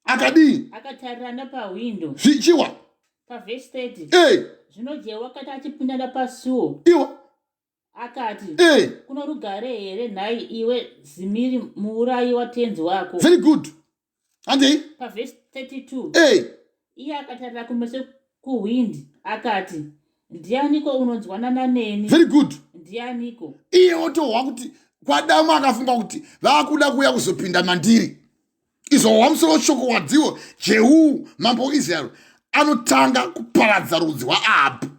akadii? Akatarira napahwindo. Zvichiwa. Pavhesi 30. Hey. Zvino Jehu akati achipinda napasuo, Iwa. akati, Hey. "Kuno rugare here nhai iwe Zimiri, muurayi watenzi wako?" Very good, handei. Pavhesi 32. Hey. Iye akatarira kumeso kuhwindi akati, "Ndianiko unonzwanana neni?" Very good. "Ndianiko?" Iye otohwa kuti kwadamu, akafunga kuti vakuda kuuya kuzopinda mandiri. Izvo wamusoro shoko wadziwo, Jehu mambo weIsraeri anotanga kuparadza rudzi rwaAhabhu.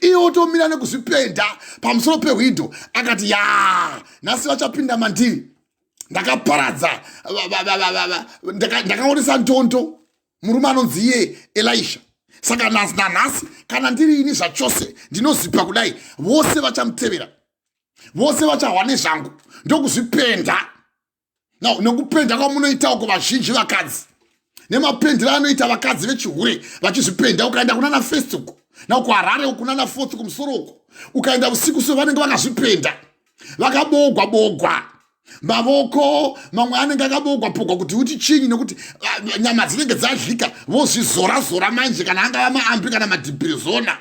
Iye otomira nekuzvipenda pamusoro pehwindo, akati, "Ya, nhasi vachapinda mandiri. Ndakaparadza, ndakaonesa ndondo murume anonzi iye Elisha. Saka nanhasi kana ndiri ini zvachose ndinozipa kudai, vose vachamutevera, vose vachahwa nezvangu." Ndokuzvipenda. Now, nekupenda kwamunoita uko, vazhinji vakadzi, nemapendero anoita vakadzi vechihure vachizvipenda, ukaenda kunana First uko, na kuHarare uku, nana Fourth kumusoro uko, ukaenda usiku so, vanenge vakazvipenda, vakabogwa bogwa mavoko, mamwe anenge akabogwa pogwa kuti uti chinyi, nekuti nyama dzinenge dzadlika, vozvizora zora manje, kana angava maambi kana madhibhirizona,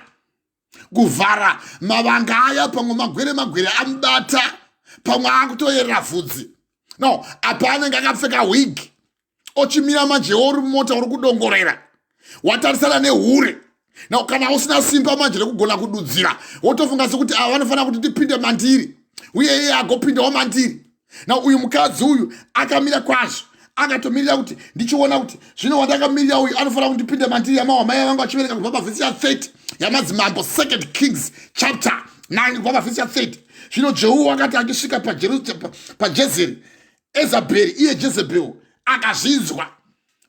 kuvhara mavanga aya. Pamwe magwere magwere amubata, pamwe akutoyerera vhudzi. No, apa anenge akapfeka wig, ochimira manje, uri mumota, uri kudongorera, watarisana nehure. Now, kana usina simba manje rekugona kududzira, wotofunga sekuti ava vanofanira kuti tipinde mandiri, uye iye agopindawo mandiri. Now, uyu mukadzi uyu akamira kwazvo, akatomirira kuti ndichiona kuti zvino wandakamirira uyu anofanira kundipinda mandiri. Yamahwa mai vangu achiverenga kubva pavhesi ya30 yaMadzimambo, Second Kings chapter 9, kubva pavhesi ya30. Zvino Jehu wakati achisvika paJezeri, Ezabheri, iye Jezebheri. Akazvinzwa.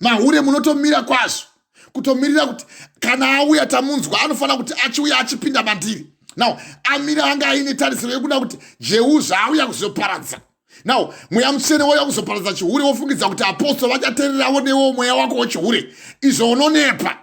Mahure munotomira kwazvo, kutomirira kuti kana auya tamunzwa, anofanira kuti achiuya achipinda mandiri. Now amira, anga aine tarisiro yekuda kuti Jehu zvaauya kuzoparadza. Now Mweya Mutsvene wauya kuzoparadza chihure, wofungidza kuti apostle vachateereravo newo mweya wako wechihure. Izvo unonepa.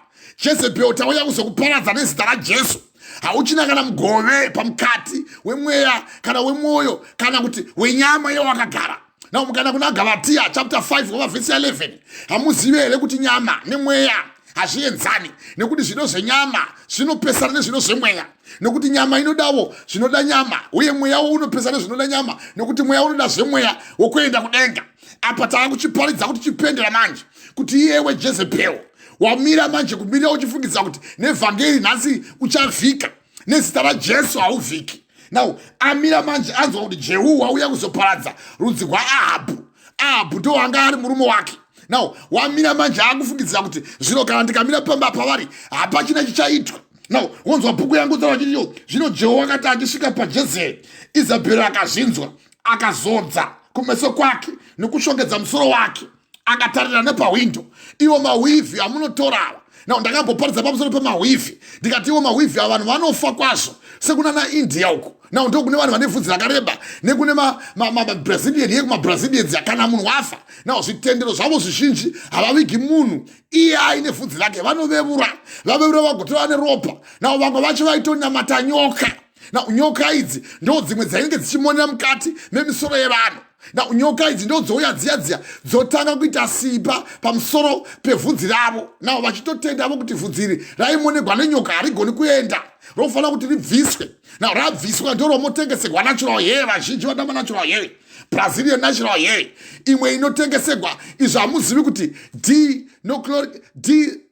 Jezebel, tauya kuzokuparadza nezita raJesu. Hauchina kana mugove pamukati wemweya kana wemwoyo kana kuti wenyama yewakagara. Now mukana kuna Galatia chapter 5 wava vhesi ya11, hamuzivi here kuti nyama nemweya hazvienzani? Nekuti zvino zvenyama zvinopesana nezvino zvemweya, nekuti nyama inodawo zvinoda nyama, uye mweyawo unopesana nezvinoda nyama, nekuti mweya unoda zvemweya wokuenda kudenga. Apa tava kuchiparidza kuti chipendera manje kuti iyewe Jezebel wamira manje, kumirira uchifungidza kuti nevhangeri nhasi uchavhika, nezita raJesu hauvhiki. Now amira manje, anzwa kuti Jehu wauya kuzoparadza rudzi rwaAhabhu. Ahabhu ndo anga ari murume wake. Now wamira manje, akufungidzira kuti zvino kana ndikamira pamba pavari hapachina chichaitwa. Now wonzwa bhuku yangu tsara chiriyo. Zvino Jehu wakati achisvika paJezeri, Isabheri akazvinzwa, akazodza kumeso kwake nekushongedza musoro wake, akatarira nepahwindo. Iwo maweave amunotora ava. Now ndakamboparidza pamusoro pemaweave, ndikati iwo maweave ava, vanhu vanofa kwazvo, sekuna naIndia uko. Now ndo kune vanhu vane vhudzi rakareba, nekune maBrazilian, ye kumaBrazilians. Kana munhu wafa, now zvitendero zvavo zvizhinji havavigi munhu iye aine vhudzi rake, vanovevura, vavevura vagotora neropa. Now vamwe vacho vaitonamata nyoka. Now nyoka idzi ndo dzimwe dzainge dzichimonera mukati memisoro yevanhu. Now nyoka idzi ndo dzouya dziya dziya, dzotanga kuita simba pamusoro pevhudzi ravo. Now vachitotendavo kuti vhudzi iri raimonegwa nenyoka harigoni kuenda, rofanira kuti ribviswe. Now rabviswa, ndo romotengeserwa natural hair. Vazhinji vada manatural hair, Brazilian natural hair, imwe inotengesegwa. Izvo hamuzivi kuti D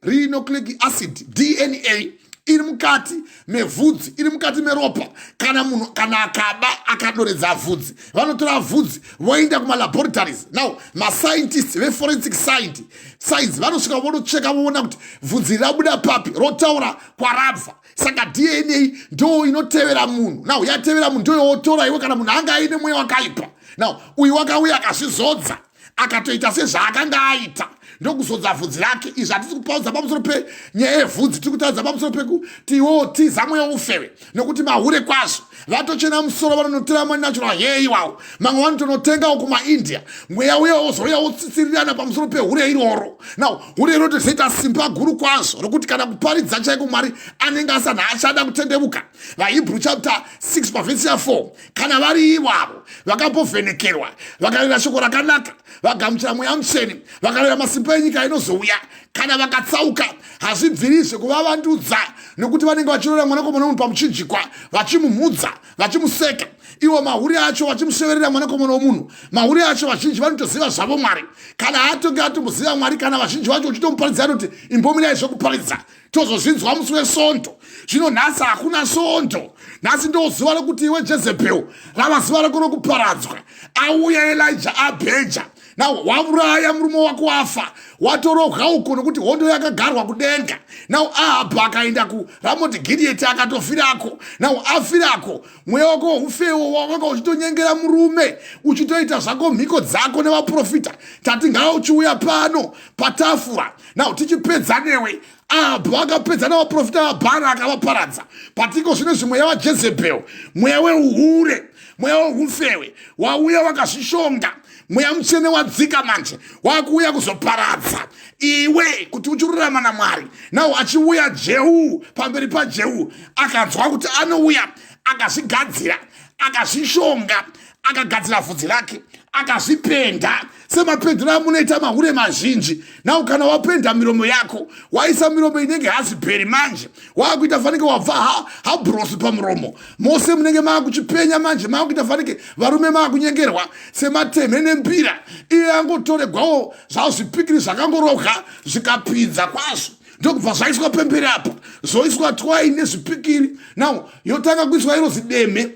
rinucleic acid, DNA iri mukati mevhudzi, iri mukati meropa. Kana munhu kana akaba akadoredza vhudzi, vanotora vhudzi voenda kumalaboratories. Now mascientists veforensic science vanosvika vonocheka, voona kuti vhudzi rabuda papi, rotaura kwarabva. Saka DNA ndo inotevera munhu. Now yatevera munhu, ndoyowotora iwe kana munhu anga aine mweya wakaipa. Now uyu wakauya akazvizodza, akatoita sezvaakanga aita, ndokuzodza vhudzi rake. Izvi hatisi kupaudza pamusoro penyaya yevhudzi, tiri kutaudza pamusoro pekuti iwewo tiza mweya ufeve, nekuti mahure kwazvo vatochena musoro, vanonotora manatural hair iwawo, mamwe vanotonotengawo kumaIndia. Mweya uya wozouya wotsitsirirana pamusoro pehure iroro. Now hure iroro tozoita simba guru kwazvo rokuti kana kuparidza chaiko, Mwari anenge asana achada kutendevuka. VaHebrew chapter 6 pavhesi ya4, kana vari ivavo vakambovhenekerwa, vakareva shoko rakanaka, vagamuchira Mweya Mutsvene, vakareva masimba enyika inozouya, kana vakatsauka, hazvibvirizve kuvavandudza, nekuti vanenge vachirora Mwanakomana womunhu pamuchinjikwa, vachimumhudza, vachimuseka. Ivo mahuri acho vachimusveverera Mwanakomana womunhu. Mahuri acho vazhinji vanotoziva zvavo Mwari, kana atonge atomboziva Mwari. Kana vazhinji vacho uchitomuparidza, anoti imbomirai zvekuparidza, tozozvinzwa musi weSondo. Zvino nhasi hakuna Sondo, nhasi ndo zuva rokuti iwe Jezebel rava zuva rako rokuparadzwa. Auya Elija abheja. Now wauraya murume wako, wafa, watorohwa uko, nokuti hondo yakagarwa kudenga. Now Ahabhu akaenda kuRamoti Giriyeti, akatofirako. Now afirako, mweya wako ufewo wakanga uchitonyengera murume, uchitoita zvako mhiko dzako nevaprofita, tati ngauchiuya pano patafura, now tichipedza newe. Ahabhu akapedza navaprofita vaBhara, akavaparadza. Patiko zvino zvimweya waJezebhel, mweya weuhure, mweya weufewe wauya wakazvishonga. Mweya Mutsvene wadzika manje, wakuuya kuzoparadza iwe kuti uchirurama naMwari. Now achiuya Jehu, pamberi paJehu, akanzwa kuti anouya, akazvigadzira, akazvishonga, akagadzira vhudzi rake, akazvipenda semapendero amunoita mahure mazhinji. Now kana wapenda miromo yako, waisa miromo inenge hazibheri, manje waakuita fanike wabva habrosi pamuromo, mose munenge maakuchipenya manje, maakuita fanike varume maakunyengerwa sematemhe nembira. Iye angotoregwawo zvavo zvipikiri zvakangorohwa, zvikapinza kwazvo, ndokubva zvaiswa pemberi apa, zvoiswa twai nezvipikiri. Now yotanga kuiswa iro zidemhe,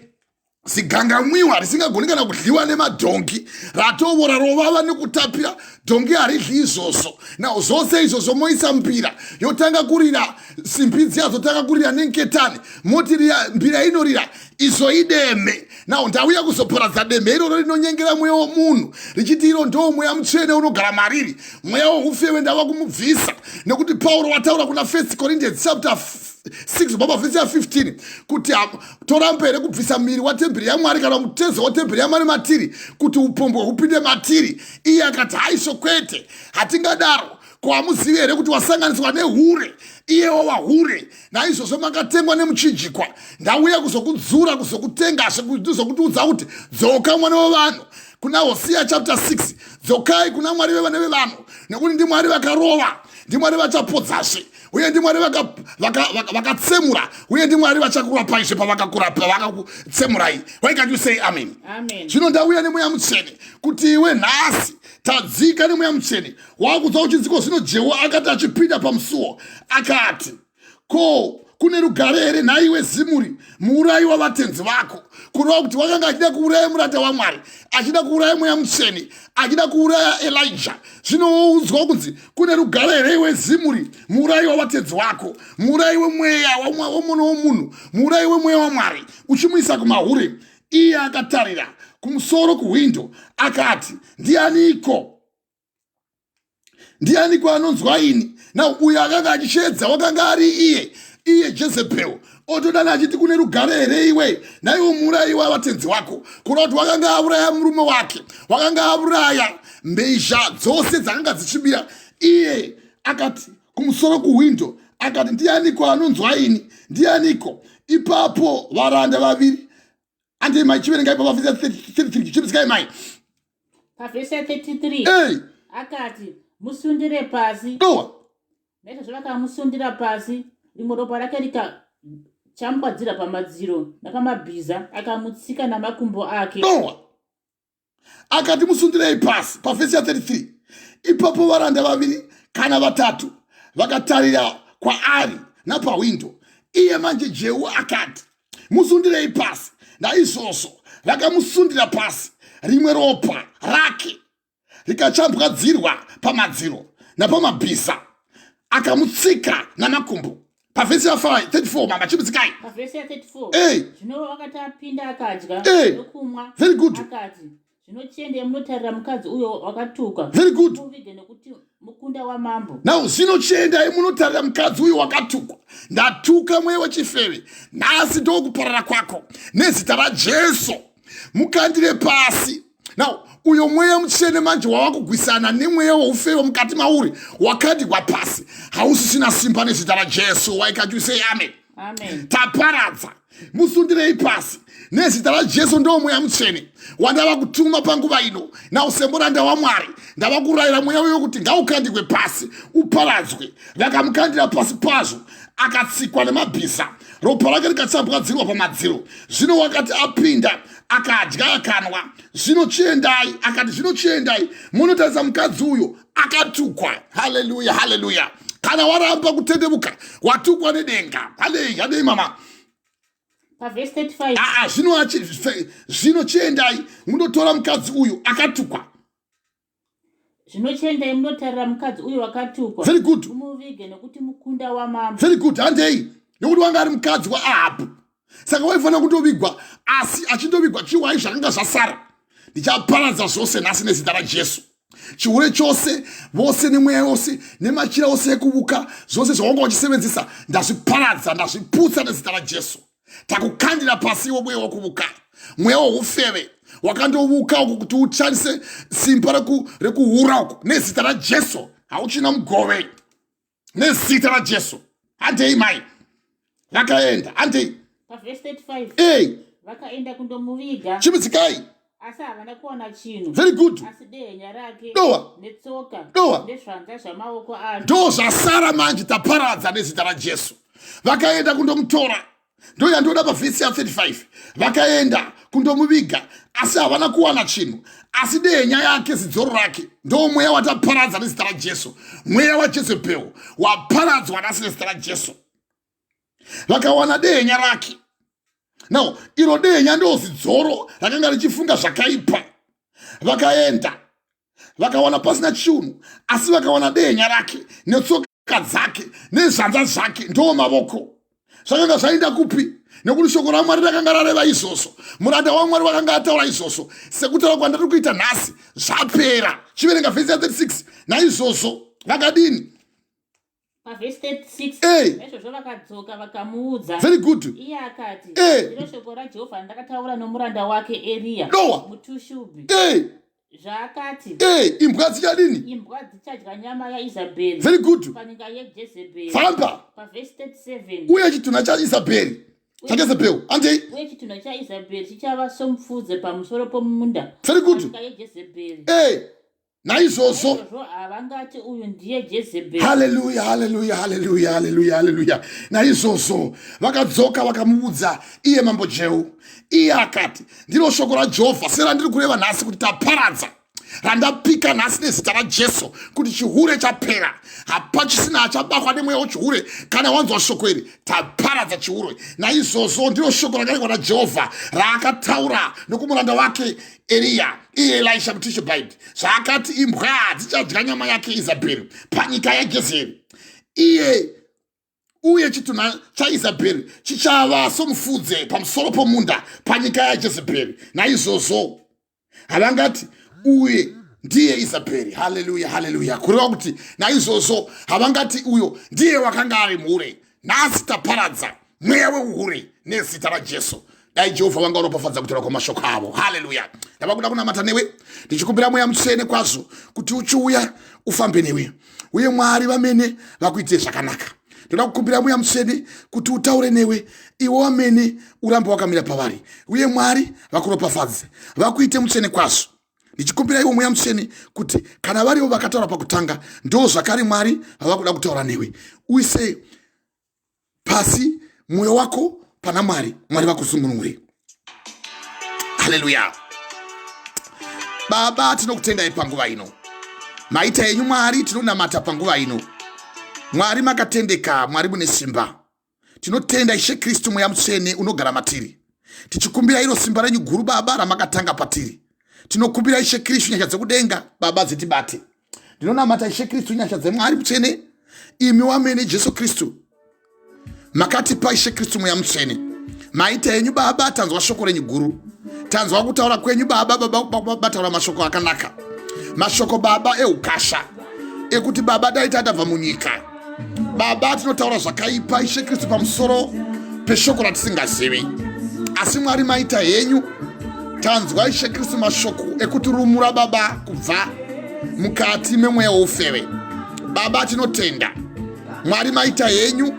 zigangamwiwa risingagoni kana kudyiwa nemadhongi, ratovora, rovava nekutapira. Dhongi haridli izvozvo. Now zvose izvozvo moisa mbira yotanga kurira, simbi dziya dzotanga kurira nenketani, moti riya mbira inorira, izvo ideme. Now ndauya kuzoparadza deme iroro rinonyengera mweya womunhu richiti iro ndo mweya mutsvene unogara mariri. Mweya woufewe ndava kumubvisa, nekuti Pauro wataura kuna First Corinthians chapter 6 baba vhesi ya 15 kuti toramba here kubvisa miri watemberi yaMwari kana mutezo watemberi yaMwari matiri kuti upombwe hupinde matiri? Iye akati, haisvo, kwete, hatingadaro. Ko hamuzivi here kuti wasanganiswa nehure iye wava hure? Naizvozvo makatengwa nemuchinjikwa. Ndauya kuzokudzura, kuzokutengasve, kuzokutiudza kuti dzoka, mwana wevanhu. Kuna Hosiya chapter 6, dzokai kuna Mwari vevana vevanhu, nekuti ndiMwari vakarova, ndiMwari vachapodzasve, uye ndiMwari vakatsemura, uye ndiMwari vachakurapaizve pavakakurapa vakakutsemurai. Why can't you say amen? Zvino ndauya nemweya mutsvene kuti iwe nhasi tadzika nemweya mutsvene wakudza uchinziko. Zvino Jehu akati achipinda pamusuwo akati, ko kune rugare here nhaiwe Zimuri, muurayi wavatenzi vako? Kureva kuti wakanga achida kuuraya muranda waMwari, achida kuuraya mweya mutsvene, achida kuuraya Elija. Zvino woudzwa kunzi, kune rugare here iwe Zimuri, muurayi wavatenzi wako, muurayi wemweya womwana womunhu, muurayi wemweya waMwari, uchimuisa kumahure? Iye akatarira kumusoro kuhwindo akati, ndianiko? Ndianiko anonzwa ini? Na uyo akanga achisheedza wakanga ari iye Jezebhel. Otodana achiti, kune rugare here iwe naiwo muurayi wavatenzi wako? Kureva kuti wakanga auraya murume wake, wakanga auraya mhizha dzose dzakanga dzichibira. Iye akati kumusoro kuhwindo akati, ndianiko anonzwa ini? Ndianiko? Ipapo varanda vaviri, andei mai, chiverengai pavhesi 33, chibisikai mai. Pavhesi ya33. Hey. Akati, musundire pasi. Dowa. Naizvozvo vakamusundira pasi, rimwe ropa rake rikachambwadzira pamadziro napamabhiza, akamutsika namakumbo ake. Dowa. Akati, musundirei pasi, pavhesi ya33. Ipapo varanda vaviri kana vatatu vakatarira kwaari napahwindo. Iye manje Jehu akati, musundirei pasi. Naizvozvo vakamusundira pasi, rimwe ropa rake rikachambwadzirwa pamadziro napamabhiza, akamutsika namakumbo. Pavhesi ya34, mama, chimutsikai. Pavhesi ya34. Hey. Zvino wakati apinda akadya Hey. nokumwa, Very good. akati, zvino chiendei munotarira mukadzi uyo wakatukwa, Very good. muvige, nekuti mukunda wamambo. Now zvino chiendai munotarira mukadzi uyu wakatukwa. Ndatuka mweya wechifeve nhasi, ndokuparara kwako nezita raJesu. Mukandire pasi. Now uyo mweya mutsvene manje wava kugwisana nemweya weufeve mukati mauri wakandirwa pasi, hausisina simba nezita raJesu. Why can't you say amen? Amen. Taparadza. Musundirei pasi nezita raJesu. Ndo mweya mutsvene wandava kutuma panguva ino. Nausemuranda waMwari ndava kurayira mweya uyo kuti ngaukandirwe pasi uparadzwe. Vakamukandira pasi pazvo, akatsikwa nemabhiza, ropa rake rikatsambwadzirwa pamadziro. Zvino wakati apinda akadya akanwa, zvino chiendai, akati, zvino chiendai munotarisa mukadzi uyo akatukwa. Haleluya, haleluya. Kana waramba kutendevuka, watukwa nedenga. Halei, hadei mama. Pavhesi 35. Aa, zvino chiendai mundotora mukadzi uyu akatukwa. Zvino chiendai munotarira mukadzi uyo wakatukwa, Very good. mumuvige, nekuti mukunda wamambo. Very good. Handei. Nekuti wanga ari mukadzi waAhabhu, saka waifanira kundovigwa, asi achindovigwa chiwai zvakanga zvasara. Ndichaparadza zvose nhasi nezita raJesu. Chihure chose, vose nemweya yose nemachira ose ekuvuka, zvose zvawanga uchisevenzesa, ndazviparadza, ndazviputsa nezita raJesu. Takukandira pasi iwo mweya wekuvuka, mweya woufeve wakandovuka uku kuti ushandise simba rekuhura uku. Nezita raJesu hauchina mugove nezita raJesu. Handei mai. Vakaenda, handei. Pavhesi 35. Ei. Vakaenda kundomuviga, Chimudzikai. asi havana kuwana chinhu Very good. asi dehenya rake, Dowa. netsoka, Dowa. nezvanza zvamaoko ake. Ndo zvasara manje, taparadza nezita raJesu. Vakaenda kundomutora, ndo yandoda pavhesi ya35. Vakaenda kundomuviga, asi havana kuwana chinhu asi dehenya yake, zidzoro rake. Ndo mweya wataparadza nezita raJesu. Mweya waJezebhel waparadzwa nhasi nezita raJesu. Vakawana dehenya rake. Now iro dehenya ndo zidzoro rakanga richifunga zvakaipa. Vakaenda. Vakawana pasina chiunu, asi vakawana dehenya rake netsoka dzake nezvanza zvake, ndo mavoko. Zvakanga zvaenda kupi? Nekuti shoko raMwari rakanga rareva izvozvo, muranda waMwari wakanga ataura izvozvo. Sekutaura kwandiri kuita nhasi, zvapera. Chiverenga vhesi ya 36. Naizvozvo vakadini? Pavhesi 36, naizvozvo vakadzoka vakamuudza. Very good. Iye akati, ndiro shoko raJehovha randakataura nomuranda wake Eriya Dowa muTushubhi, zvaakati, Imbwa dzichadini? Imbwa dzichadya nyama yaIsabheri Very good. panyika yeJezebheri. Famba. Pavhesi 37, Uye chitunha chaIsabheri, chaJezebheri, andei. Uye chitunha chaIsabheri chichava somupfudze pamusoro pomunda Very good. panyika yeJezebheri. Naizvozvo havangati, uyu ndiye Jezebheri. Haleluya, haleluya, haleluya, haleluya, haleluya. Naizvozvo vakadzoka vakamuudza iye mambo Jehu. Iye akati, ndiro shoko raJehovha serandiri kureva nhasi kuti taparadza, randapika nhasi nezita raJesu kuti chihure chapera, hapachisina achabakwa nemweya wechihure. Kana wanzwa shoko iri, taparadza chihure. Naizvozvo ndiro shoko rakarekwa naJehovha raakataura nokumuranda wake Eriya, iye Elisha muTishibite, zvaakati imbwa dzichadya nyama yake Isabheri panyika yaJezeri iye, uye chitunha chaIsabheri chichava somufudze pamusoro pomunda panyika yaJezebheri. Naizvozvo havangati, uye ndiye Isabheri. Haleluya, haleluya. Kureva kuti naizvozvo havangati, uyo ndiye wakanga ari mhure. Nhasi taparadza mweya weuhure nezita raJesu. Dai Jehovha vanga uropafadza kutaura kwamashoko avo. Haleluya. Ndava kuda kunamata newe, ndichikumbira Mweya Mutsvene kwazvo kuti uchiuya ufambe newe, uye Mwari vamene vakuitire zvakanaka. Ndoda kukumbira Mweya Mutsvene kuti utaure newe, iwe wamene urambe wakamira pavari, uye Mwari vakuropafadze, vakuite mutsvene kwazvo. Ndichikumbira iwo Mweya Mutsvene kuti kana varivo vakataura pakutanga, ndo zvakare Mwari vava kuda kutaura newe. Uise pasi mwoyo wako pana Mwari, Mwari vakusungunure. Haleluya. Baba, tinokutendai panguva ino. Maita yenyu Mwari. Tinonamata panguva ino. Mwari makatendeka, Mwari mune simba. Tinotenda Ishe Kristu, Mweya Mutsvene unogara matiri. Tichikumbira iro simba renyu guru, Baba, ramakatanga patiri. Tinokumbira Ishe Kristu nyasha dzekudenga, Baba, dzitibate. Ndinonamata Ishe Kristu nyasha dzeMwari mutsvene. Imi wamene Jesu Kristu makatipa Ishe Kristu Mweya Mutsvene. Maita henyu Baba. Tanzwa shoko renyu guru, tanzwa kutaura kwenyu Baba. Baba bataura mashoko akanaka, mashoko Baba eukasha, ekuti Baba dai tatabva munyika. Baba, tinotaura zvakaipa Ishe Kristu pamusoro peshoko ratisingazivi, asi Mwari maita henyu. Tanzwa Ishe Kristu mashoko ekutirumura, Baba, kubva mukati memweya woufeve. Baba, tinotenda. Mwari maita henyu,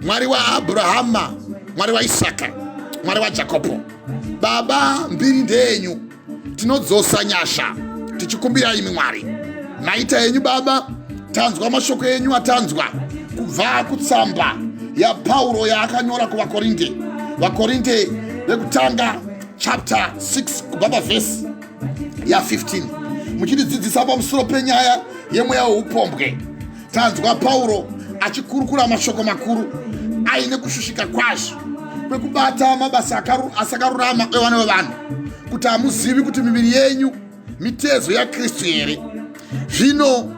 Mwari waAbhurahama, Mwari waIsaka, Mwari waJakobho. Baba, mbiri ndeyenyu. Tinodzosa nyasha tichikumbira imi Mwari. Maita henyu Baba. Tanzwa mashoko enyu atanzwa kubva kutsamba yaPauro yaakanyora kuvaKorinde, Vakorinde vekutanga chapter 6 kubva pavhesi ya15, muchitidzidzisa pamusoro penyaya yemweya weupombwe. Tanzwa Pauro achikurukura mashoko makuru aine kushushika kwazvo kwekubata mabasa asakarurama evana vevanhu, kuti hamuzivi kuti miviri yenyu mitezo yaKristu here? Zvino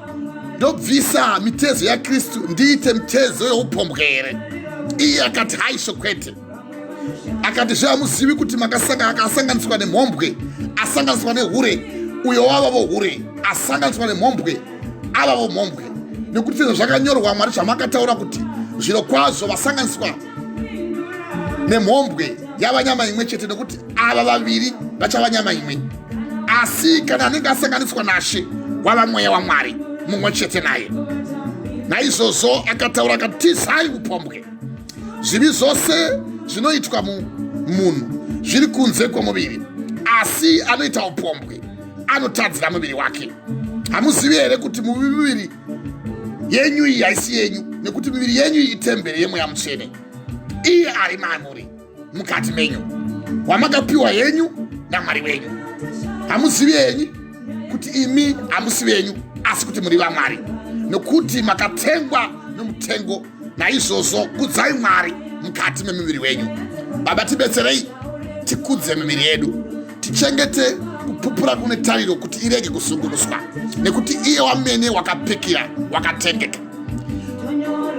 ndobvisa mitezo yaKristu ndiite mitezo youpombwe here? Iye akati, haisvo, kwete. Akati zve, hamuzivi kuti akasanganiswa nemhombwe asanganiswa nehure? Uyo wava vohure asanganiswa nemhombwe ava vomhombwe. Nekuti sezvo zvakanyorwa, Mwari, zvamakataura kuti zviro kwazvo vasanganiswa nemhombwe yava nyama imwe chete, nekuti ava vaviri vachava nyama imwe. Asi kana anenge asanganiswa naShe, wava mweya waMwari mumwe chete naye. Naizvozvo akataura akati, tizai upombwe. Zvivi zvose zvinoitwa munhu zviri kunze kwomuviri, asi anoita upombwe anotadzira muviri wake. Hamuzivi here kuti muviri yenyu iyi haisi yenyu? Nekuti miviri yenyu iyi itemberi yeMweya Mutsvene, iye ari mamuri mukati menyu, wamakapiwa henyu naMwari wenyu. Hamuzivi henyu kuti imi hamusi venyu, asi kuti muri vaMwari? Nokuti makatengwa nomutengo. Naizvozvo kudzai Mwari mukati memuviri wenyu. Baba, tibetserei tikudze miviri yedu, tichengete. Kupupura kune tariro kuti irege kusungunuswa, nekuti iye wamene wakapikira wakatendeka.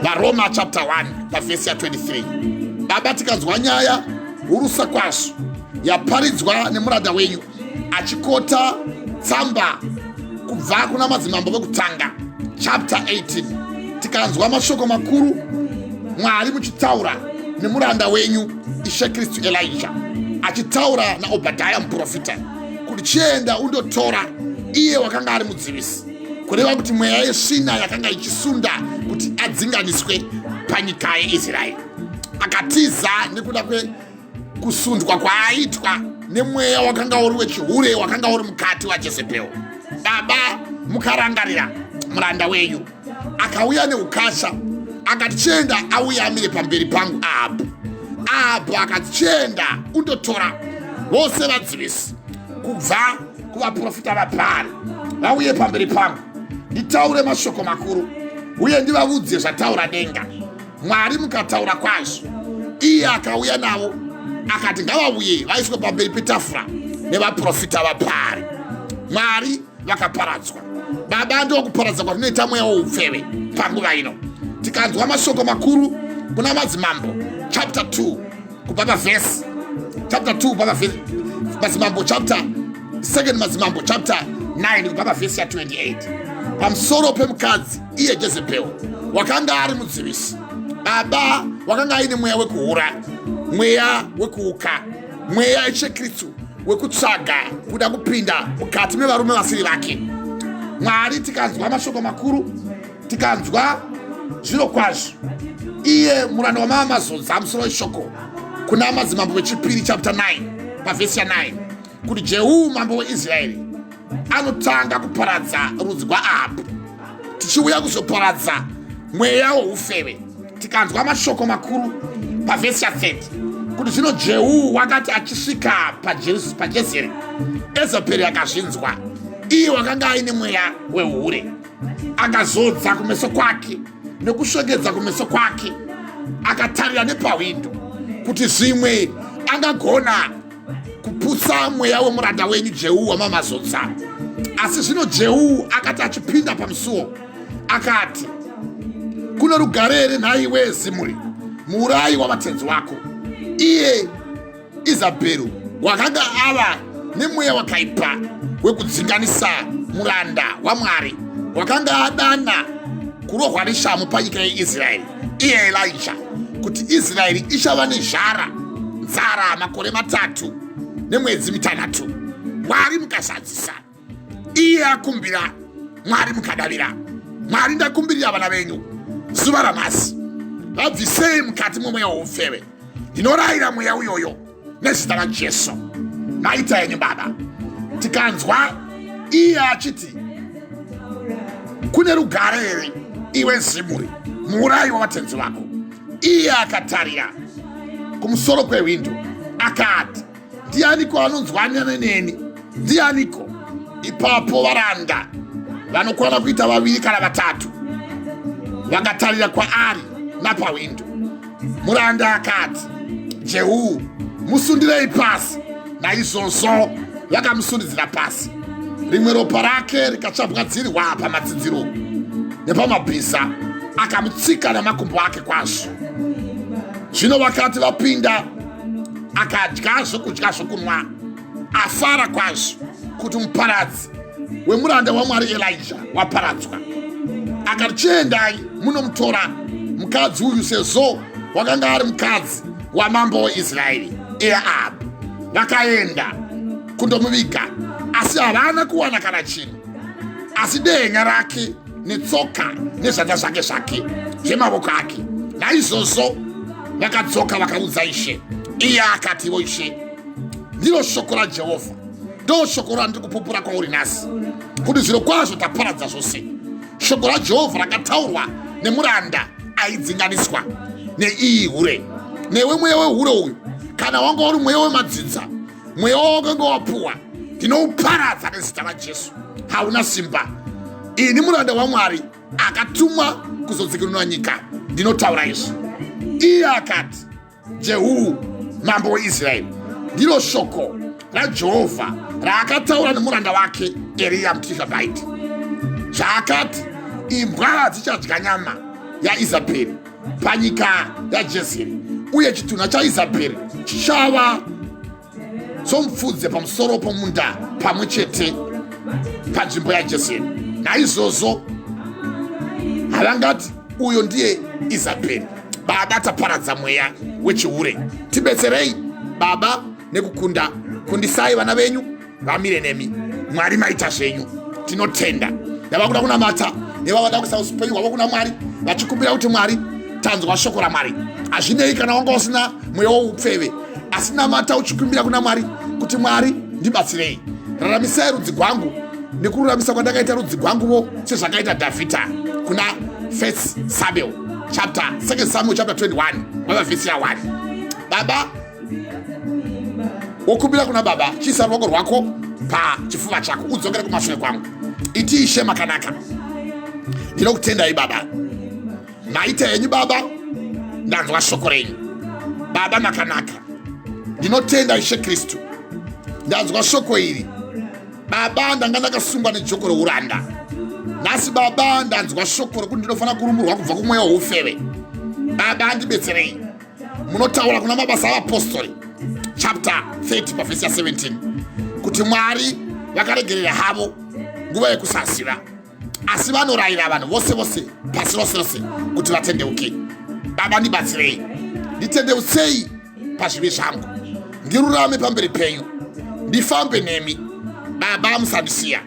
VaRoma chapter 1 pavhesi ya 23. Baba, tikanzwa nyaya hurusa kwazvo yaparidzwa nemuranda wenyu achikota tsamba kubva kuna Madzimambo vekutanga chapter 18, tikanzwa mashoko makuru Mwari muchitaura nemuranda wenyu Ishe Kristu Elija achitaura naObhadhaya muprofita kuti chienda undotora iye wakanga ari mudzivisi, kureva kuti mweya yesvina yakanga ichisunda kuti adzinganiswe panyika yeIsraeri. Akatiza nekuda kwekusundwa kwaaitwa nemweya wakanga uri wechihure wakanga uri mukati waJezebhero. Baba, mukarangarira muranda wenyu akauya neukasha akati, chienda auye amire pamberi pangu Ahabhu. Ahabhu akati, chienda undotora vose vadzivisi kubva kuvaprofita vaBhaari vauye pamberi pangu, nditaure mashoko makuru uye ndivavudze zvataura denga. Mwari mukataura kwazvo. Iye akauya navo akati ngavauye vaiswe pamberi petafura nevaprofita vaBhaari. Mwari, vakaparadzwa. Baba, ndokuparadza kwatinoita mweya woupfeve panguva ino. Tikanzwa mashoko makuru kuna Madzimambo chapter 2 kubva pavhesi chapter 2 kubva pavhesi, Madzimambo chapter second, Madzimambo chapter 9 kubva pavhesi ya28, pamusoro pemukadzi iye Jezebel wakanga ari mudzivisi. Baba, wakanga aine mweya wekuhura, mweya wekuuka, mweya yechekristu wekutsvaga kuda kupinda mukati mevarume vasiri vake. Mwari, tikanzwa mashoko makuru, tikanzwa zviro kwazvo iye muranda wamava mazodza musoro weshoko kuna Madzimambo vechipiri chapter 9 pavhesi ya9 kuti Jehu mambo weIsraeri anotanga kuparadza rudzi rwaAhabhu, tichiuya kuzoparadza mweya woufeve. Tikanzwa mashoko makuru pavhesi ya30 kuti zvino Jehu wakati achisvika paJezeri, Ezabheri akazvinzwa, iye wakanga aine mweya weuhure, akazodza kumeso kwake nekushongedza kumeso kwake, akatarira nepahwindo kuti zvimwe angagona kuputsa mweya wemuranda wenyu Jehu wamamazodza. Asi zvino Jehu akati achipinda pamusuo, akati, "Kune rugare here nhaiwe Zimuri, muurayi wavatenzi wako?" Iye Izabheru wakanga ava nemweya wakaipa wekudzinganisa muranda waMwari wakanga adana kurohwa neshamu panyika yeIsraeri, iye Elija, kuti Israeri ichava nezhara nzara makore 3 nemwedzi 6. Mwari mukazadzisa, iye akumbira, Mwari mukadavira. Mwari, ndakumbirira vana venyu zuva ranhasi, vabvisei mukati momweya woufeve. Ndinorayira mweya uyoyo nezita raJesu. Maita yenyu, Baba. Tikanzwa iye achiti, "Kune rugare here iwe Zimuri, muurayi wavatenzi vako?" Iye akatarira kumusoro kwehwindo akati, "Ndianiko anonzwanana neni? Ndianiko?" Ipapo varanda vanokwana kuita vaviri kana vatatu vakatarira kwaari napahwindo. Muranda akati, "Jehu, musundirei pasi." Naizvozvo vakamusundidzira pasi, rimwe ropa rake rikachabwadzirwa pamatsidziro nepamabhiza. Akamutsika namakumbo ake kwazvo. Zvino vakati vapinda, akadya zvokudya zvokunwa, afara kwazvo kuti muparadzi wemuranda waMwari Elija waparadzwa. Akati, "Chiendai munomutora mukadzi uyu, sezvo wakanga ari mukadzi wamambo weIsraeri Eahabhu." Vakaenda kundomuviga, asi havana kuwana kana chinhu asi dehenya rake netsoka nezvanza zvake zvemavoko ake. Naizvozvo vakadzoka vakaudza ishe. Iye akativo, "Ishe, ndiro shoko raJehovha, ndo shoko randiri kupupura kwauri nhasi kuti zviro kwazvo taparadza zvose shoko raJehovha rakataurwa nemuranda aidzinganiswa neiyi hure." Newe mweya wehure uyu, kana wanga uri mweya wemadzinza, mweya wakanga wapuwa, ndinouparadza nezita raJesu. Hauna simba. Ini muranda waMwari akatumwa kuzodzikinura nyika ndinotaura izvi. Iye akati, "Jehu mambo weIsraeri, ndiro shoko raJehovha raakataura nemuranda wake Eriya muTishabhaiti, zvaakati, Imbwa dzichadya nyama yaIzabheri panyika yaJezeri, uye chitunha chaIzabheri chichava somupfudze pamusoro pomunda pamwe chete panzvimbo yaJezeri. Naizvozvo havangati, Uyo ndiye Izabheri. Baba, taparadza mweya wechihure. Tibetserei Baba nekukunda. Kundisai vana venyu vamire nemi. Mwari, maita zvenyu, tinotenda. Ndava kuda kunamata nevavada kuisa upenyu hwavo kuna Mwari, vachikumbira kuti Mwari, tanzwa shoko raMwari. Hazvinei kana wanga usina mweya woupfeve, asi namata uchikumbira kuna Mwari kuti Mwari, ndibatsirei, raramisai rudzi gwangu nekururamisa kwandakaita rudzi gwanguvo sezvakaita Dhavhidha kuna First Samuel chapter, Second Samuel chapter 21 vava vhesi ya 1. Baba, wokumbira kuna Baba, chiisa ruoko rwako pachifuva chako, udzokere kumashure kwangu. Iti, Ishe makanaka, ndinokutendai Baba, maita henyu Baba, ndanzwa shoko renyu. Baba makanaka, ndinotenda Ishe Kristu, ndanzwa shoko iri. Baba, ndanga ndakasungwa nejoko reuranda. Nhasi Baba, ndanzwa shoko rekuti ndinofanira kurumurwa kubva kumweya woufeve. Baba, andibetserei. Munotaura kuna Mabasa Avapostori chapter 30 pavhesi ya 17 kuti Mwari vakaregerera havo nguva yekusaziva, asi vanorayira vanhu vose vose pasi rose rose kuti vatendeuke. Baba, ndibatsirei, nditendeutsei pazvivi zvangu, ndirurame pamberi penyu, ndifambe nemi. Baba, musandisiya.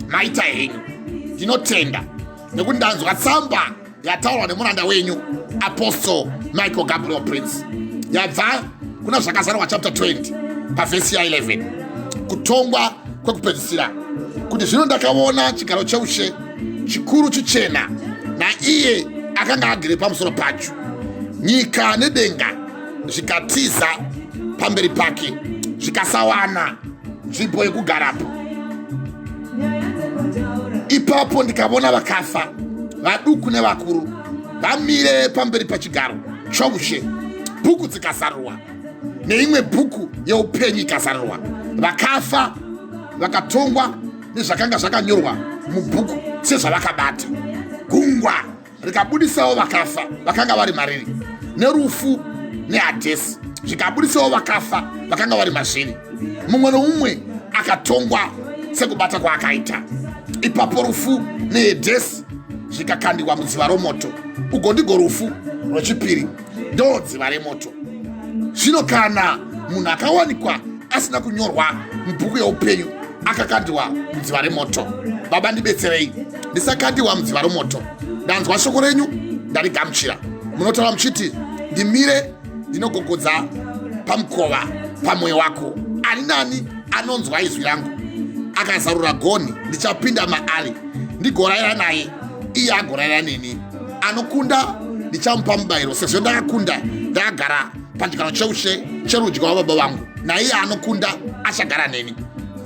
Maita henyu, ndinotenda nekuti ndanzwa tsamba yataurwa nemuranda wenyu Apostle Michael Gabriel Prince, yabva kuna Zvakazarwa chapter 20 pavhesi ya11, kutongwa kwekupedzisira, kuti zvino ndakaona chigaro cheushe chikuru chichena naiye akanga agere pamusoro pacho, nyika nedenga zvikatiza pamberi pake, zvikasawana nzvimbo yekugarapo. Ipapo ndikavona vakafa, vaduku nevakuru, vamire pamberi pachigaro choushe, bhuku dzikazarurwa, neimwe bhuku yeupenyu ikazarurwa. Vakafa vakatongwa nezvakanga zvakanyorwa mubhuku sezvavakabata. Gungwa rikabudisawo vakafa vakanga vari mariri, nerufu neHadhesi zvikabudisawo vakafa vakanga vari mazviri, mumwe nomumwe akatongwa sekubata kwaakaita. Ipapo rufu neHedhesi zvikakandirwa mudziva romoto. Ugo ndigo rufu rwechipiri, ndo dziva remoto. Zvino kana munhu akawanikwa asina kunyorwa mubhuku yeupenyu, akakandiwa mudziva remoto. Baba, ndibetserei ndisakandiwa mudziva romoto. Ndanzwa shoko renyu, ndarigamuchira. Munotaura muchiti, ndimire ndinogogodza pamukova pamwoyo wako. Ani nani anonzwa izwi rangu akazarura gonhi, ndichapinda maari, ndigorayira naye, iye agorayira neni. Anokunda ndichamupa mubayiro, sezvo ndakakunda, ndakagara pachigaro cheushe cherudyi rwababa vangu. Naiye anokunda achagara neni.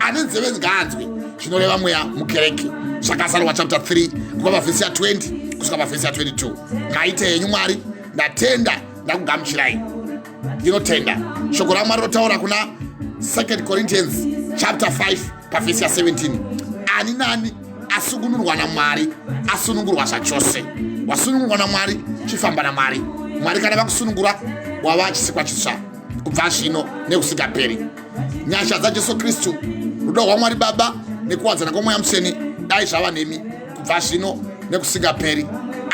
Ane nzeve ngaanzwe zvinoreva Mweya mukereke. Zvakazarurwa chapter 3 kubva pavhesi ya20 kusvika pavhesi ya22. Maite henyu Mwari, ndatenda, ndakugamuchirai, ndinotenda. Shoko raMwari rotaura kuna 2 Corinthians chapter 5 pavhesi ya17, ani nani asungunurwa naMwari asunungurwa zvachose. Wasunungurwa naMwari, chifamba naMwari. Mwari kana vakusunungura, wava chisikwa chitsva kubva zvino nekusingaperi. Nyasha dzaJesu Kristu, rudo rwaMwari Baba nekuwadzana kwoMweya Mutsvene dai zvava nemi kubva zvino nekusingaperi.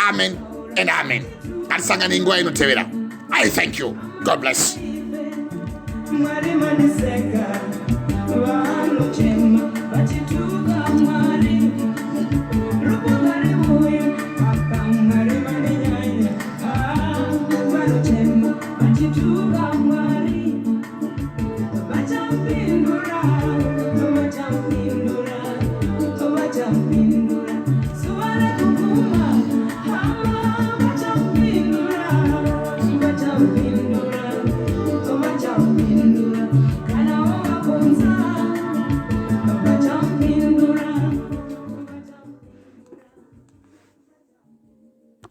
Amen and amen. Ngatisangane nguva inotevera. I thank you. God bless. Mwari maniseka, vanochema vachituka Mwari.